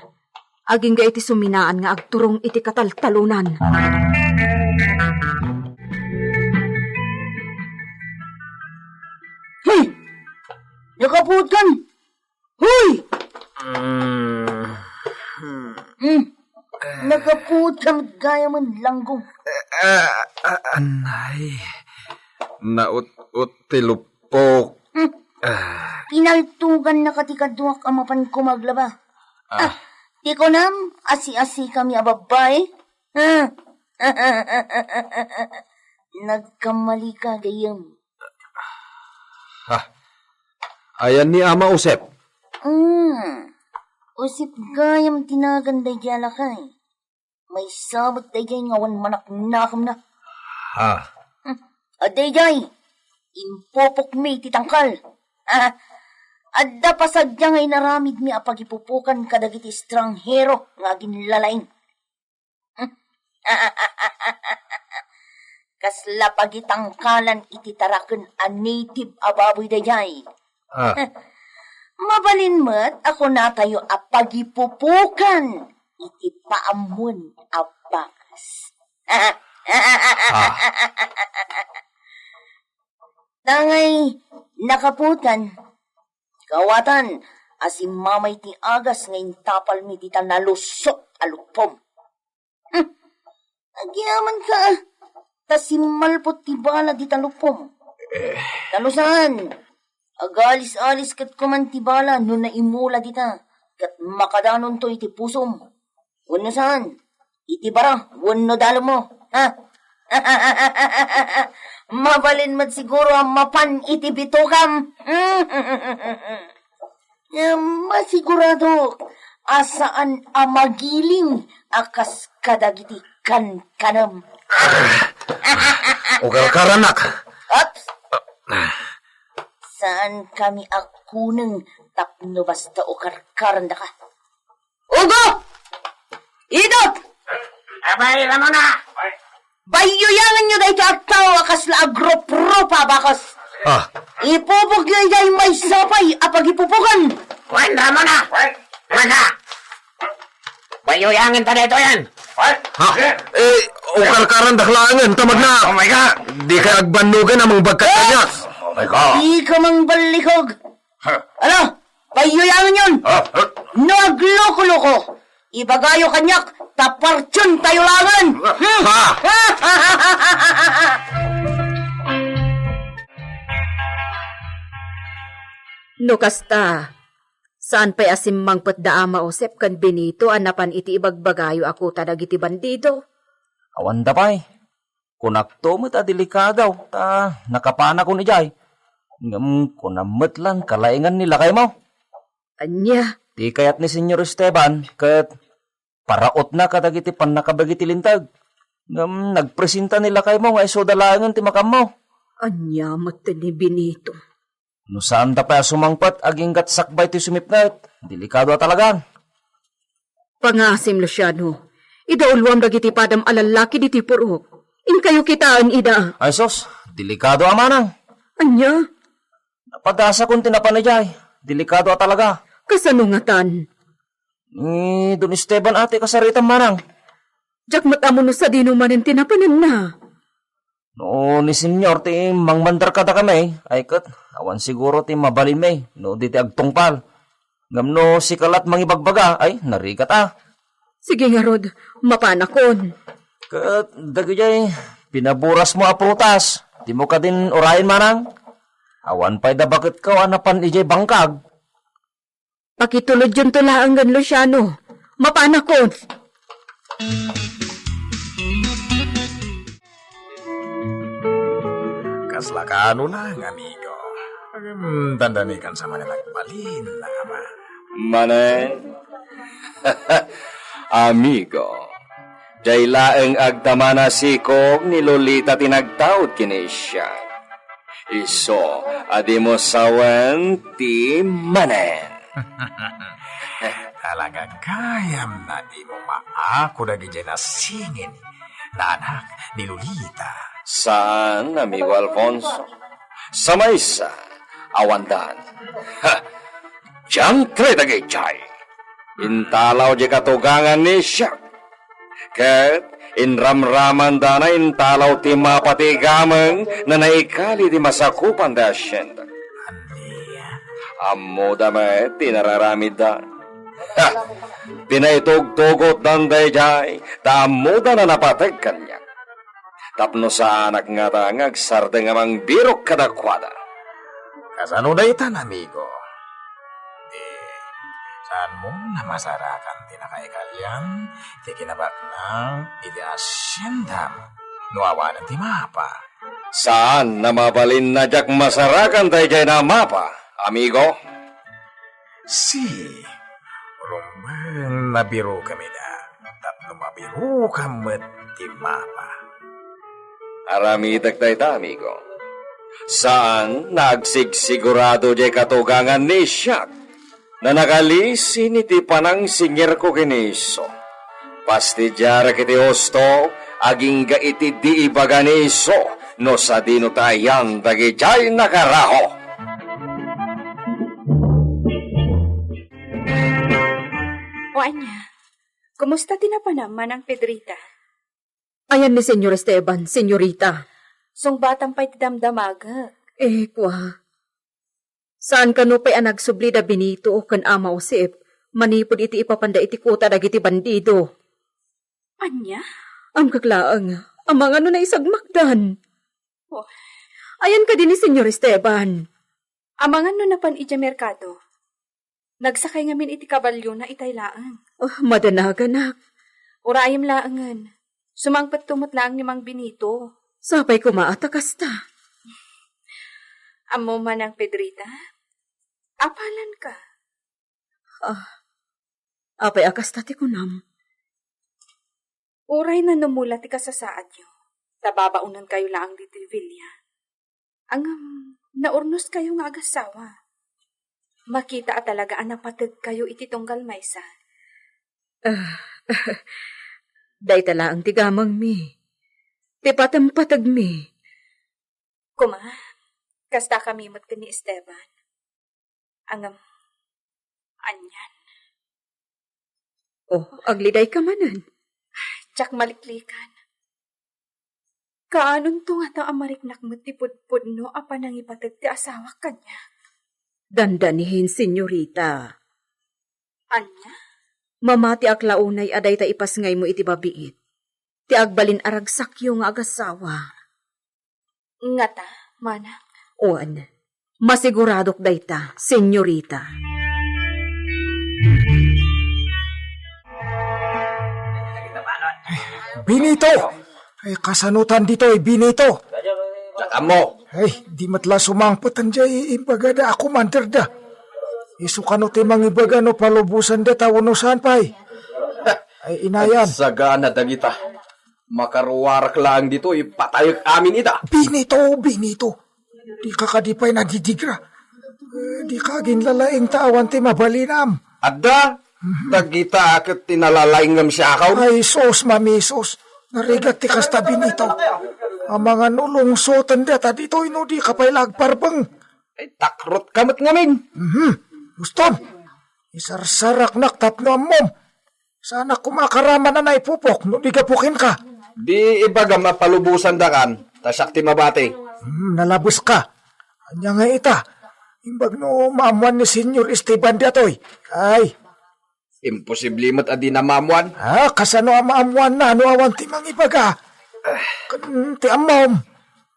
agingga iti suminaan nga agturong iti kataltalonan. Hoy! Nakapuotkan! Hoy! Mm. Hmm. Nakapuotkan gayam, langgong. Ah, ah, anay. Naut-ut ti luppok. Hmm. Ah. Pinaltogannaka ti kaduak a mapan koma aglaba. Ah. Ah, ti kunam, asi-asi kami a babbai. Ah. Nagkamali ka, gayam. Ha? Ayan ni Ama Usep? Hmm. Usep gayam ti nagan daydiay a lakay. Maysa met daydiay nga awan manaknakemna. Ha? Hmm. Adaydiay, impupokmi ti tangkal. Ah, adda pasadya nga inaramidmi a pagipupokan kadagiti estranghero nga aginlalaing. Kasla pagitangkalan iti taraken a native a baboy daydiay. Ah. Mabalin met a kunatayo a pagipupokan iti paammoen a bakas. Ah. Tangay nakapuotkan, kawatan a simmamay ti agas nga intapalmi dita nalusot a luppom. Hmm. Agyamanka, ta simmalpot ti bala dita luppom. Eh. Ta no saan, agalis-alis ket kuman ti bala no naimula dita, ket makadanonto iti pusom. Wenno saan, iti bara wenno dalemmo. Ha? Mabalin met siguro a mapan iti bitokam. Ngem masigurado a saan a magiling a kas kadagiti kankanem. Ukarkaranak. Oops! Saan kami a kuneng tapno basta ukarkarandaka. Ugo! Idot! Abay, Ramona! Bayuyanganyo daytoy a tao a kasla agrup-rupa a bakas. Ah. Ipupokyo idiay maysa pay a pagipupokan. Wen, Ramona! Wen! Wen, ha! Bayuyanganta daytoyen. Ha? Eh, ukarkarandak laengen, ta magna. Oh my God! Dika agbannogan a mangbagkat kaniak. Oh my God! Dika mangballikog. Huh? Ala, bayuyanganyon. Ah, ah. No agloko-loko, ibagayo kaniak ta partiontayo laengen. Ha? No kasta, saan pay a simmangpet da Ama Josep ken Benito a napan iti ibagbagayo a kuta dagiti bandido? Awanda pay. Kunakto met a delikado ta nakapanakon idiay. Ngem kunam met lan kalaengan ni lakaymo. Ania? Ti kayat ni Señor Esteban ket parautna kadagiti pannakabagi ti linteg. Ngem nagpresenta ni lakaymo nga isuda laengen ti makammo. Ania met ni Benito? No saanda pay a sumangpet agingga sakbay ti sumipnget, delikado a talaga. Pangasim, Luciano. Idauluam dagiti padam a lallaki ditoy purok. Inkayo kitaen ida. Ay sus, delikado a manang. Ania? Napagasakon ti napan idiay. Delikado a talaga. Kasano ngatan? Ni Don Esteban a ti kasaritam, manang. Diak met ammo no sadino manen ti napananna. No ni Señor ti mangmandar kadakami, ay ket awan siguro ti mabalinmi no di ti agtungpal. Ngem no sika lat mangibagbaga, ay, narigat a. Sige ngarud, mapanakon. Ket dagidiay pinaburasmo a prutas, dimo kadin urayen, manang? Awan pay da baket kaw a napan idiay bangkag. Pakitulodyonto laengen, Luciano. Mapanakon. Kasla kaano laeng, amigo? Ngem dandanikansa manen agbalin, ama. Manen? Amigo, diay laeng agdama nasikog ni Lolita ti nagtaud ken ni Sian. Isu a dimo sawen ti manen. Talaga gayam a dimo maako dagidiay nasingin nga anak ni Lolita. Saan, amigo Alfonso. Sa maysa, awandan. Ha! Diantre dagijay. Intalaw diay katugangan ni Siak. Ket inramramandana intalaw ti mapa ti gameng na naikali ti masakupan ti asienda. Ammoda met ti nararamidda. Ha! Pinaitugtugotdan daydiay, ta ammoda a napateg kaniak. Tapno saanak ngata nga agsardeng a mangbirok kadakuada. Kasano daytan, amigo? Di, saanmo a masarakan ti nakaikalian ti kinabaknang iti asiendam no awanen ti mapa? Saan a mabalin a diak masarakan daydiay a mapa, amigo. Si, rumbeng nabirokam ida, tapno mabirokam met ti mapa. Aramidek dayta, amigo. Saan a agsigsigurado diay katugangan ni Siak. Nanagalisi ni ti panangsingirko ken isu. Pastidiarek iti husto, agingga iti di ibaga ni isu, no sadino ta ayan dagijay nakaraho. O ania, kumusta ti napanam, Manang Pedrita? Ayan ni Señor Esteban, Señorita. Sungbatam pay ti damdamagek. Eh, kua. Saan kano pay a nagsubli da Benito ken Ama Josep manipud iti ipapanda iti kuta dagiti bandido. Ania? Amkak laeng, amangan no naisagmakdan. Oh. Ayan kadi ni Señor Esteban? Amangan no napan idiay merkado. Nagsakay ngamin iti kabalyona itay laeng. Oh, madanaganak. Urayem laengen. Sumangpetto met laeng ni Mang Benito. Sapay koma a ta kasta. Ammom, Manang Pedrita, apalanka. Ah, apay a kasta ti kunam? Uray nanumula ti kasasaadyo, ta babaonankayo laeng ditoy villa. Ngem, naurnoskayo nga agassawa. Makita a talaga a napategkayo iti tunggal maysa. Ah, dayta laeng ti gamengmi. Ti patempategmi. Koma, kasta kami met ken ni Esteban. Ngem, anian. Oh, agledayka manen. Diak maliklikan. Kaanonto ngata a mariknak met ti pudpudno a panangipateg ti asawak kaniak? Dandanihin, Señorita. Ania? Mamatiak la unay a dayta ipasngaymo iti babiit ti agbalin a ragsakyo nga agassawa. Ngata, manang? Wen, masiguradok dayta, Señorita. Benito! Ay, kasanotan ditoy, Benito? Diak ammo. Ay, di met la sumangpet diay imbagada a commander da. Isu kano ti mangibaga no palubosan dayta wenno saan pay? Ay, inayan. Agsagana dagita. Makaruarak laeng ditoy, patayek amin ida. Benito, Benito. Dika kadi pay nadidigra. Eh, dika aginlalaing ta awan ti mabalinam. Adda, dagita ket ti nalalaingem siak. Ay, sus, mamisus. Narigat ti kasta, Benito. Amangan no lungsoten dayta ditoy no dika pay la agparbeng. Ay, takrotka met ngamin. Mhm. Uston. Isarsaraknak tapno ammom. Saanak koma a karaman a naipupok no di gapu kenka. Di ibagam a palubosandakan, ta siak ti mabati. Hmm, nalabeska. Ania ngay ita? Imbag no maammoan ni Señor Esteban daytoy. Ay. Imposible met a dina maammoan. Ah, kasano a maammoanna no awan ti mangibaga? Ken ti ammom,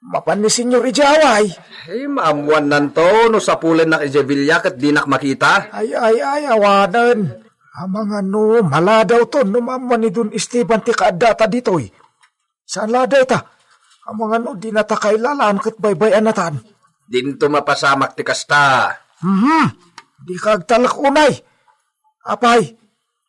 mapan ni Señor idiay away. Ay, maammoannanto no sapulennak idiay villa ket dinak makita. Ay, ay, ay, awanen. Amangan no maladawton no maammoan ni Don Esteban ti kaaddata ditoy. Saan la dayta? Amangan no dinata kailalaan ket baybay-annatan. Dinto mapasamak ti kasta. Mhm. Dika agtalek unay. Apay,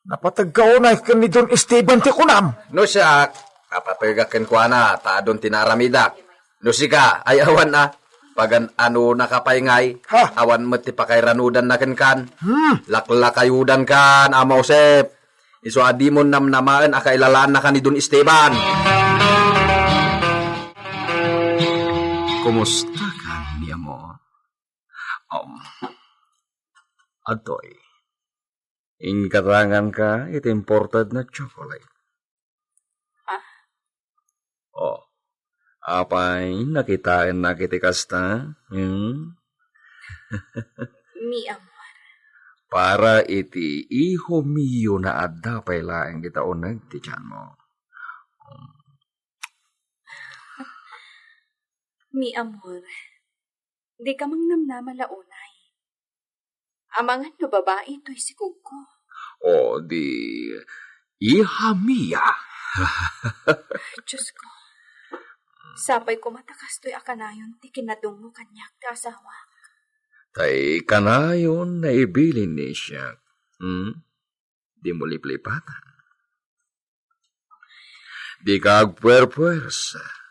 napategka unay ken ni Don Esteban ti kunam? No siak, napategak kenkuana ta adun ti naaramidak. No sika, ay awan a, pagan-anonaka pay ngay, ha? Awan met ti pakairanudanna kenkan. Hmm. Laklakayudankan, Ama Josep. Isu a dimon namnamaen a kailalaannaka ni Don Esteban. Kumusta ka, mi amor? Um, Adtoy. Inkatanganka iti imported na chocolate. Ah? Oh, apay, nakitaennak iti kasta? Hmm? Mi amor. Para iti iho mio na adda pay laeng ita uneg ti tianmo. Mi amor, dika mangnamnama la unay. Amangan no babai toy sikogko. O di, iha mia. Diyos ko, sapay koma ta kastoy a kanayon ti kinadungngo kaniak ti asawak. Tay kanayon naibilin ni siak. Hmm? Dimo liplipatan. Dika agpuerpuersa.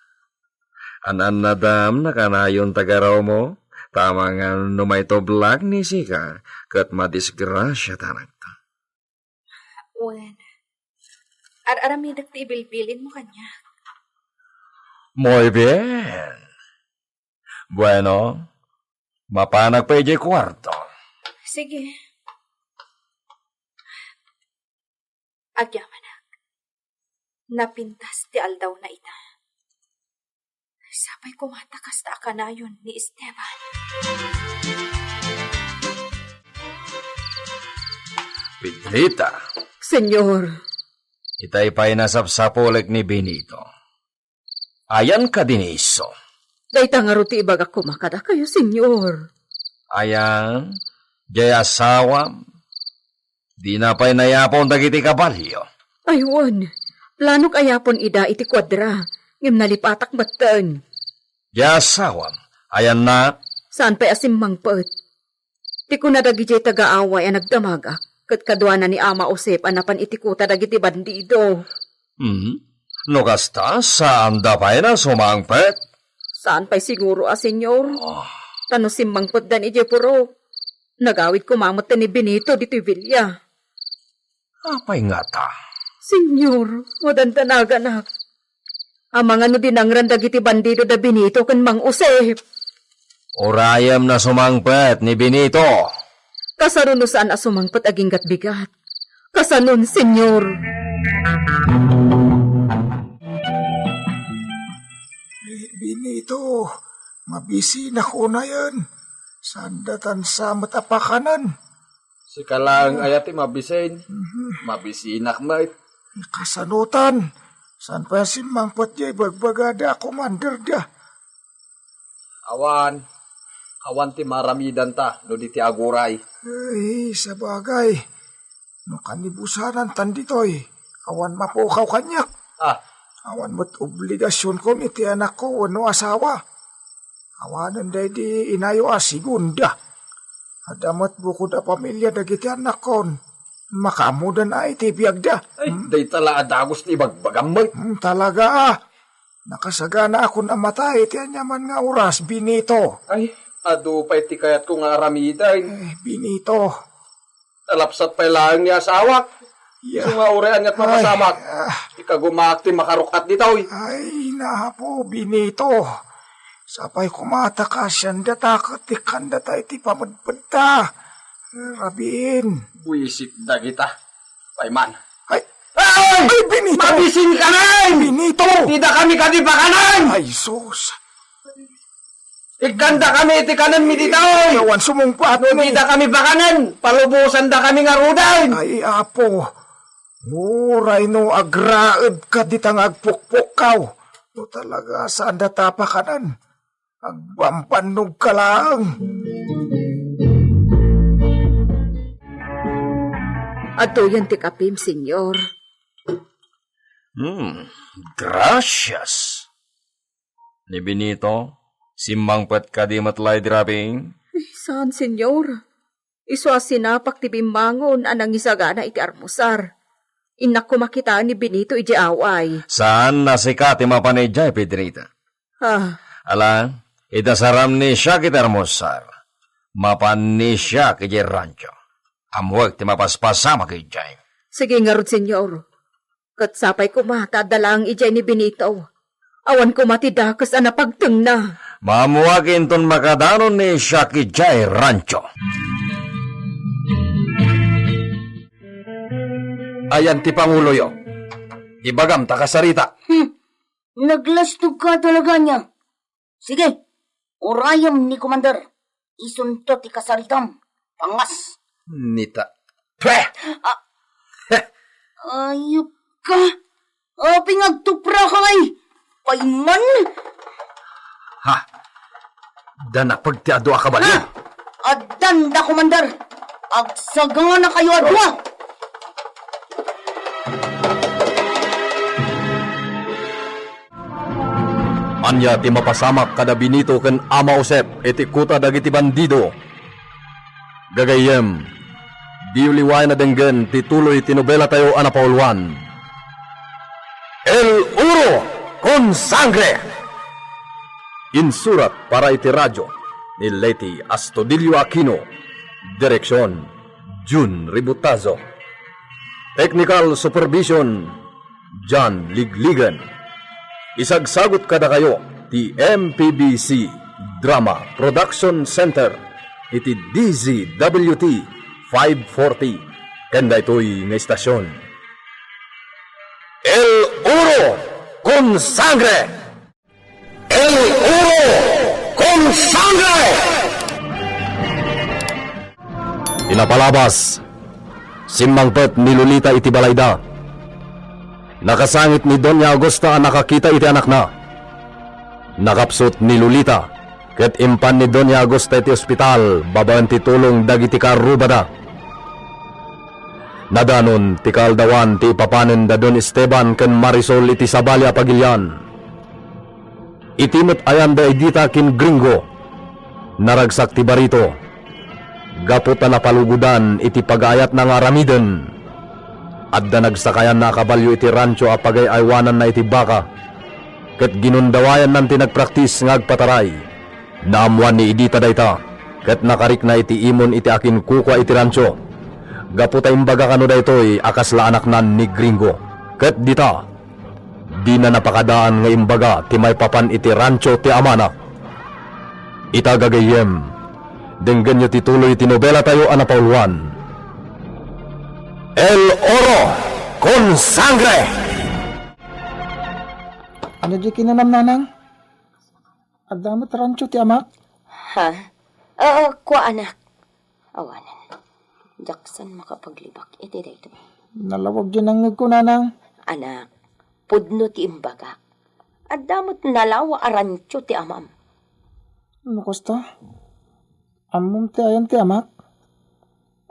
An-annadam nakanayon tagarawmo, ta amangan no maitublag ni sika ket madisgrasia ta anakta. Wen, ar-aramidek ti ibilbilinmo kaniak. Muy bien. Bueno, mapanak pay idiay kuarto. Sige. Agyamanak. Napintas ti aldawna ita. Sapay koma ta kasta a kanayon ni Esteban. Pedrita. Señor. Itay pay nasapsapulek ni Benito. Ayan kadi ni isu? Dayta ngarud ti ibagak koma kadakayo, Señor. Ayan, jay asawam, dina pay nayapon dagiti kabalio. Ay, wen, planok a yapon ida iti kuadra, ngem nalipatak metten. Jay asawam, ayanna? Saan pay a simmangpet. Ti kuna dagidiay tagaaway a nagdamagak, ket kaduana ni Ama Josep a napan iti kuta dagiti bandido. Hmm? No kasta, saanda pay a sumangpet? Saan pay siguro a, Señor. Ah. Ta no simmangpetdan idiay purok, nagawid koma met ni Benito ditoy bilia. Apay ngata? Señor, madandanaganak. Amangan no dinangran dagiti bandido da Benito ken Mang Josep. Urayem a sumangpet ni Benito. Kasano no saan a sumangpet agingga't bigat? Kasanon, Señor? Eh, Benito, mabisinak unayen. Saan datan sa met a pakanen? Sika laeng aya ti mabisin. Mhm. Mabisinak met. Kasanotan? Saan pay a simmangpet diay bagbagada a commander da? Awan. Awan ti maaramidanta no di ti aguray. Ay, sabagay. No kanibusanan tan ditoy, awan mapukaw kaniak. Ah. Awan met obligasionko iti anakko wenno asawa. Awanen daydi inayo a segunda. Adda met bukod a pamilia dagiti annakkon. Makaammodan a iti biagda. Ay, hmm? Dayta la a dagus ti ibagbagam met. Hmm, talaga, ah. Nakasaganaakon a matay iti aniaman nga oras, Benito. Ay, adu pay ti kayatko nga aramiden. Eh, Benito. Nalapsat pay laeng ni asawak. Ya. Isu nga uray ania't mapasamak. Ay, ah. Ikagumaak ti makaruk-at ditoy. Ay, napo, Benito. Sapay koma ta kaasian data ket ikkandata iti pamedpedta. Rabiin. Buisit dagita. Pay man. Ay. Ay! Ay, Benito! Mabisin ka na! Benito! Dida kami kadi pakanen! Ay, sus. Ikkanda kami iti kanenmi ditoy! Awan sumungpatmi. No dida kami pakanen, palubosanda kami ngaruden! Ay, Apo, uray no agraedka dita nga agpukpukkaw, no talaga saanda ta pakanen, agbambannogka laeng. Adtoyen ti kapim, Señor. Hmm, gracias. Ni Benito, simmangpet kadi met la idi rabii? Eh, saan, Señor. Isu a sinapak ti bimmangon a nangisagana iti armusar. Innak koma kitaen ni Benito idiay away. Saan a sika ti mapan idiay, Pedrita? Ah. Ala, ita saram ni siak iti armusar. Mapan ni siak idiay rancho. Ammoek ti mapaspasamak idiay. Sige ngarud, Señor. Ket sapay koma ta adda laeng idiay ni Benito. Awan koma ti dakes a napagtengna. Maammoak inton makadanon ni siak idiay rancho. Ayan ti panguloyo. Ibagam ta kasarita. Hmm. Naglastog ka talaga niya. Sige, urayem ni Commander. Isunto ti kasaritam. Pangas. Nita. Pweh! Ah, ayop ka. Apay nga agtupra ka ngay? Payman? Ha? Danapag ti adu a kabalio. Ha? Addan da, Commander. Agsagana kayo a dua. Ania ti mapasamak kada Benito ken Ama Josep iti kuta dagiti bandido? Gagayyem, diyo liwayan a denggen ti tuloy ti nobelatayo a napauluan, El Oro con Sangre! Insurat para iti radio ni Leti Astudillo Aquino. Direksion, Jun Ributazo. Technical supervision, John Ligligan. Isagsagut kadakayo ti M P B C Drama Production Center iti D Z W T five forty ken daytoy nga istasyon. El Oro con Sangre! El Oro con Sangre! Ti napalabas, simmangpet ni Lolita iti balayda. Nakasangit ni Doña Augusta a nakakita iti anakna. Nakapsut ni Lolita, ket impan ni Doña Augusta iti ospital babaen ti tulong dagiti kaarrubada. Nadanon ti kaaldawan ti ipapanen da Don Esteban ken Marisol iti sabali a pagilian. Iti met ayanda a dita ken Gringo, naragsak ti barito. Gapu ta napalugodan iti pagaayatna nga aramiden, adda nagsakayanna a kabalio iti rancho a pagay-aywananna iti baka, ket ginundawayannan ti nagpraktis nga agpataray. Naammoan ni Edita dayta, ket nakarikna iti imon iti akinkukua iti rancho. Gapu ta imbaga kano daytoy a kasla anaknan ni Gringo. Ket dita, dina napakadaan nga imbaga ti maipapan iti rancho ti amana. Ita gagayyem, denggenyo ti tuloy ti nobelatayo a napauluan, El Oro con Sangre! Ano di kinunam, nanang? Adda met rancho ti amak? Ha? Ah, kua, anak. Awanen. Diak sa makapaglibak iti daytoy. Nalawag diay nangngegko, nanang. Anak, pudno ti imbagak. Adda met nalawa a rancho ti amam. No kasta, ammom ti ayan ti amak?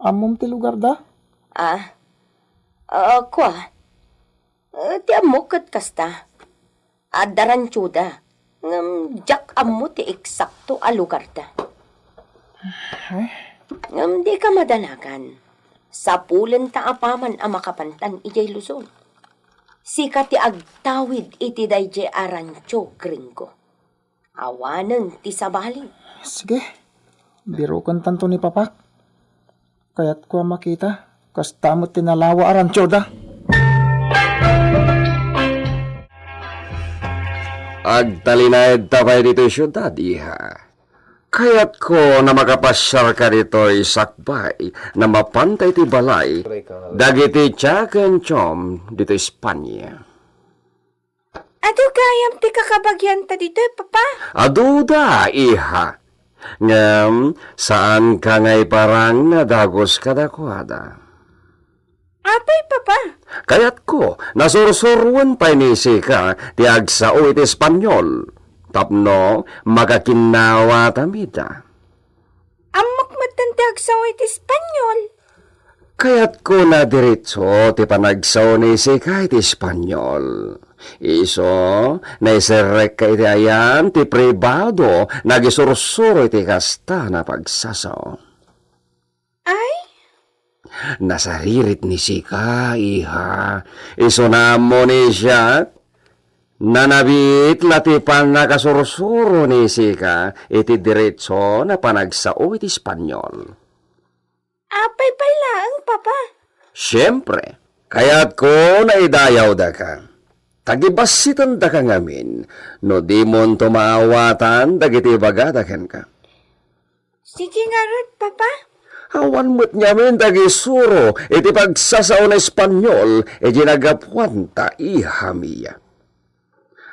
Ammom ti lugarda? Ah? Ah, kua? Eh, ti ammok ket kasta. Adda ranchoda, ngem diak ammo ti eksakto a lugarda. Ay. Ngem dika madanagan. Sapulenta apaman a makapantan idiay Luzon. Sika ti agtawid iti daydiay a rancho, Gringo. Awanen ti sabali. Sige, birokentanto ni Papak. Kayatko a makita, kasta met ti nalawa a ranchoda. Agtalinaedta pay ditoy siudad, iha. Kayatko a makapasiarka ditoy sakbay a mapanta iti balay dagiti Jack and Chom ditoy Espanya. Adu gayam ti kakabagianta ditoy, Papa? Aduda, iha. Ngem, saanka nga iparang a dagus kadakuada. Apay, Papa? Kayatko, nasursuroen pay ni sika ti agsao iti Espanyol. Tapno, makakinnawatamin ida. Ammok metten ti agsao iti Espanyol. Kayatko a diretso ti panagsao ni sika iti Espanyol. Isu, naiserrekka iti ayan ti pribado nga agisursuro iti kasta a pagsasao. Ay? Nasaririt ni sika, iha. Isuna ammo ni siak. Nanabiit la ti pannakasursuro ni sika iti diretso a panagsao iti Espanyol. Apay pay laeng, Papa? Siempre, kayatko a idayawdaka. Tagibassitendaka ngamin no dimonto maawatan dagiti ibagada kenka. Sige ngarud, Papa. Awan met ngamin dagisuro iti pagsasao na Espanyol iti naggapuanta, iha mia.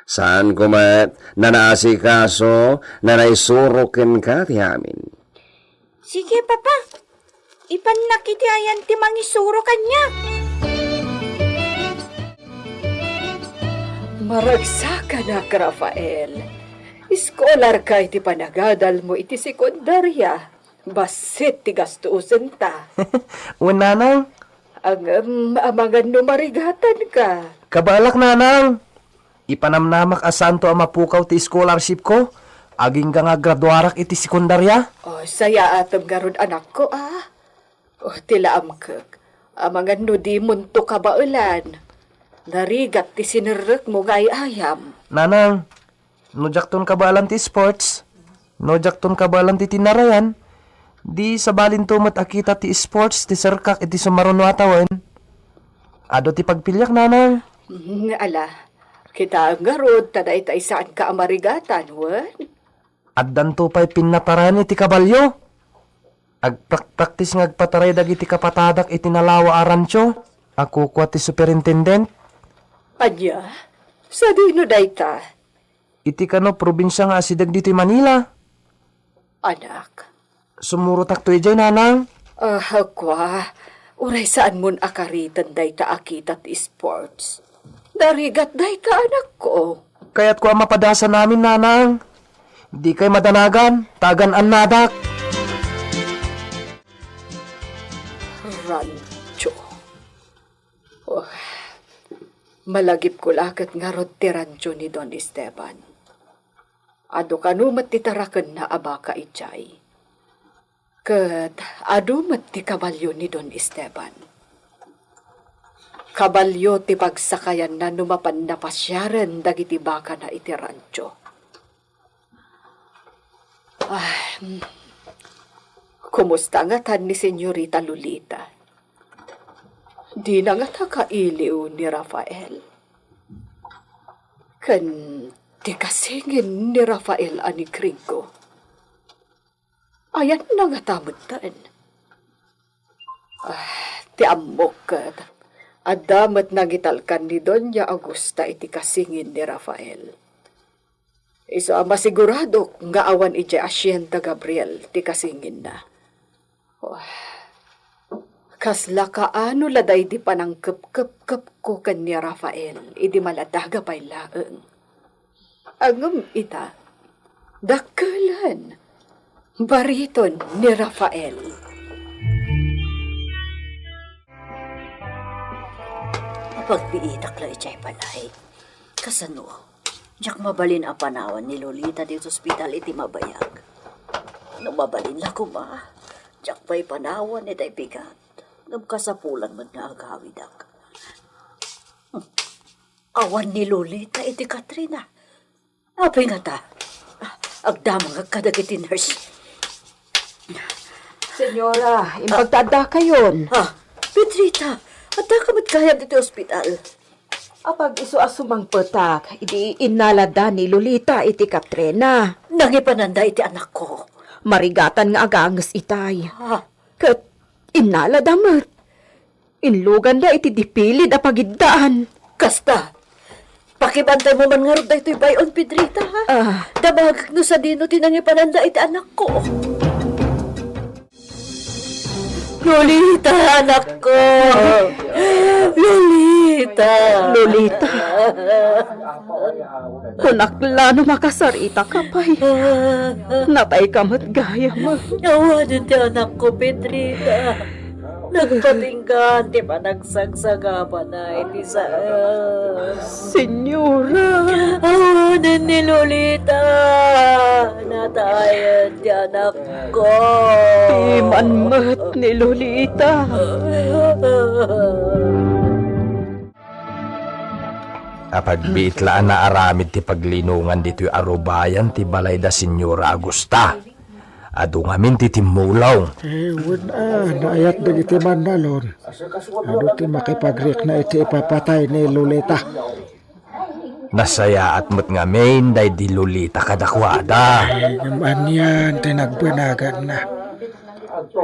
Saan ko met nanaasikaso, nanaisuro kenka ti amin. Sige, Papa. Ipannak iti ayan ti mangisuro kaniak. Maragsakanak, Rafael. Eskolarka iti panagadalmo iti sekundaria. Bassit ti gastusenta. Wen, nanang. Ngem, amangan no marigatanka. Kabaelak, nanang. Ipanamnamak a saanto a mapukaw ti scholarship ko, agingga nga agraduarak iti sekundaria. O, sayaatem ngarud, anakko, a. O, ti laamkek, amangan no dimonto kabaelan. Narigat ti sinerrekmo nga ay-ayam. Nanang, no diakton kabaelan ti sports, no diakton kabaelan ti tinarayan, di sabalinto met a kita ti sports ti serkak iti sumaruno a tawen. Adu ti pagpiliak, nanang. Mm, ala, kitaem ngarud ta dayta saanka a marigatan, wen? Addanto pay pinnatarayan iti kabalio. Agprakpraktis nga agpataray dagiti kapatadak iti nalawa a rancho a kukua ti superintendent. Ania? Sadino dayta? Iti kano probinsia nga asideg ditoy Manila. Anak. Sumurotakto idiay, nanang. Ah, kua, uray saanmon a kariten dayta a kita ti sports. Narigat dayta, anakko. Kayatko a mapadasan amin, nanang. Dikay madanagan, ta agan-annadak. Rancho. Oh, malagipko la ket ngarud ti rancho ni Don Esteban. Adu kano met ti tarakenna a baka idiay. Ket adu met ti kabalio ni Don Esteban. Kabalio ti pagsakayanna no mapanna pasiaren dagiti bakana iti rancho. Ah, hmm. Kumusta ngatan ni Senyorita Lolita? Dina ngata kailiw ni Rafael? Ken ti kasingin ni Rafael a ni Gringo? Ayanna ngata metten? Ah, ti ammok ket, adda met nangitalkan ni Doña Augusta iti kasingin ni Rafael. Isu a masiguradok nga awan idiay Hacienda Gabriel ti kasinginna. Oh, kasla kaano la daydi panangkepkepkepko ken ni Rafael idi maladaga pay laeng. Ngem ita, dakkelen, bariton ni Rafael. Apagbiitak la idiay balay. Kasano? Diak mabalin a panawan ni Lolita ditoy ospital iti mabayag. No mabalin la koma, diak pay panawan itay bigat. Ngem kasapulan met nga agawidak. Hmm. Awan ni Lolita iti Katrina. Apay ngata? Ah, agdamagak kadagiti nurse. Senyora, impagta addakayon. Ah, Pedrita, addaka met gayam ditoy ospital. Apag-isu a sumangpetak, idi innalada ni Lolita iti Katrina. Nangipananda iti anakko. Marigatan nga aganges itay. Ah. Ket innalada met. Inluganda iti dipilid a pagiddaan. Kasta, pakibantaymo man ngarud daytoy bay-on, Pedrita, ha? Ah. Damagek no sadino ti nangipananda iti anakko. Lolita, anakko! Lolita! Lolita! Kunak la no makasarita ka pay. Natay ka met gayam. Awanen ti anakko, Pedrita. Nagpatinggaan ti panagsagsagabana iti saem. Senyora. Awanen ni Lolita. Natayen ti anakko. Piman met ni Lolita. Apagbiit la a naaramid ti paglinongan ditoy arubayan ti balay da Senyora Augusta. Adu ngamin ti timmulaw. Eh, wen a, naayat dagiti mannalon. Adu ti makipagrikna iti ipapatay ni Lolita. Nasayaat met ngamin daydi Lolita kadakuada. Ay, ngem anian ti nagbanaganda?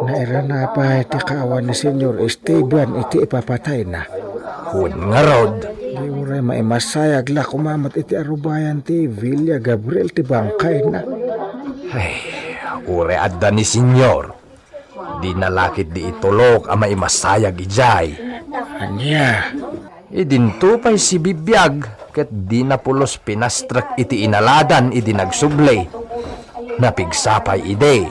Nairana pay ti kaawan ni Señor Esteban iti ipapatayna. Wen ngarud. Di uray maimasayag la koma met iti arubayan ti Villa Gabriel ti bangkayna. Ay, uray adda ni Señor. Dina la ketdi itulok a maimasayag idiay. Ania? Idinto pay sibibiag ket dina pulos pinastrek iti inaladan idi nagsubli. Napigsa pay idi.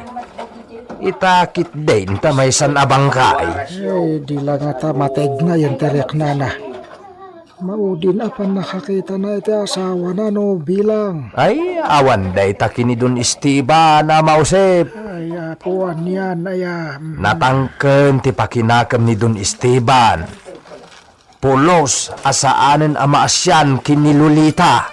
Ita ketdi inta maysan a bangkay. Ay, di la ngata matedna yan ti riknana. Maudin a pannakakitana iti asawana no bilang. Ay, awan dayta ken ni Don Esteban a mausip. Ay, Apo, anian aya? Natangken ti pakinakem ni Don Esteban. Pulos a saanen a maasian ken ni Lolita.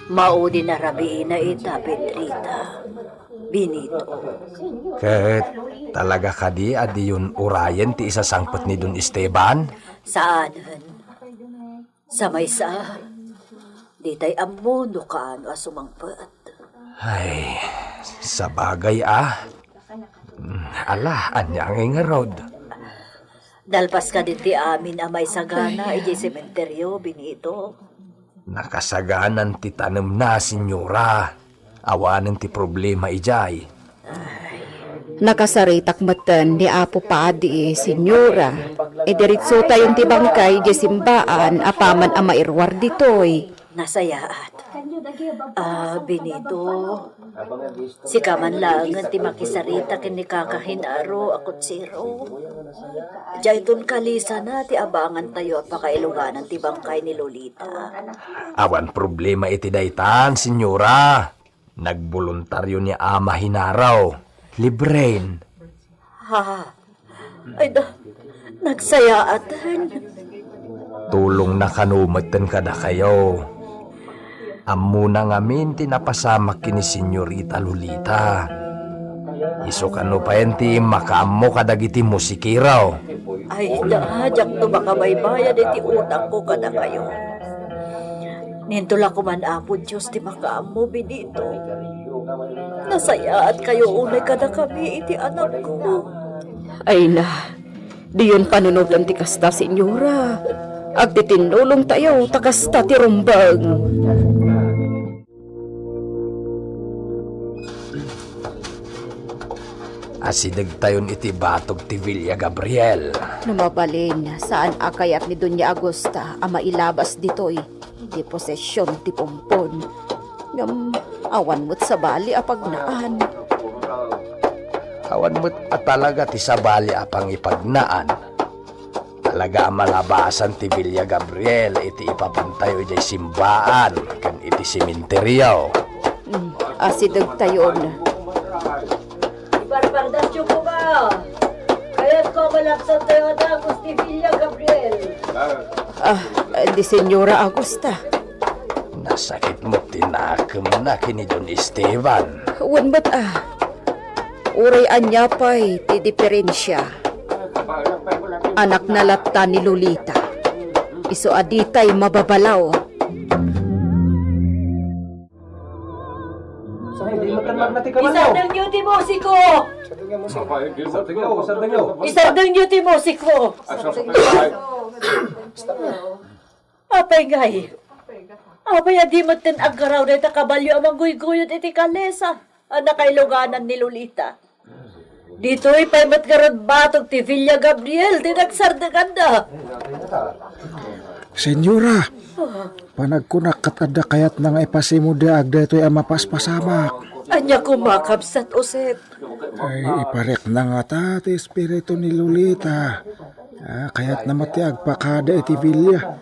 Maudin a rabiina ita, Pedrita, Benito. Ket talaga kadi a diyon urayen ti isasangpet ni Don Esteban? Saanen. Sa maysa, ditay ammo no kaano a sumangpet. Ay, sabagay a. Ala, ania ngay ngarud? Nalpas kadi ti amin a maisagana idiay sementeryo, Benito? Nakasaganan ti tanemna, Señora. Awanen ti problema idiay. Nakasaritak metten ni Apo Padi, Señora. Idiretsotayon ti bangkay idiay simbaan apaman a mairuar ditoy. Nasayaat. Ah, Benito, sika man laengen ti makisarita ken ni Kaka Genaro a kutsiro. Diayton kalisana ti abangantayo a pakailuganan ti bangkay ni Lolita. Awan problema iti daytan, Señora. Nagboluntario ni Ama Genaro. Libren. Ha? Ay da, nagsayaaten. Tulongna kano metten kadakayo. Ammona ngamin ti napasamak ken ni Señorita Lolita. Isu kano payen ti makaammo kadagiti musikero. Ay da, diakto makabaybayad iti utangko kadakayo. Ninto la koman Apo Dios ti makaammo, Benito. Nasayaatkayo unay kadakami iti anakko. Ay na, diyon panunoten ti kasta, Señora. Agtitinnulongtayo ta kasta ti rumbeng. Asidegtayon iti batog ti Villa Gabriel. No mabalin, saan a kayat ni Doña Augusta a mailabas ditoy iti posesion ti Pompon. Ngem awan met sabali a pagnaan. Awan met a talaga ti sabali a pangipagnaan. Talaga a malabasan ti Villa Gabriel iti ipapantayo idiay simbaan ken iti sementeryo. Mm, asidegtayon. Ibarbardasyo koma. Kayatko a malabsantayo a dagus ti Villa Gabriel. Ah, di Señora Augusta. Nasakit met ti nakemna ken ni Don Esteban. Wen met a. Uray ania pay ti diferensia. Anakna latta ni Lolita. Isu a ditay mababalaw. Isardengyo ti musiko! Isardengyo, isardengyo. Isardengyo ti musiko! Apay ngay? Apay a di metten aggaraw dayta kabalio a mangguyguyod iti kalesa a nakailuganan ni Lolita? Ditoy pay met ngarud batog ti Villa Gabriel ti nagsardenganda. Señora, panagkunak ket adda kayatna nga ipasimudiaag daytoy a mapaspasamak. Ania koma, Kabsat Josep? Ay, iparikna ngata ti espiritu ni Lolita. Ah, kayatna met ti agpakada iti villa.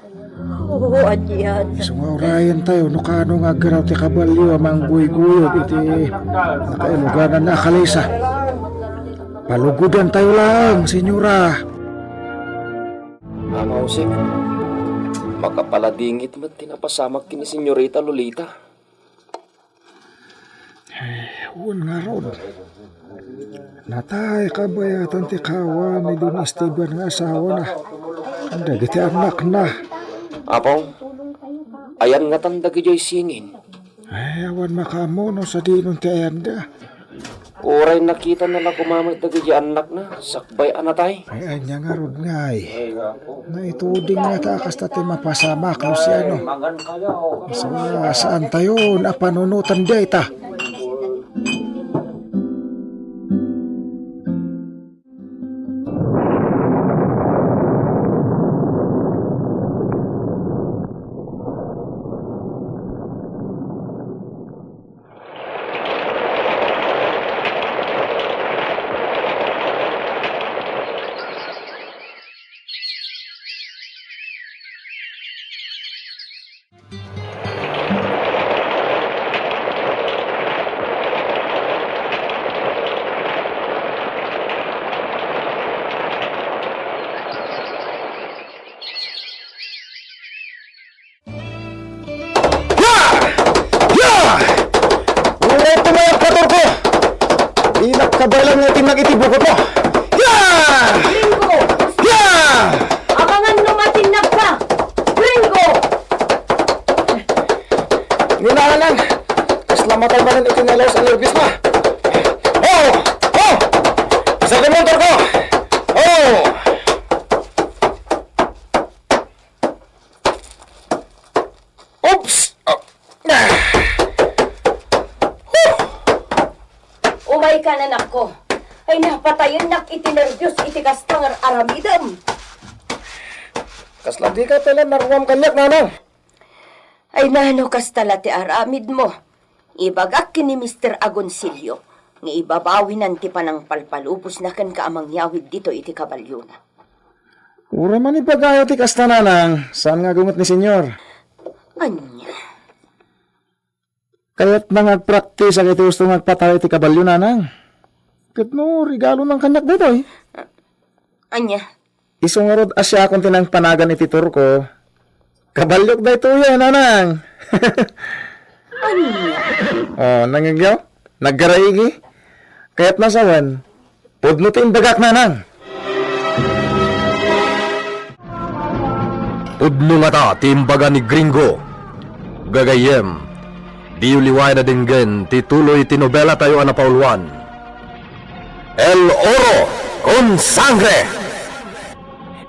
Oo, anian. Isu nga urayentayo no kano nga aggaraw ti kabalio a mangguyguyod iti nakailugananna a kalesa. Palugodantayo laeng, Señora. Ama Jose, makapaladingit met ti napasamak ken ni Señorita Lolita. Eh, wen ngarud. Natay kabayatan ti kaawan ni Don Esteban nga asawana. Dagiti annakna. Apo, ayan ngatan dagidiay singin. Ay, awan makaammo no sadino ti ayanda. Uray nakitana la koma met dagiti annakna, sakbay a natay. Ay, ania ngarud ngay? Naituding ngata kasta ti mapasamak, Luciano. Sa-, saantayon a panunoten dayta. Ya! Ya! Uray tumayab ka, Turko! Dinak kabaelan nga itinnak iti bukotmo! Ya! Gringo! Ya! Amangan no matinnag ka! Gringo! Ninahanan! Kasla matay manen iti nalaus a nerbios na! Oh! Oh! Isagam mo, Turko! Oh! Oops! Oh. Ah. Huh! Umayka, anakko. Ay, napatayennak iti nerbios iti kasta nga aramidem. Kasla dika pay la naruam kaniak, nanang. Ay, nano kasta la ti aramidmo? Ibagak ken ni Mister Agoncillo nga ibabawinan ti panangpalpalubosna kenka a mangyawid ditoy iti kabalyona. Uray man ibagayo ti kasta, nanang, saan nga agunget ni Senyor. Ania? Kayatna nga agpraktisak iti usto nga agpatay ti kabalyo, nanang. Ket no, regalonan kaniak daytoy. Ania? Isu ngarud a siakon ti nangpanagan iti Turko. Kabalyok daytoy, nanang. Ania? Oh, nangngegyo? Naggarayigi? Kayatna sawen. Pudno ti imbagak, nanang. Pudno ngata ti imbaga ni Gringo. Gagayyem, diyo liwayan a denggen ti tuloy ti nobelatayo a napauluan, El Oro con Sangre.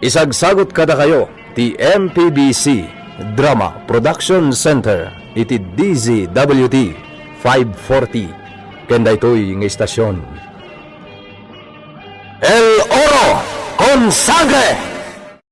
Isagsagut kadakayo ti M P B C Drama Production Center iti D Z W T five forty ken daytoy nga istasion. El Oro con Sangre!